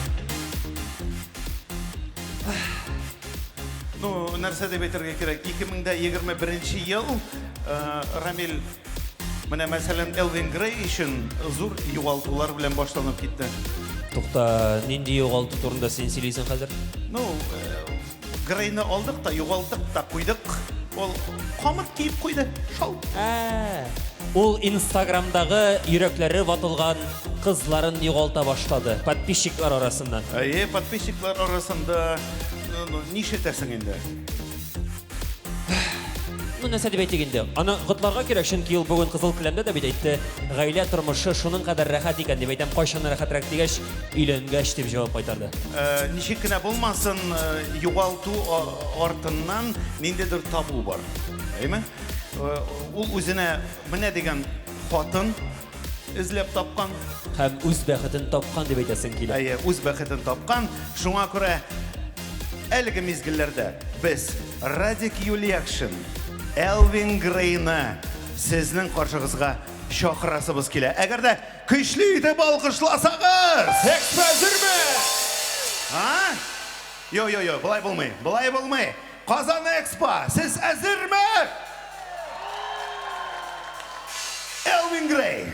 Ну, нәрсә дип әйтергә кирәк? 2021 ел, э, Рамил, менә мәсәлән, Элвин Грей өчен зур югалтулар белән башланып китте. Тукта, нинди югалту турында син сөйлисең хәзер? Ну, э, Грейны алдык та, югалттык та куйдык. Ул камыт киеп куйды. Шал. Ә, ул Инстаграмдагы йөрәкләре ватылган кызларын югалта башлады. Подписчиклар арасыннан. Әйе, подписчиклар арасында, ну, ну, нишләтәсең инде? Ну, нәрсә дип әйтик инде? Аны котларга кирәк, чөнки ул бүген кызыл келәмдә дә бит әйтте, гаилә тормышы шуның кадәр рәхәт икән дип әйтәм, кайчан рәхәтрәк дигәч, өйләнгәч дип җавап кайтарды. Э, ничек кенә булмасын, э, югалту артыннан ниндидер табу бар. Әйме? Э, ул үзенә менә дигән хатын эзләп тапкан. Һәм үз бәхетен тапкан дип әйтәсең килә. Әйе, үз бәхетен тапкан. Шуңа күрә әлеге мизгелләрдә без Радик Юльякшин, Элвин Грейны сезнең каршыгызга чакырасыбыз килә. Әгәр дә көчле итеп алкышласагыз! Экспо әзерме? А? Йо, йо, йо, болай булмый, болай булмый. Казан Экспо, сез әзерме? Элвин Грей.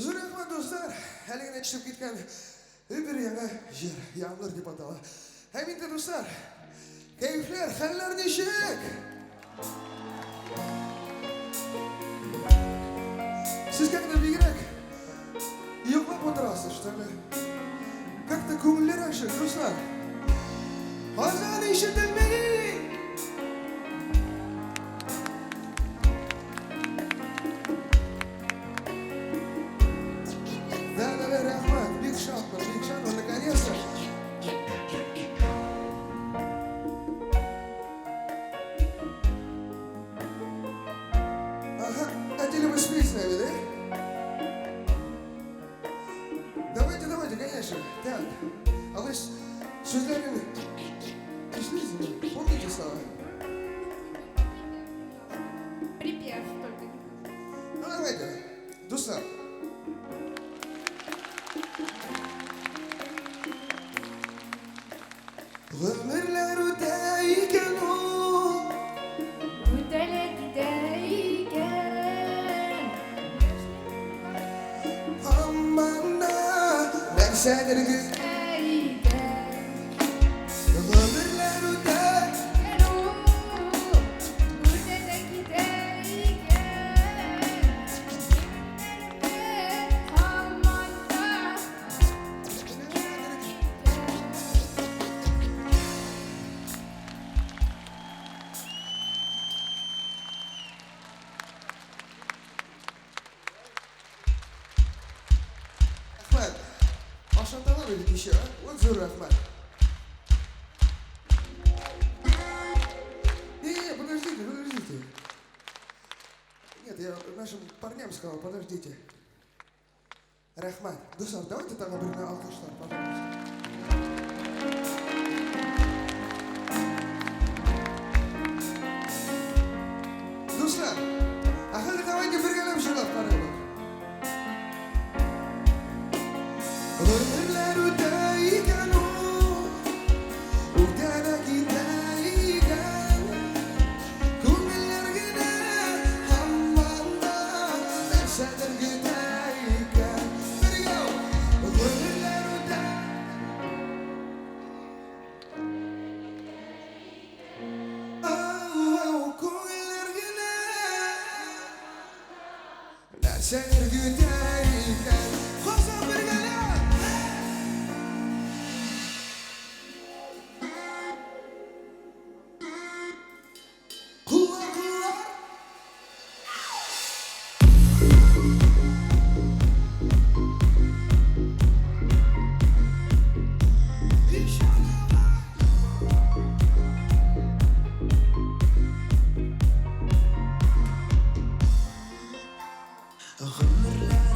Зур рәхмәт, дуслар. Әле генә төшеп киткән бер яңа җыр, Яңгыр дип атала. Һәм инде, дуслар, кәефләр, хәлләр ничек? Сез как-то бигрәк йоклап утырасыз, что ли? Как-то күңелләр ачык, дуслар. Азан ишетелми! Да, да, да, рәхмәт, бик шатмын, бик шатмын, наконец-то. Ага, хотели бы спеть с нами, да? Давайте, давайте, конечно. Так, а вы сүзләрен ишетәсезме? Помните слова? Припев только. Ну, давайте. Дуслар. Гомерләр үтә икән ул. Үтә лә китә икән. Һаман да нәрсәдер Үтә икән. Гомерләр үтә. Үтә лә китә икән. Һаман да. Поздравили еще, а? Вот зур рәхмәт. Не-не, подождите, подождите. Нет, я нашим парням сказал, подождите. Рәхмәт. Дуслар, давайте тагы берне алкышлар, пожалуйста. Дуслар, ә хәзер давайте бергәләп җырлап карыйбыз. Гомерләр үтә икән ул, үтә дә китә икән. Күңелләр генә һаман да нәрсәдер көтә икән. Бергә гомерләр үтә. Ау, күңелләр генә нәрсәдер көтә икән. Казан бергәләп! Куллар, куллар! Гомерләр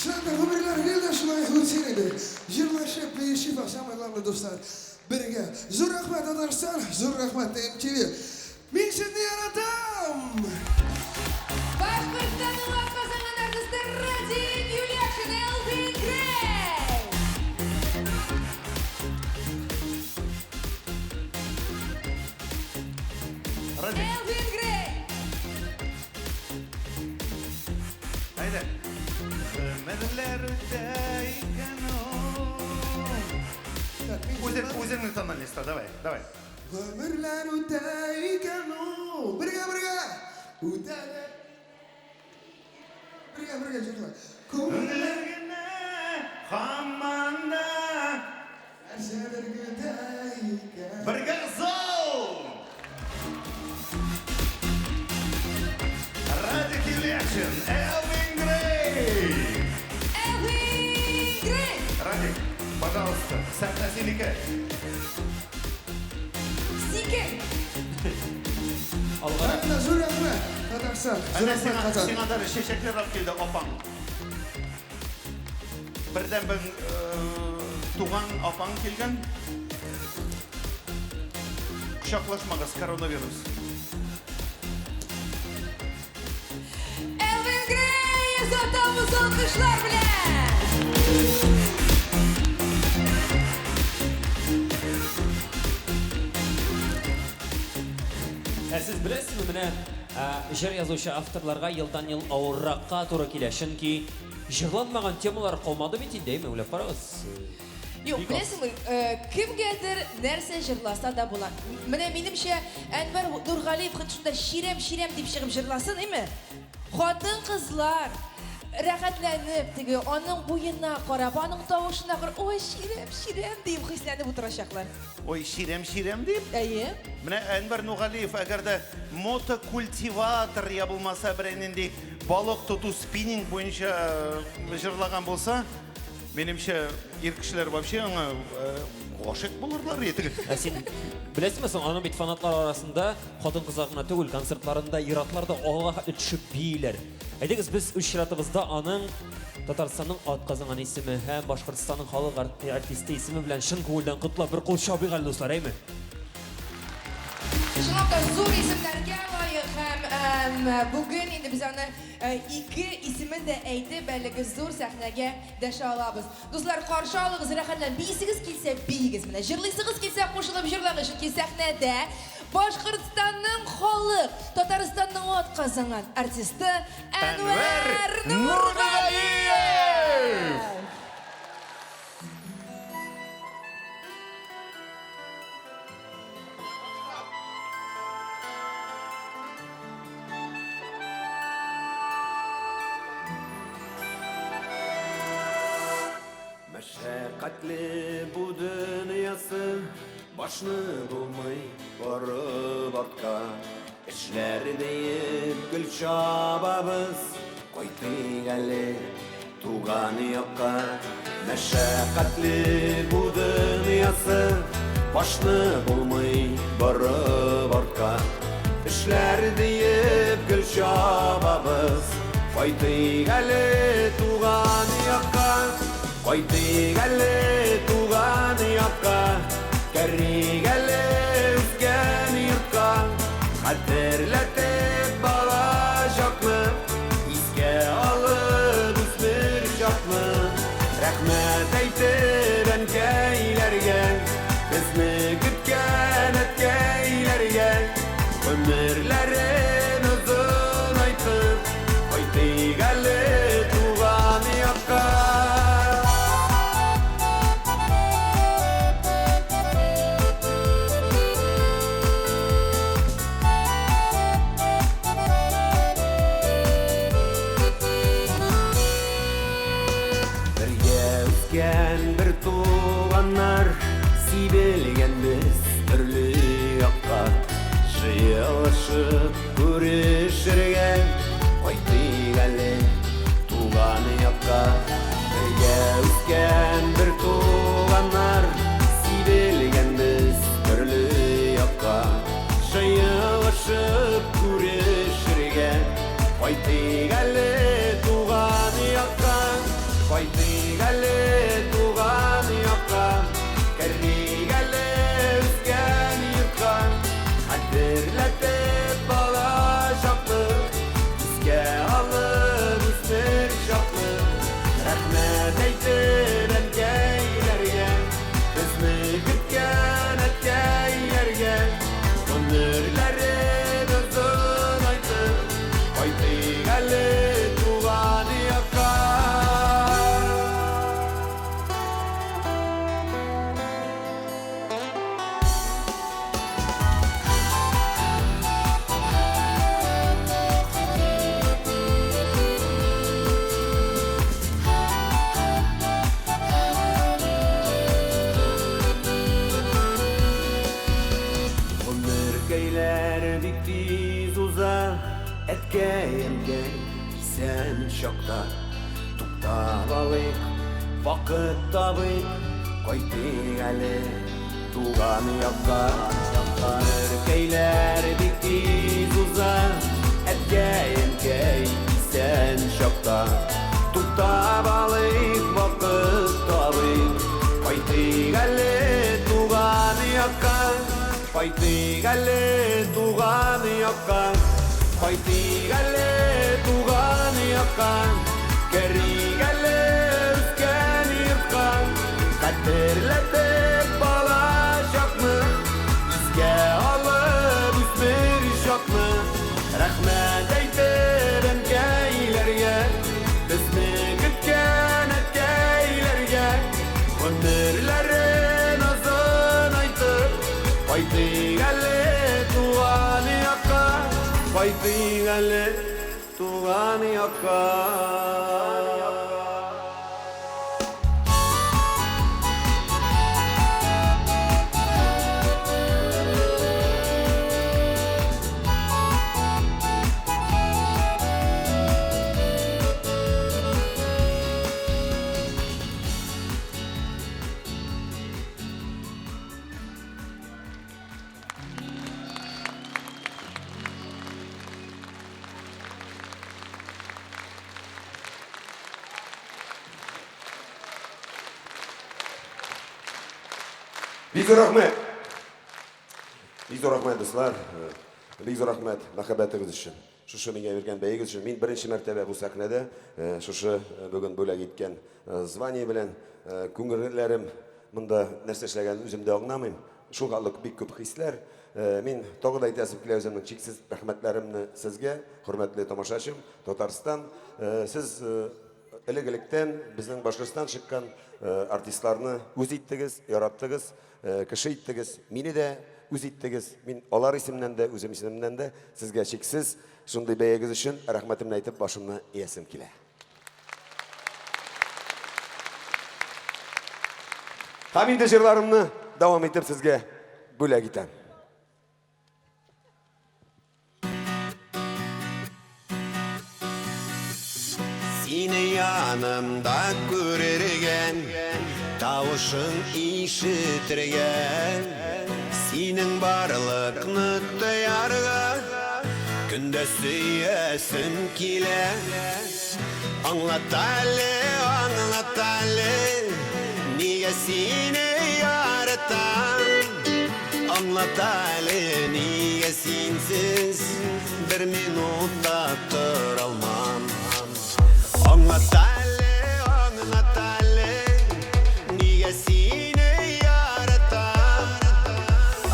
Чыннан да гомерләр гел дә шулай үтсен иде. Җырлашып, биешеп, а самое главное, дуслар, бергә. Зур рәхмәт, Татарстан, зур рәхмәт, ТМТВ. Мин сезне яратам! Башкортстанның атказанган артисты Радик Юльякшин, Элвин Грей! Радик. Элвин Грей! Әйдә. Гомерләр үтә икән ул. Үзең, үзеңне тональностьта, давай, давай. Гомерләр үтә икән ул. Бергә, бергә. Үтә дә. Бергә, бергә җырла. Күңелләр генә һаман да нәрсәдер көтә икән. Бергә зал! Радик Юльякшин, Элвин Грей! Элвин Грей! Радик, пожалуйста, сәхнә синеке. Сике! Рәхмәт, зур рәхмәт, Татарстан. Зур Әнә рәхмәт, сиңа, Казан. сиңа даже чәчәкләр алып килде апаң. Бердән-бер туган апаң килгән. Кочаклашмагыз, коронавирус. Элвин Грей! Озатабыз алкышлар белән! Ә сез беләсезме, менә җыр язучы авторларга елдан-ел авырракка туры килә, чөнки җырланмаган темалар калмады бит инде, әйме, уйлап карагыз. Юк, Бик аз. беләсеңме, кемгәдер нәрсә җырласа да була. Менә минемчә, Әнвәр Нургалиев хет шунда чирәм-чирәм дип чыгып җырласын, әйме? Хатын-кызлар рәхәтләнеп теге аның буена карап, аның тавышына карап, ой, чирәм-чирәм дип хисләнеп утырачаклар. Ой, чирәм-чирәм дип? Әйе. Менә Әнвәр Нургалиев, әгәр дә мотокультиватор я булмаса берәр нинди балык тоту спиннинг буенча җырлаган булса, минемчә, ир кешеләр вообще аңа гашыйк булырлар иде. Ә син беләсеңме соң, аның бит фанатлар арасында хатын-кызлар гына түгел, концертларында ир-атлар да алга хәтле төшеп бииләр. Әйдәгез, без үз чиратыбызда аның Татарстанның атказанган исеме һәм Башкортстанның халык артисты исеме белән чын күңелдән котлап бер кул чабыйк әле, дуслар, әйме? Чынлап та зур исемнәргә лаек һәм бүген инде без аны ике исемен дә әйтеп, әлеге зур сәхнәгә дәшә алабыз. Дуслар, каршы алыгыз, рәхәтләнеп биисегез килсә, биегез. Менә җырлыйсыгыз килсә, кушылып җырлагыз, чөнки сәхнәдә Башкортстанның халык, Татарстанның атказанган артисты Әнвәр Нургалиев! Мәшәкатьле бу дөньясы, башны булмый борып артка. Эшләр диеп гел чабабыз, кайтыйк әле туган якка. Мәшәкатьле бу дөньясы, башны булмый борып артка. Эшләр диеп гел чабабыз, кайтыйк әле туган якка. Кайтыйк әле туган якка, керик әле үскән йортка. Хәтерләтеп бала чакны, искә алып үсмер чакны. Рәхмәт әйтеп әнкәйләргә, безне көткән әткәйләргә. Гомерләрен озынайтып, кайтыйк әле туган якка. Бергә үскән бер туганнар, сибелгән без төрле якка. Җыелышып күрешергә, кайтыйк әле туган якка. Бергә үскән бер туганнар, сибелгән без төрле якка. Җыелышып күрешергә, кайтыйк әле туган якка. Кайтыйк әле туган якка, керик әле үскән йортка. Хәтерләтеп бала чакны, искә алып үсмер чакны. Рәхмәт әйтеп әнкәйләргә, безне көткән әткәйләргә. Гомерләрен озынайтып, кайтыйк әле туган якка. Гомеркәйләр бик тиз уза, әткәй, әнкәй, исән чакта. Туктап алыйк, вакыт табыйк, кайтыйк әле туган якка. Гомеркәйләр бик тиз уза, әткәй, әнкәй, исән чакта. Туктап алыйк, вакыт табыйк, кайтыйк әле туган якка. Кайтыйк әле туган якка, кайтыйк әле туган якка. Керик әле үскән йортка, хәтерләтеп бала чакны, искә алып үсмер чакны. Рәхмәт әйтеп әнкәйләргә, безне көткән әткәйләргә. Гомерләрен озынайтып, кайтыйк әле туган якка, кайтыйк әле туган якка. Бик зур рәхмәт. Бик зур рәхмәт, дуслар. Бик зур рәхмәт мәхәббәтегез өчен. Шушы миңа биргән бәягез өчен. Мин беренче мәртәбә бу сәхнәдә шушы бүген бүләк иткән звание белән күңелләрем монда нәрсә эшләгәнен үзем дә аңламыйм. Шул хәтле бик күп хисләр. Мин тагы да әйтәсем килә үземнең чиксез рәхмәтләремне сезгә, хөрмәтле тамашачым, Татарстан. Сез элек-электән безнең Башкортстан чыккан артистларны үз иттегез, яраттыгыз, кеше иттегез. Мине дә үз иттегез. Мин алар исеменнән дә, үзем исемемнән дә сезгә чиксез шундый бәягез өчен рәхмәтемне әйтеп башымны иясем килә. Һәм инде җырларымны дәвам итеп сезгә бүләк итәм. Сине янымда күрергә, тавышың ишетергә, синең барлыкны тоярга, көндә сөясем килә. Аңлат әле, аңлат әле, нигә сине яратам? Аңлат әле, нигә синсез бер минут та тора алмам? Аңлат әле, аңлат әле, нигә сине яратам?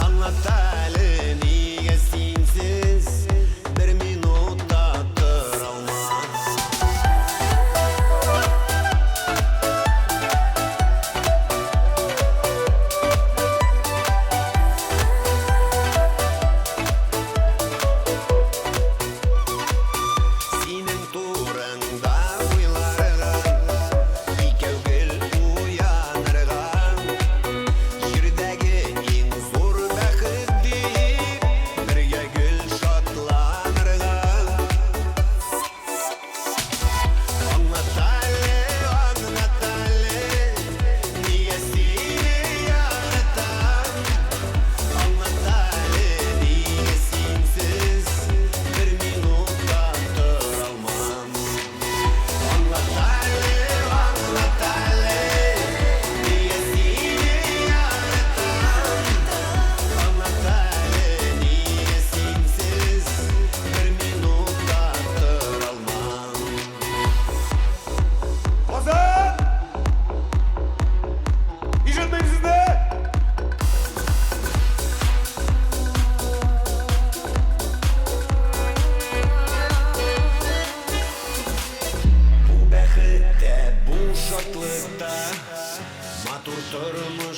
Аңлат әле, нигә синсез бер минут та тора алмам? Синең турыңда уйларга.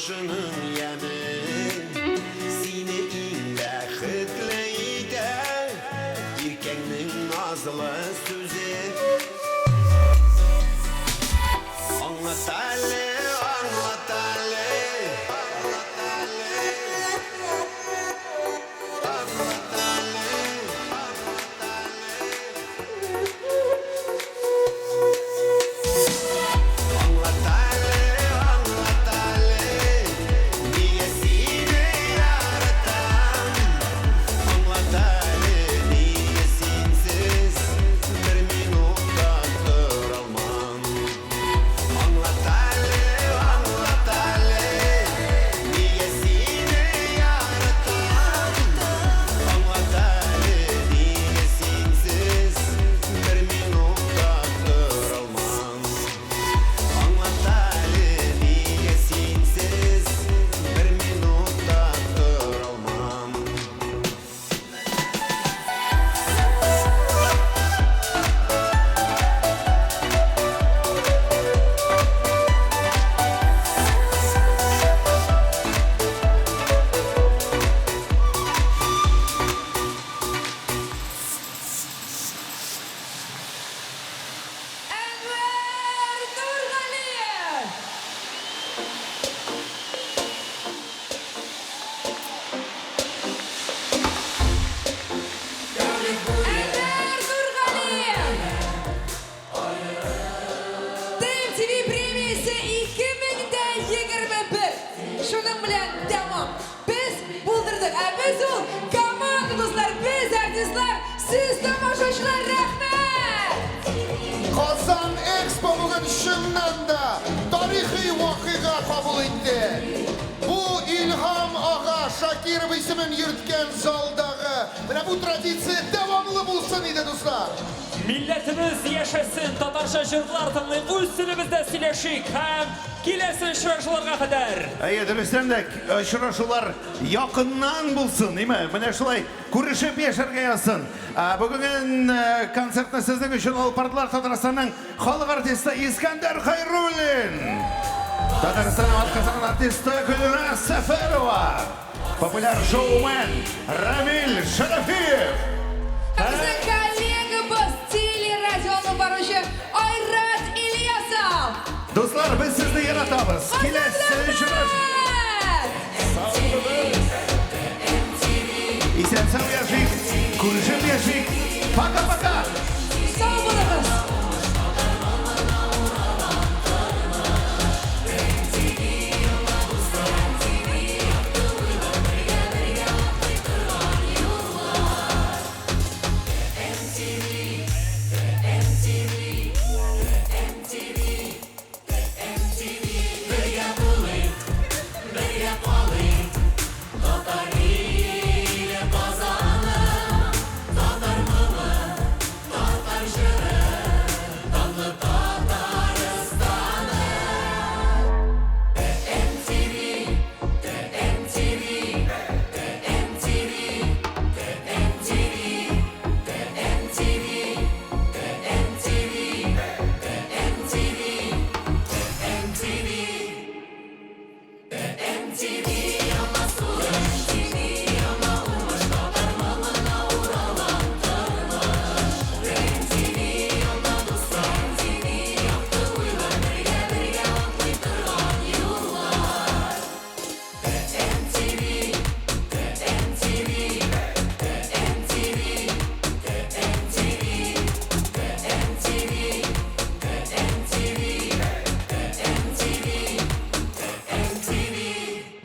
Тормышының яме сине иң бәхетле итә. Иркәңнең назлы сүзе. Аңлат әле, аңлат әле. Аңлат әле, аңлат әле, нигә сине яратам? Аңлат әле, нигә синсез бер минут та торалмам? Аңлат әле, аңлат әле, нигә сине яратам? Аңлат әле, нигә синсез бер минут та торалмам? Аңлат әле, нигә синсез бер минут та торалмам? Әнвәр Нургалиев! Әнвәр Нургалиев! ТМТВ премиясе 2021. Шуның белән тәмам. Без булдырдык. Ә без ул команда дуслар, без артистлар, сез тамашачылар, рәхмәт! Казан Экспо бүген чыннан да тарихи вакыйга кабул итте. Бу Илһам ага Шакиров исемен йөрткән залдагы менә бу традиция дәвамлы булсын иде, дуслар. Милләтебез яшәсен, татарча җырлар тыңлыйк, үз телебездә сөйләшик һәм киләсе очрашуларга кадәр. Әйе, дөрестән дә очрашулар якыннан булсын, име? Менә шулай күрешеп яшәргә язсын. Бүгенге концертны сезнең өчен алып бардылар Татарстанның халык артисты Искәндәр Хәйруллин, Татарстанның атказанган артисты Гөлназ Сәфәрова, популяр шоумен Рамил Шәрәфиев. Һәм безнең коллегабыз, телерадио алып баручы Айрат Ильясов. Дуслар, без сезне яратабыз. Киләсе очрашу. Исән-сау яшик, күрешеп яшик. Пока-пока.